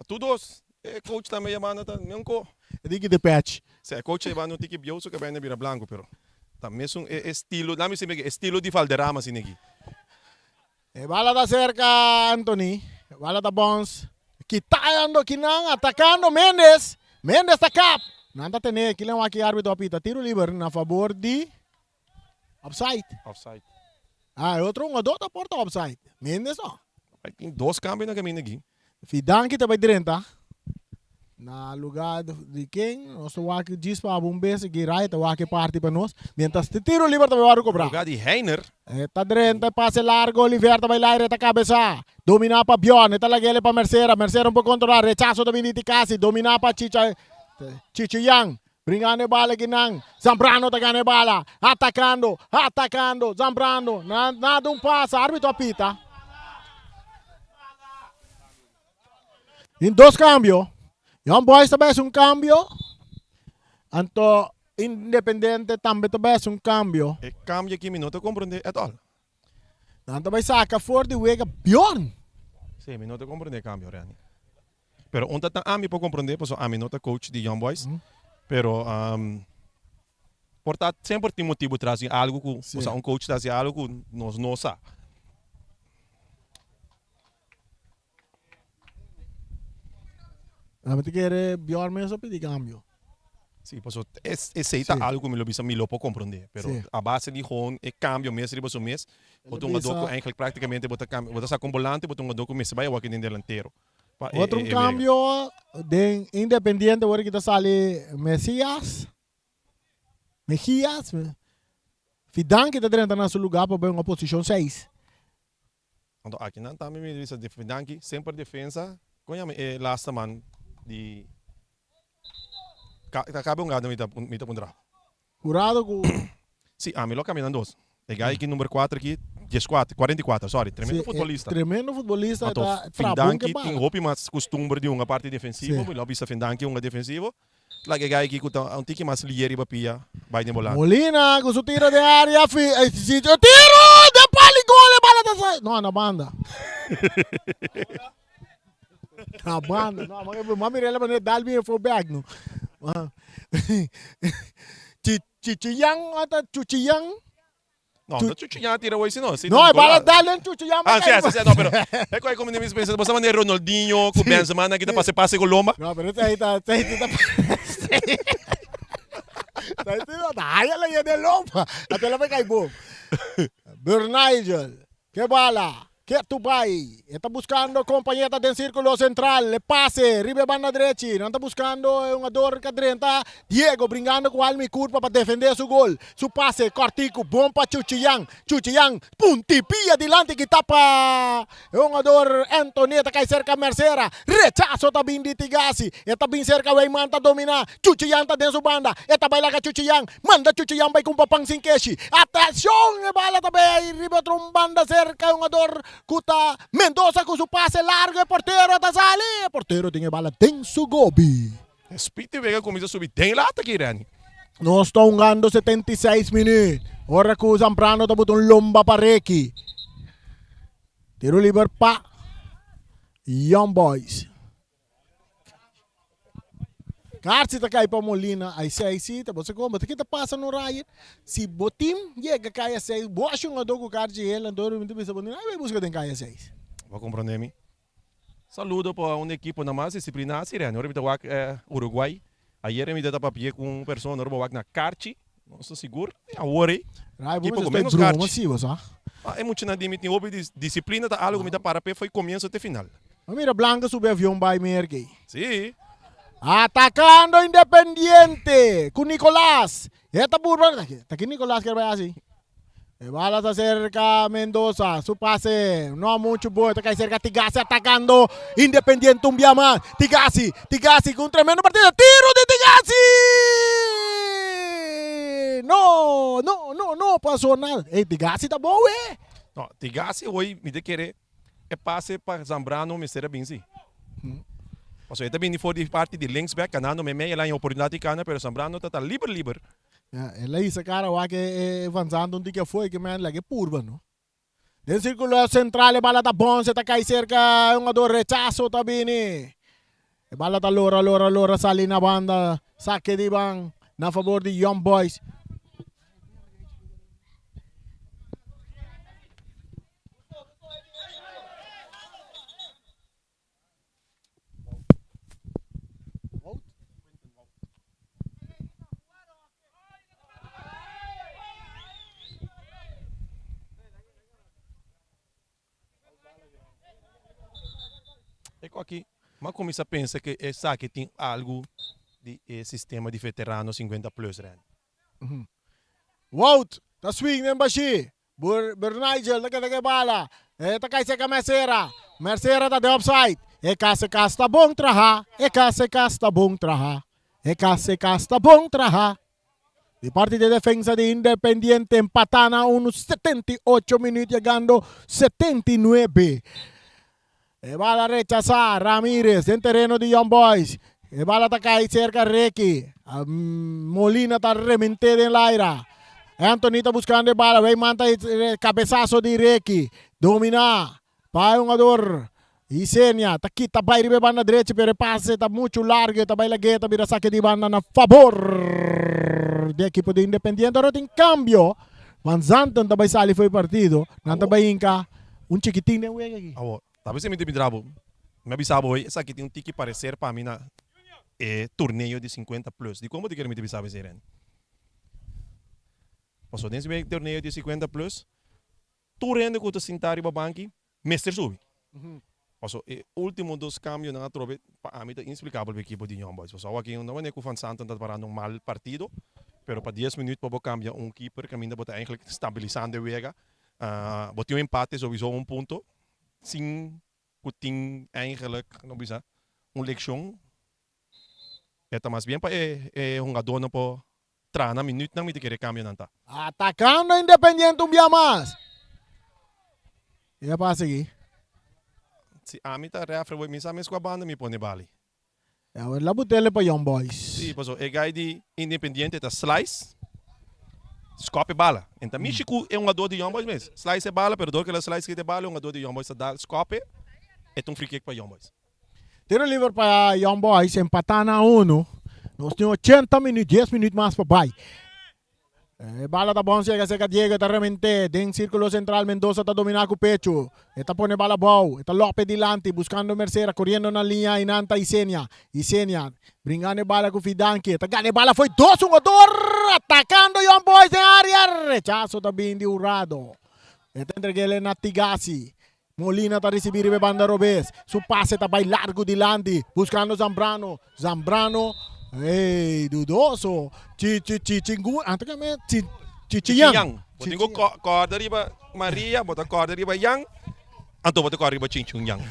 Tur dos, e coach tambe yamando ta meun ko. E di ki te pech. Si e coach yamando un tiki bieu su kabei na bira blanco pero ta mesun e estilo, lami si meki estilo di Valderrama asina aki. E bala ta serka Anthony, e bala ta bons, kitando kinan, atakando Mendes, Mendes ta kap, nan ta tene, kilen wak arbitro a pita tiro liber na fabor di Offside. Offside. Ah, e otro hungador ta porta offside. Mendes no. Ai tin dos cambio na caminda aki. Fidanki ta bay drenta na lugar di ken? Nos ta wak djis pa un bes aki Rai ta wak e parti pa nos. Mientras ti tiro liber ta bay wòrdu kobrá. Lugar di Heiner. E ta drenta e pase largo Oliver ta bay laire e ta kabesá. Dominá pa Bjorn e ta lag'el pa Mercera. Mercera un por kontrolá. Rechaso ta bini di Tikasi. Dominá pa Chicha Chicho Yang. Bringando e bala kinan. Zambrano ta gana e bala. Atacando, atacando. Zambrano, na nada un pasa. Arbitro a pita. Tin dos cambio. Young Boys ta bai haci un cambio. Anto Independiente tambe ta bai haci un cambio. E cambio aki mi no ta comprende at all. Nan ta bai saca for di wega Bjorn. Si, mi no ta comprende e cambio, Randy. Pero un ta tan ami por comprende pasobra ami no ta coach di Young Boys. Pero por ta semper tin motibu tras di algo cu osea un coach ta haci algo cu nos no sa. Ami ta kere Bjorn mes a pidi cambio. Si, pasobra esey ta algo cu mi lo bisa mi lo por comprende. Pero a base di gewoon e cambio mes riba su mes, bo ta un hungador cu eigenlijk practicamente bo ta cambia, bo ta saca un volante, bo ta un hungador cu mester bay awor aki den delantero. Pa e Otro un cambio den Independiente ora ki ta sali Mesias, Mejias, Fidanki ta drenta na su lugar pa bay un posicion seis. Anto aki nan tambe mi bisa Fidanki semper defensa, con yama e laatste man di ta cabe un gado mi ta puntra. Jurado ku. Si, ami lo kambia nan dos. E guy ki number kuater aki, dieskuater, kuarenta i kuater, sorry, tremendo futbolista. Tremendo futbolista, e Anto ta tra bon Findanki ke tin bala. hopi mas kustumber di hunga parti defensivo, mi lo bisa Findanki hunga defensivo. Like e guy aki ku ta un tiki mas lier riba pia, bai den bolante. Molina ku su tiro den area, fi, e si, tiro! pali gol e bala ta sa. No, na banda. Na banda. No, ma mira la manera dal bien for back no. Chichiyang ata chuchiyang. No, no chuchiyang tira hoy si no. No, e bala dal den chuchiyang. Ah, sí, sí, sí, no, pero e ko como ni pensa, bosa manera Ronaldinho ku Benzema na kita pase pase ku lomba. No, pero ahí está, ahí está. Ahí está, ahí la de lomba. Hasta la me cai bom. Bernigel, ke bala. Ketu bai. E ta buskando kompañeta den sirkulo sentral. E pase riba e banda drechi. Nan ta buskando e hungador ka drenta. Diego bringando ku alma i kurpa pa defende su gol. Su pase kòrtiku bon pa Chuchiyan. Chuchiyan punti pia dilanti kita pa e hungador Anthony. E ta kai serka Mercera. Rechaso ta bin di Tigasi. E ta bin serka Weyman ta domina. Chuchiyan ta den su banda. E ta bai laga Chuchiyan. Manda Chuchiyan bai kumpa pan sin keshi. Atenshon! E bala ta bai riba otro un banda serka e hungador ku ta Mendoza ku su pase largo e portero ta sali. E portero tin e bala den su gobi. Speed di wega kuminsa subi den lata aki Renny. Nos ta hungando 76 minuut ora ku Zambrano ta buta un lomba pa Ricky. Tiro liber pa Young Boys. Karchi ta kai pa Molina ai sei si ta bo sa kon bo ta kita pasa no Ryan si bo team yega kaya seis bo a shungadó ku karchi hel anto mi ta bisa bo ai bai buska den kaya seis. Bo a komprondé mi. Saludo pa un ekiponan mas disipliná si Rene. Ora mi ta wak Uruguay ayer mi ta papia ku un persona ora bo wak na karchi nos ta sigur awor ei Rai bo ekipo mester ku stoi menos broma karchi. si bo sa. Ah e muchanan di mi tin hopi disiplina ta algo ku mi ta para p'e fo'i komienso te final. A mira Blanca subi avion bai Merca ei. Sí. Atacando Independiente cu Nicolas. E ta burba. Ta ki Nicolas kier bai haci? E bala ta cerca Mendoza. Su pase no mucho bon. Ta cay cerca Tigasi atacando Independiente un bia mas. Tigasi, Tigasi cu un tremendo partida. Tiro di Tigasi! No, no, no, no pasó nada. Ey, Tigasi ta bon we. No, Tigasi hoy mi ta kere E pase pa Zambrano mester a bin si. Pasobra e ta bini for di parti di linksback kanando meimei el a haña oportunidat di kana pero Zambrano ta ta liber liber. Ya, el a hisa kara wak e e Van Zandt un tiki afó e ke men laga e purba no. Den sirkulo sentral e bala ta bonse ta kai serka e hungador rechaso ta bini. E bala ta lora lora lora sali na banda sake di ban na fabor di Young Boys. Eko aki, m'a kuminsá pensa ke esaki tin algu di e sistema di veterano 50 plus, Randy. Wout ta swing den bashí. Bernigel ta keda ku e bala. E ta kai serka Mercera. Mercera ta den offside. E kas e kas ta bon traha. E kas e kas ta bon traha. E kas e kas ta bon traha. Di parti di defensa di Independiente empatá na unu 78 minuut yegando 79. E bala rechasá Ramirez den tereno di Young Boys. E bala ta kai serka Ricky. Molina ta rement'é den laira. Anthony ta buskando e bala. Weyman ta kabesaso di Ricky. Dominá pa e hungador Isenia. Ta kita bai riba e banda drechi pero e pase ta muchu largu. E ta bai lag'é ta bira sake di banda na fabor di ekipo di Independiente. Ora tin kambio. Van Zanten ta bai sali for e partido. Nan ta bai hinka un chikitin den wega aki. Awor, ta bisa mi ta mira bo. Mi a bisa bo hoy, esaki tin un tiki parecer pa mi na e torneo di 50 plus. Dikon bo ta kere mi ta bisa bo esei, Renny? Pasobra den e torneo di 50 plus, tur hende ku ta sinta riba banki mester subi. Paso e ultimo dos cambionan atrobe pa ami ta insplicabel pa ekipo di Young Boys. Paso awor aki no manera cu Van Santen ta parando un mal partido, pero pa dies minuut pa bo cambia un keeper caminda bo ta eigenlijk stabilisando e wega. Bo tin un empate sowiso un punto sin cu tin eigenlijk no bisa un leccion. E ta mas bien pa e e hungadornan por traha nan minuutnan mi ta kere cambionan ta. Atacando Independiente un bia mas. E a pasa aki. Si ami ta refre bo mi sa mes cua banda mi pone bali. Awor la butele pa Young Boys. Si paso e guy di Independiente ta slice. Skòp e bala. En ta mishi ku e hungadó di Young Boys mes. Slice e bala, pero dor ku el a slice kita e bala, e hungadó di Young Boys ta dal skòp e, e ta un free kick pa Young Boys. Tiro liber pa Young Boys, empatá na unu. Nos tin ochenta minüt, dies minüt mas pa bai. E bala ta bon sega sega Diego ta remente den sirkulo sentral Mendoza ta dominá ku pechu. E ta pone bala abou, e ta lòp e dilanti buskando Mercera koriendo na liña einan ta Isenia. Isenia bringando e bala ku Fidanki, e ta gana e bala fo'i dos hungador atakando Young Boys den área. Rechaso ta bin di Hurado. E ta entreg'el na Tigasi. Molina ta risibí riba e banda robes. Su pase ta bai largu dilanti, buskando Zambrano. Zambrano, ey, dudoso. Chi, chi, chi, chingu, anto ke me, chi, chi, chi yang. Bo tin ku kòrda riba Maria, bo ta kòrda riba Yang, anto bo ta kòrda riba Chin Chun Yang.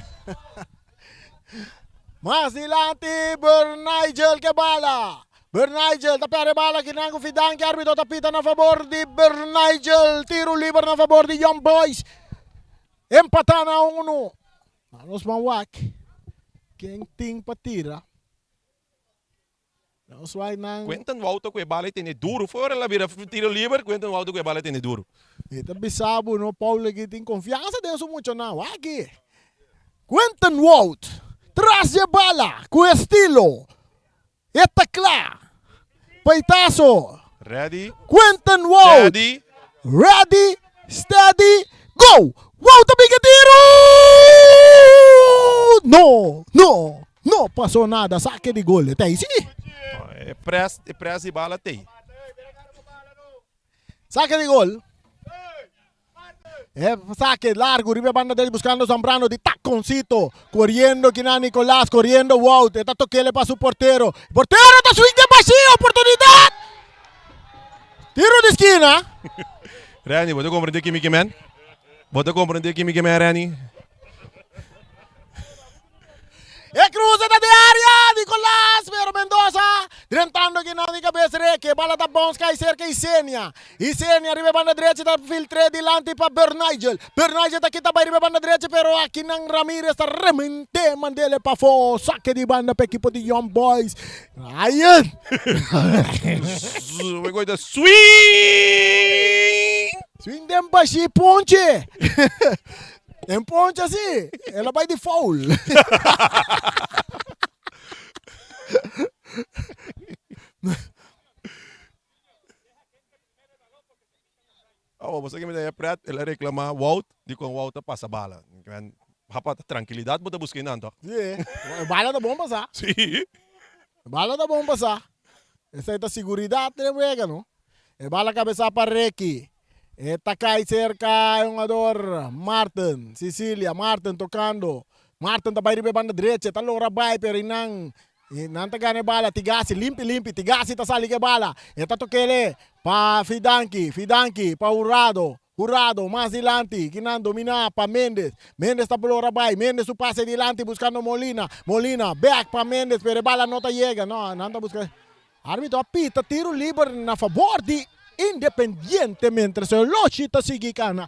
Mas dilanti, Bernigel ke bala. Bernigel ta perde bala kinan ku Fidanki, arbitro ta pita na fabor di Bernigel. Tiro liber na fabor di Young Boys. Empatá na unu. Nos ban wak ken tin pa tira. Nos wak nan. Quentin Wouter ku e bala e tene duru. Foi ora el a bira tiro liber, Quentin Wouter ku e bala e tene duru. Mi ta bisa bo no Paul aki tin konfiansa den su muchanan. Wak aki. Quentin Wout tras di e bala ku estilo. E ta kla. Peitazo. Ready. Quentin Wout. Steady. Ready, steady, go! Wout ta bika tiro! No, no, no pasó nada. Sake di gol. E ta ei si. E press, e press di bala t'ei. Sake di gol. E saque largo riba e banda derecha buscando Zambrano di taconcito. Corriendo kina Nicolas, corriendo Wout. E ta tokele pa su portero. Portero ta swing den bashí, oportunidad! Tiro di skina. Randy, bo ta comprende kimi ke men? Bo ta comprende kimi ke men, Randy? E cruze ta den area, Nicolas, pero Mendoza drentando aki nan di cabes reke, bala ta bounce cay cerca Isenia, Isenia riba e banda drechi ta filtre dilanti pa Bernigel, Bernigel ta kita bay riba e banda drechi pero aki nan Ramirez ta remente mandele pafo, sake di banda pa ekipo di Young Boys, Ryan! We gooi de swing! Swing den bashi ponche! En poncha si, el a bai di foul. Awa, bo sa ke mi ta haya pret, el a reclama Wout di kon Wout a pasa bala. Hapa, trankilidat bo ta buska einan toch? Si, e bala ta bon pasa. Si. E bala ta bon pasa. Esei ta siguridat den wega, no? E bala kabesa pa Ricky. E ta kai serka e hungador Martin Sicilia. Martin tokando. Martin ta bai riba e banda drecha. E ta logra bai pero einan nan ta gana e bala. Tigasi limpi limpi. Tigasi ta sali ku e bala. E ta tok'el pa Fidanki. Fidanki pa Hurado. Hurado mas dilanti. Kinan dominá pa Mendes. Mendes ta logra bai. Mendes su pase dilanti buskando Molina. Molina bek pa Mendes pero e bala no ta yega. No, nan ta buska. Arbitro a pita tiro liber na fabor di Independiente mientras e oloshi ta sigui kana.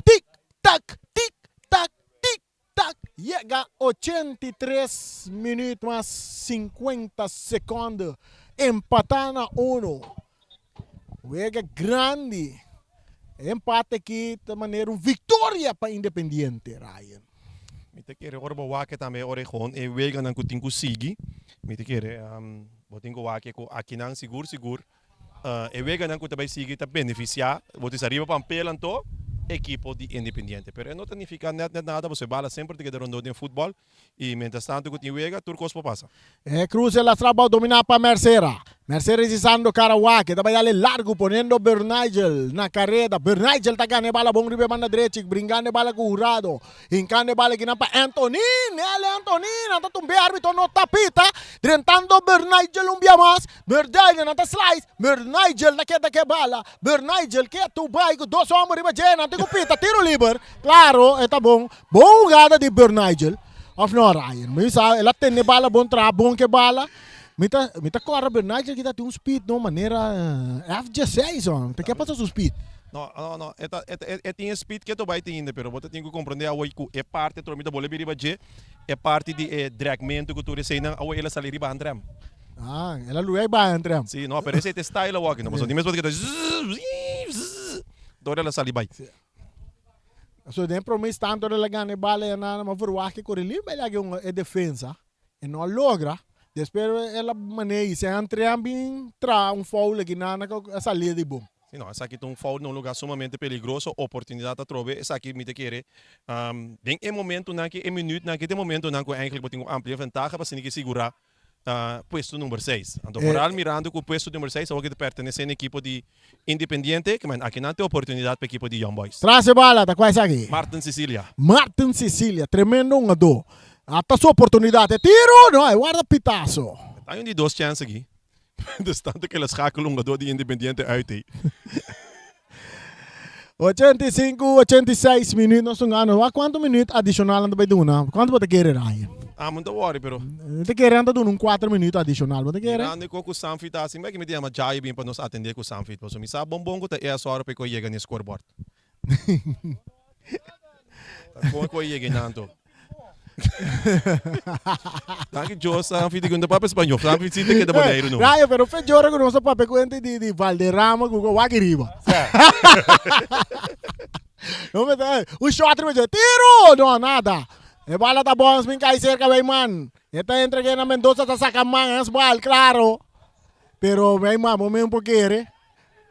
Tik tak, tik tak, tik tak. Yega 83 minuut mas 50 seconde. Empata na uno. Wega grandi. E empate aki ta manera un victoria pa Independiente, Ryan. Mi ta kere ora bo wak tambe ora e gewoon e weganan ku tin ku sigui. Mi ta kere bo tin ku wak ku akinan sigur sigur e weganan ku ta bai sigui ta benefisiá bo ta ariba pampel anto ekipo di Independiente. Pero e no ta nifiká nèt nèt nada pasobra e bala semper ta keda rondó den futbòl I mientras tanto ku tin wega, tur kos por pasa. E cruce lastra bao domina pa Mercera. Mercera resisando Karawaky. Ta bai dale largo poniendo Bernigel na careda. Bernigel ta gana e bala bon riba e banda drechi. Bringando e bala cu Hurado. Hincando e bala kinan pa Antonin. El Antonin. Nan ta tumbe arbitro no ta pita. Drentando Bernigel un bia mas. Bernigel nan ta slice. Bernigel ta keda ke bala. Bernigel ke tu bai cu dos homber riba dje. Nan tin cu pita tiro liber. Claro e ta bon. Bon hugada di Bernigel, of no Ryan? Mi sa el a tene bala bon traha bon ke bala. Mi ta mi ta kòrda Bernigel kita tin un speed no manera F16 hon. Ta ke pasa su speed? No, no, no, e ta e ta e tin e speed ke to bai tin ainda, pero bo ta tin ku komprendé awor ku e parti atrobe mi ta bolbe riba dje, e parti di e drèkmentu ku tur eseinan awor el a sali riba handrèm. Ah, el a luei bai handrèm. Sí, no, pero esei ta e style awor aki, no, pasobra di mes bo ta keda zzzz. Dor el a sali bai. So den prome instante ora el a gana e bala ya nan a verwacht ke kore liber el a un e defensa e no a logra despues el a manera y se antre a bin traha un foul aki nan a sali di bon. Si no, esaki ta un foul na un lugar sumamente peligroso, oportunidad atrobe, esaki mi ta kere den e momentonan aki, e minuutnan aki, ta e momentonan cu eigenlijk bo tin cu amplia ventaha pa asina ki sigura puesto number seis. Anto vooral mirando cu puesto number seis awor ki ta pertenece na ekipo di Independiente, ke men aki nan tin oportunidad pa ekipo di Young Boys. Tras e bala ta cua esaki? Martin Cecilia. Martin Cecilia, tremendo hungador. Ata su oportunidad, e tiro, no, e warda pitazo. Ta un di dos chance aki. Dus tanto ke el a schakel hungador di Independiente uit ei. 85, 86 minuut nos ta gana. Wak kuantu minuut adishonal nan ta bai duna? Kuantu bo ta kere Ryan? Amo no ta worry pero. Mi ta kere nan ta duna un kuater minuut adishonal. Bo ta kere? Mirando e ko ku Sanfit ta hasi, mi bai ke mi ta yama Jayo bin pa nos atende ku Sanfit. Pasobra mi sa bon bon ku ta e a sòru pa e ko yega na e scoreboard. Ta kon e ko yega einan anto. Danki Dios, Sanfi di ku no ta papia spañol. Sanfi si ta keda Boneiru no. Rayo, pero fe llora ku nos ta papia ku hende di di Valderrama ku ku wak riba. No me ta, un shot riba dje, tiro! No, nada. E bala ta bons bin kai serka Weyman. E ta entra ke na Mendoza ta saka man, handsbal, klaro. Pero Weyman, bo men por kere.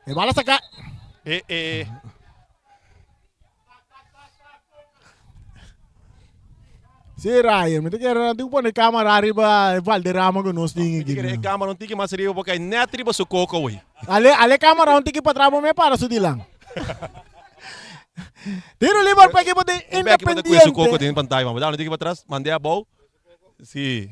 E bala saka. E e. Sí, Ryan, mi ta kere nan tin ku pone kamera riba e Valderrama ku nos tin Mi ta aki. kere e kamera un tiki mas riba porque ai net riba su koko wey. Ale, ale kamera un tiki patras bo me para su dilan. Tiro liber pa ekipo di Un beki bo ta kue su koko Independiente. den pantaya man. Bo da un tiki patras, mand'e abou. Sí.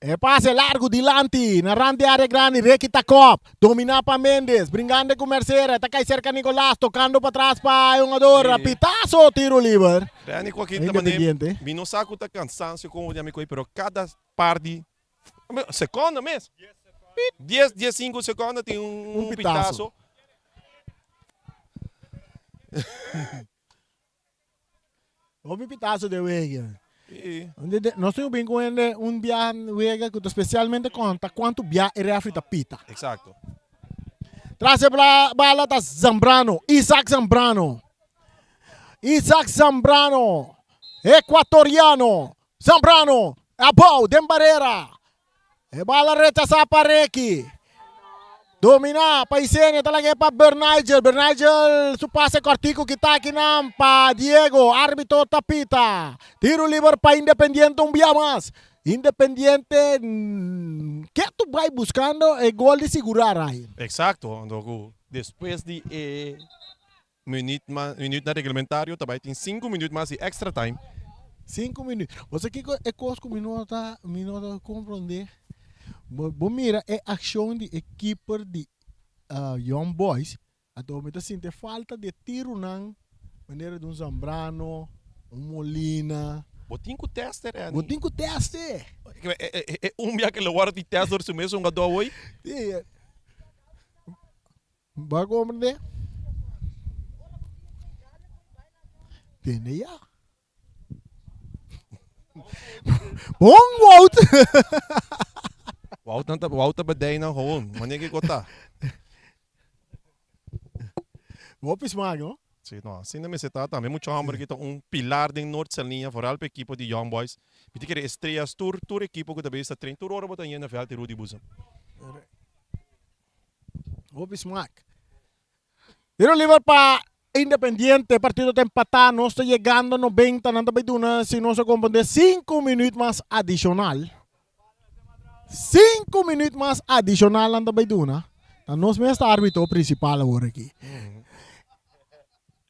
E pase largu dilanti na rand di area grandi, Ricky ta kop, domina pa Mendes, bringando ku Mercera, ta kai serka Nicolas, tokando patras pa e hungador, Sí. pitazo, tiro liber. Renny ku aki ta mane, Independiente. mi no sa ku ta kansansio kon di ami ku ei, pero kada par di sekondo mes, dies, dies sinku sekondo tin un Un pitazo. pitazo. Hopi pitazo den wega. Nos tin bin ku hende un bia wega ku ta spesialmente konta kuantu bia e refri ta pita. Eksakto. Tras e bala ta Zambrano, Isaac Zambrano. Isaac Zambrano, ekuatoriano. Zambrano, abou den barera. E bala rechasá pa Ricky. Dominá pa Isenia, ta lag'é pa Bernigel. Bernigel su pase kòrtiku kita akinan pa Diego. Árbitro ta pita. Tiro liber pa Independiente un bia mas. Independiente ketu bai buskando e gol di sigurá, Ryan. Eksakto, anto ku despues di e Minuut mas, minuutnan reglamentario ta bai tin sinku minuut mas di extra time. Sinku minuut. Bo sa kiko e kos ku mi no ta mi no ta komprondé? Bo bo mira e akshon di e keeper di Young Boys, anto mi ta sinti e falta di e tirunan manera di un Zambrano, un Molina. Bo tin ku tèst Renny. Bo tin ku tèst e. E un bia ke lo wòrdu di tèst dor su mes hungadó awor. Sí. Bo a comprende? Tende ya. Bon Wout! Wout nan ta Wout ta bedei nan gewoon. Wanneer kiko ta? Hopi smaak, no? Sí, no, asina mester ta tambe. Mucha homber ki ta un pilar den Noord Saliña, vooral pa ekipo di Young Boys. Mi ta kere estrellas tur tur ekipo ku ta bezig ta train tur ora bo ta yendo veld di Rudy Boezem. Hopi smak. Tiro liber pa Independiente. Partido ta empatá. Nos ta yegando 90. Nan ta bai duna, si nos a komprendé, sinku minuut mas adishonal. Sinku minuut mas adishonal nan ta bai duna. Ta nos mes ta árbitro prinsipal awor aki.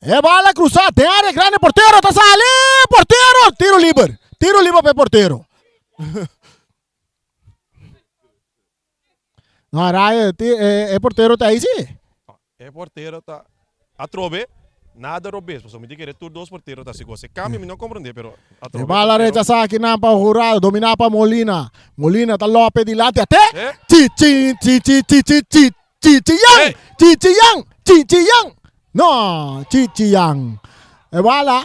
E bala krusá den área grandi. Portero ta sali! Portero! Tiro liber. Tiro liber pa e portero. No, Raya, ti, e, e portero ta ahí sí. E portero ta atrobe, nada robes, pasobra mi ta kere tur dos portero ta hasi cos. E cambio mi no comprende, pero atrobe. E bala portero. rechasá akinan pa Jurado, dominá pa Molina. Molina ta lope dilanti, ate! Eh? Chi chi chi chi chi chi chi chi chi yang! Hey! Chi chi yang! Chi chi yang! No, chi chi yang. E bala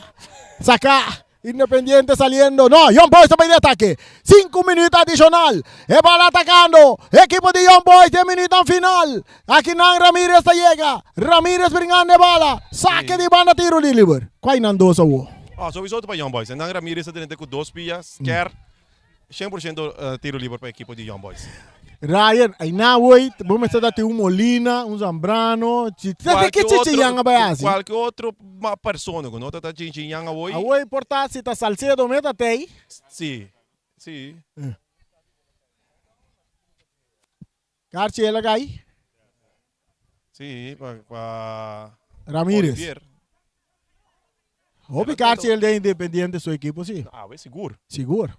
saka. Independiente saliendo. No, Young Boys ta bay di atake. Sinku minuut adishonal. E bala atakando. Ekipo di Young Boys den minuutnan final. Aki nan Ramirez ta yega. Ramirez bringando e bala. Sake di banda tiro di liber. Kua nan dos awo? Oh, sowieso ta pa Young Boys. En dan Ramirez ta drenta ku dos pia. Sker. 100% tiro liber pa ekipo di Young Boys. Ryan, ay na hoy, bo mester ta tin un Molina, un Zambrano, chi, te ke Chichiyan a bai hasi? Cualke otro persona ku no ta ta Chichiyan awoy. Awoy por ta si ta Salcedo me ta tei. Si, si. Karchi el a kai? Si, pa pa Ramirez. Olivier. Hopi karchi el den Independiente su ekipo si. Awe sigur. Sigur.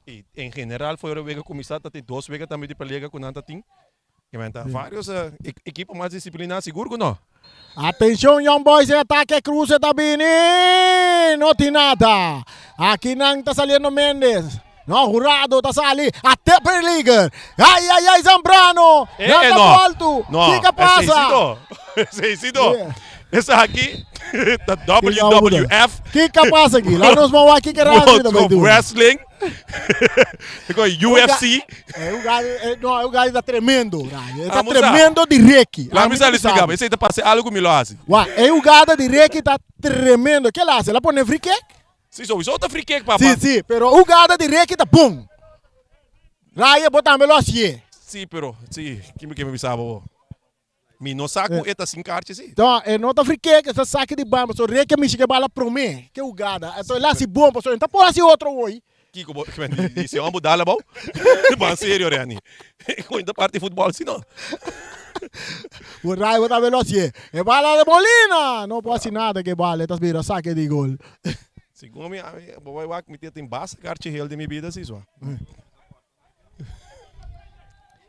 I en general for ora wega kuminsá ta tin dos wega tambe di pelega ku nan ta tin. Ke men ta varios ekipo mas disipliná sigur ku no. Atencion Young Boys e atake cruce ta bini no tin nada aki nan ta saliendo Mendez no Jurado ta sali ate peliger ay ay ay Zambrano Eh, nan eh, ta no. volto No, kiko pasa esei si no. Esei si no. Esaki ta WWF. Kiko pasa aki la nos ban wak kiko World ta bai of duna. Wrestling. UFC. E hugado, e, no, e hugado ta tremendo, Ryan. E ta Amo sa. tremendo di Ricky. Laat Ami me sa ta explicar, sabi. esei ta pase algo ku mi lo hasi. Wa, e hugada di Ricky ta tremendo. Ke el hasi? El a pone free kick? Si, sowieso ta free kick, papa. Si, si, pero hugada di Ricky ta bon. Ryan, bo tambe lo hasié. Si, pero, si, ki mi ke mi bisa bo? Mi no sa ku e ta sin karchi si. No, e no ta free kick, e ta saki di banda, pasobra Ricky a mishi ku e bala promé ke hugada. Enton el hasi bon, pasobra e no ta por hasi otro hoy. Kiko bo di si homber dal abou? Ban serio Renny. Koin ta parti futbol si no. Bo rai bo ta velo hasié. E bala de Molina! No por hasi nada ke bala, e ta bira sake di gol. Segun mi, ami bo bai wak mi tin basta karchi hel den mi bida si sua.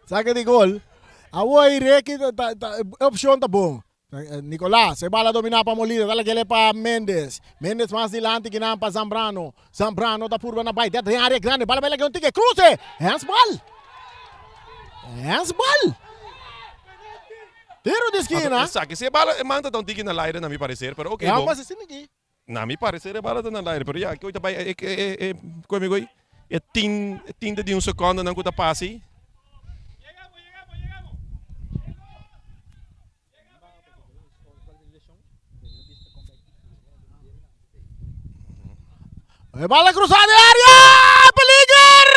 Sake di gol. Awor Ricky ta ta e opcion ta bon. Nicolas, e bala domina pa Molina, ta lagele pa Mendes. Mendes mas dilanti kinan pa Zambrano. Zambrano ta purba na bai det den area grande. Bala bai lage un tike. Cruce! Handsbal! Handsbal! Tiro di esquina. Esaki si e bala e manta ta un tiki na laire na mi parecer, pero ok Ya, bon. mas asina aki. Na mi parecer e bala ta na laire, pero ya, ki ta bai e e e koe mi goy e tin e tinta di un secondonan ku ta pasa ei. E bala cruza de área! Peliger!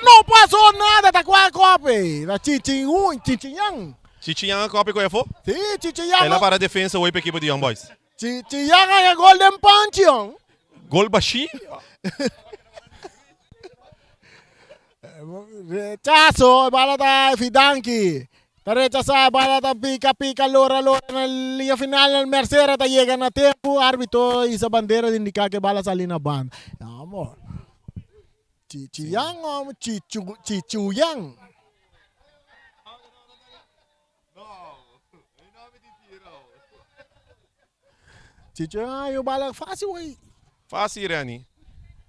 No pasó nada, ta kwa kope. Ta Chichingun, Chichinyan. Chichinyan a kope ku efo? Sí, Chichinyan. El a para defensa hoy pa ekipo di Young Boys. Chichinyan a gol den panchi, hon. Gol bashí? Rechazo, e bala ta Fidanki. Ta rechasá, e bala ta pica, pica, lora, lora na liña final. Mercera ta yega na tempo. Árbitro hisa bandera di indiká ku e bala sali na banda. Amor. Chichiyan o chichu, chichuyan. Chichuyan e bala fácil wey. Fácil, Reni.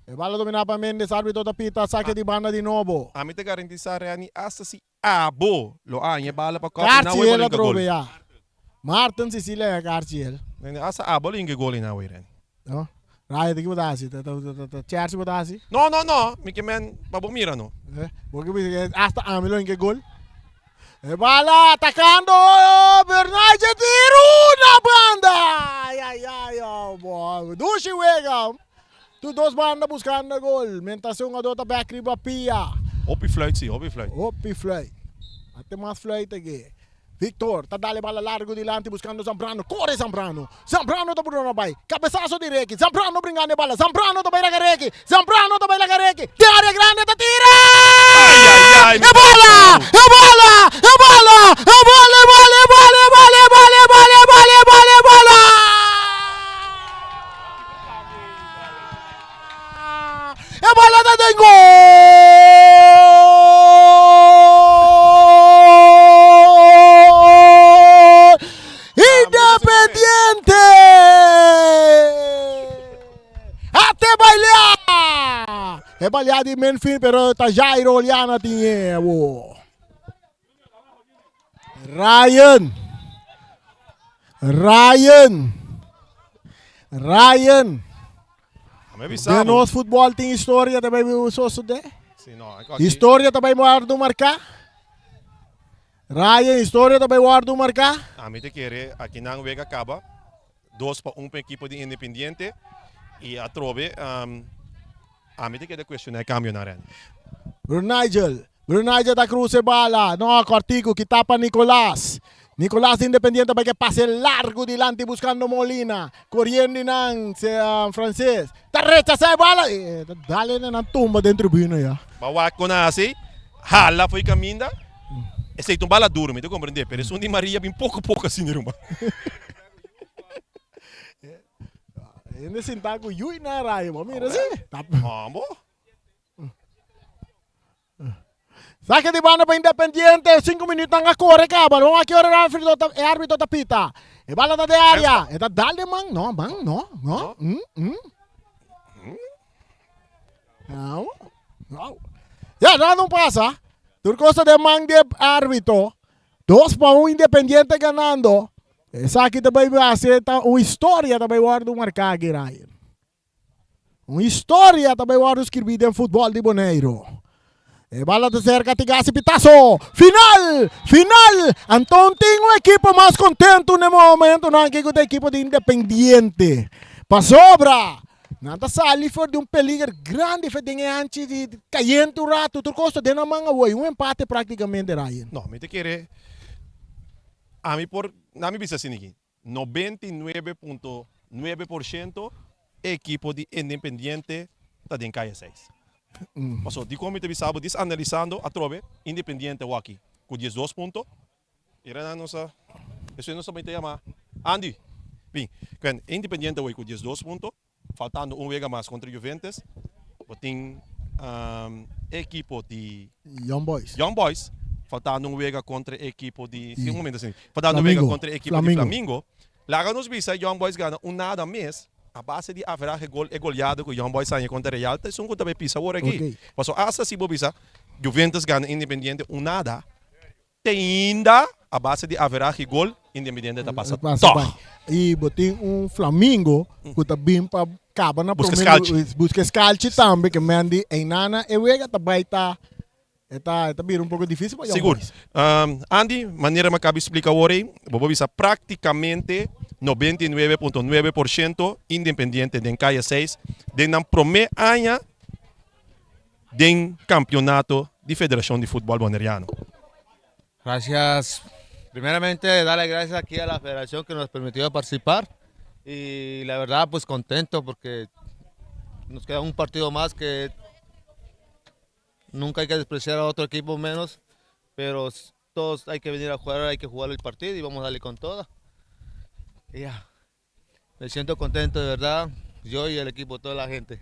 E bala dominá pa Mendes, árbitro ta pita, sake di banda di nobo. Ami ta garantisa Reni hasta si abo lo haña e bala pa kòp i nan Karchi wey el bo linka gol. atrobe ya. Martin Cecilia ya karchi el. Nene, hasta abo lo hinka gol i nan wey Reni. No. Raya ta ki bo ta hasi? Ta ta ta Chelsea bo ta hasi? No no no, mi ke men pa bo mira no. Eh, bo ke bisa ke hasta ami lo hinka gol. E bala atakando Bernage tiru na banda. Ay ay ay oh boy. Dushi wega. Tur dos banda buscando gol. Mientras e hungador ta bek riba pia. Hopi fluit si, hopi fluit. Hopi fluit. Ate mas fluit aki. Victor ta dale bala largo dilanti buscando Zambrano. Core Zambrano. Zambrano ta purba na bai. Cabezazo di Ricky. Zambrano bringando e bala. Zambrano ta bai laga Ricky. Zambrano ta bai laga Ricky. Den area grande ta tira! Ay, ay, ay, E bala! E bala! E bala! E bala! E bala! E bala! E bala! E bala! E bala! E bala! E bala! E bala! E bala ta den gol! Independiente! Ate bailea! E bailea di Menfin, pero ta Jairo Oliana tin e wo. Ryan. Ryan. Ryan. Mi a bisa Den bo. nos futbòl tin historia ta bai sosodé. Si, no, aki. Historia ta bai wòrdu marká. Ryan, historia ta bai wòrdu marká. Ami ta kere akinan wega kaba 2 pa 1 pa ekipo di Independiente i atrobe ami ta keda kuestioná e kambionan Randy. Brunigel, Brunigel ta cruza e bala, no, cortico, kita pa Nicolas. Nicolas di Independiente bai ke pase largo dilanti buscando Molina. Corriendo nan, se, Francés. Ta rechasa e bala, e ta dale na nan tumba den tribuna ya. Ba wak kon a hasi, hala fo'i kaminda, esei ta un bala duro, mi ta komprendé, pero esun di Maria bin poko poko asina ruman. Hende sintá ku yui na rayo, bo mira si. Hombo. Saque di banda pa Independiente, 5 minuut nan a kore kaba. Bon aki ora e arbitro ta, e arbitro ta pita. E bala ta den área. E ta dal den man, no, man, no, no. Mm, mm. No, no. Ya, nada no pasa. Tur kos ta den man di e arbitro. 2 pa 1 Independiente ganando. Esaki ta bai hasi ta un historia ta bai wòrdu marká aki, Ryan. Un historia ta bai wòrdu skirbí den futbòl di Boneiru. E bala ta serka Tigasi Pitazo. Final! Final! Anton tin un ekipo mas kontentu na e momentunan aki ku ta ekipo di Independiente. Pasobra nan ta sali for di un peliger grandi for den e hanchi di kayente un ratu. Tur kos ta den nan man awor. Un empate praktikamente, Ryan. No, mi ta kere ami por, na mi bisa asina aki, 99.9% e ekipo di Independiente ta den kaya seis. Paso, dikon mi ta bisa bo dis analisando atrobe Independiente awaki ku 12 punto, era nan nos a, esei nos ta yama Andy, bin, kwen Independiente awor ku 12 punto, faltando un wega mas kontra Juventus, bo tin e ekipo di Young Boys. Young Boys, faltando un wega kontra e ekipo di, un momento asina, faltando un wega kontra e ekipo di Flamingo. Laga nos bisa Young Boys gana un nada mes a base di averahe gol e goleada ku Young Boys haña kontra Real ta esun ku ta bai pisa awor aki. Pasobra asta si bo bisa Juventus gana Independiente un nada, te ainda a base di averahe gol Independiente ta pasa tòg. I bo tin un Flamingo ku ta bin pa kaba na Buska promé skalchi. Buska skalchi tambe ke men di einana e wega ta bai ta e ta e ta bira un poko difísil pa Young Sigur. Boys. Andy, manera mi a kaba di splika awor ei, bo por bisa práktikamente 99.9% Independiente den Kaya 6 den nan promé aña den kampionato di Federashon di Futbòl Boneriano. Gracias. Primeramente, darle gracias aquí a la federación que nos permitió participar y la verdad pues contento porque nos queda un partido más que nunca hay que despreciar a otro equipo menos, pero todos hay que venir a jugar, hay que jugar el partido y vamos a darle con toda. Y ya, me siento contento de verdad, yo y el equipo, toda la gente.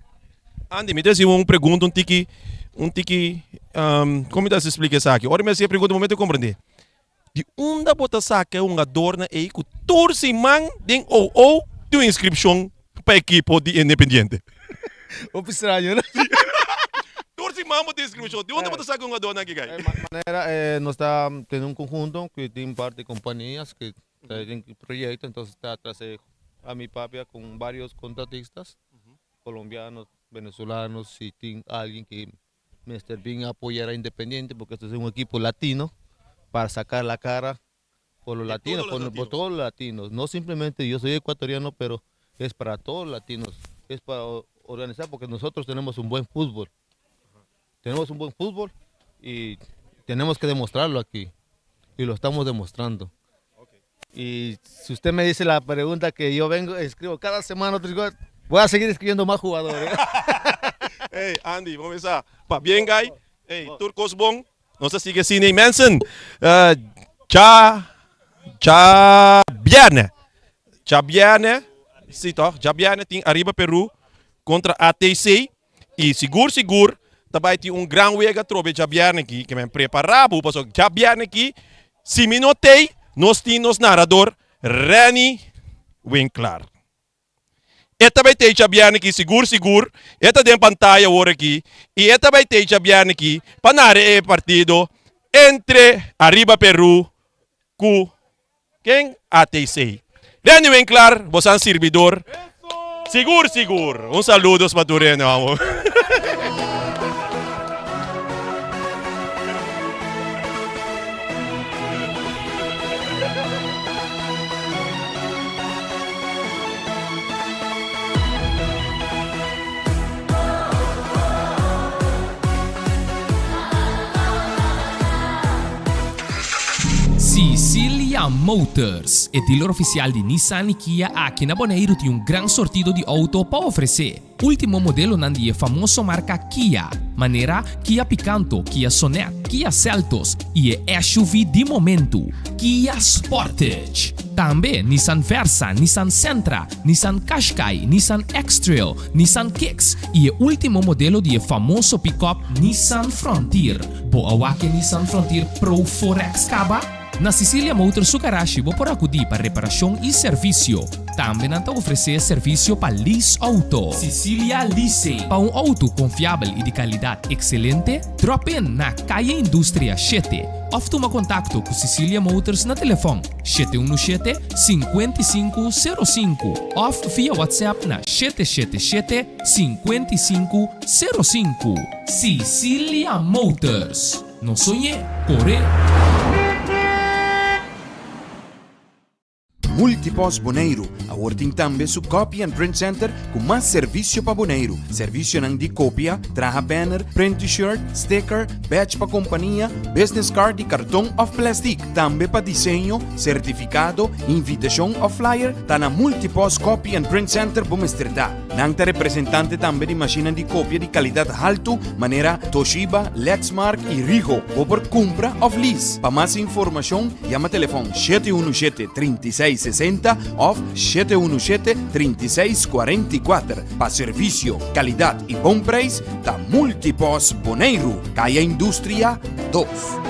Andy, mi ta hasi un pregunta un tiki, un tiki, um, kon mi ta splika esaki? Ora mi hasi e pregunta, momento mi komprendé. Di unda bo ta saka e hungadornan ei ku tur siman den OO tin un inskripshon pa ekipo di Independiente? Hopi straño, no? Tur siman bo tin inskripshon. Di unda bo ta saka e hungadornan aki, gai? Manera nos ta tene un konhunto ku tin parti kompanias ku ta den proyekto, entonces ta trase a mi papia kon varios kontratistas, colombianos, venezolanos, si tin alguien ku mester bin apoyar a Independiente porque este es un equipo latino para sacar la cara por los latinos, por, por todos los latinos. No simplemente yo soy ecuatoriano, pero es para todos los latinos. Es para organizar porque nosotros tenemos un buen fútbol. Tenemos un buen fútbol y tenemos que demostrarlo aquí. Y lo estamos demostrando. Y si usted me dice la pregunta que yo vengo, escribo cada semana, otro, voy a seguir escribiendo más jugadores. Hey, Andy, ban bisa. Pabien, guy. Hey, tur kos bon. Nos ta sigui asina. Mensen, uh, dja, djabièrnè. Djabièrnè, si toch? Djabièrnè tin Arriba Peru kontra ATC. I sigur sigur ta bai tin un gran wega atrobe djabièrnè aki. Ke men prepará bo pasobra djabièrnè aki, si mi no tei, nos tin nos narador Renny Winklaar. E ta bai tei djabièrnè aki sigur sigur, e ta den pantaya awor aki i e ta bai tei djabièrnè aki pa nara e partido entre Arriba Peru ku ken? ATC. Renny Winklaar, bosan sirbidor. Sigur sigur. Un saludos pa tur hende amo. Sicilia Motors, e dealer oficial di Nissan y Kia aki na Boneiru tin un gran sortido di auto pa ofrece. Ultimo modelonan di e famoso marca Kia, manera Kia Picanto, Kia Sonet, Kia Seltos y e SUV di momento, Kia Sportage. Tambe Nissan Versa, Nissan Sentra, Nissan Qashqai, Nissan X-Trail, Nissan Kicks y e ultimo modelo di e famoso pick-up Nissan Frontier. Bo a wak e Nissan Frontier Pro 4X caba? Na Sicilia Motors su garashi bo por acudi pa reparacion y servicio. Tambe nan ta ofrece servicio pa lease auto. Sicilia Leasing. Pa un auto confiabel y di calidad excelente, drop in na Calle Industria shete of tuma contacto cu Sicilia Motors na telefon 717 5505 of via WhatsApp na 777 5505. Sicilia Motors. No soñ'é, cor'é! Multipost Boneiru awor tin tambe su Copy and Print Center ku mas servisio pa Boneiru. Servisionan di kopia, traha banner, print t-shirt, sticker, badge pa kompania, business card di karton òf plèstik. Tambe pa diseño, sertifikado, invitashon òf flyer ta na Multipost Copy and Print Center bo mester ta. Nan ta representante tambe di mashinnan di kopia di kalidat haltu manera Toshiba, Lexmark i Ricoh. Bo por kumpra òf lease. Pa mas informashon yama telefòn 717 36 60 òf 717 36 44. Pa servisio, kalidat i bon preis ta Multipost Boneiru, Kaya Industria 2.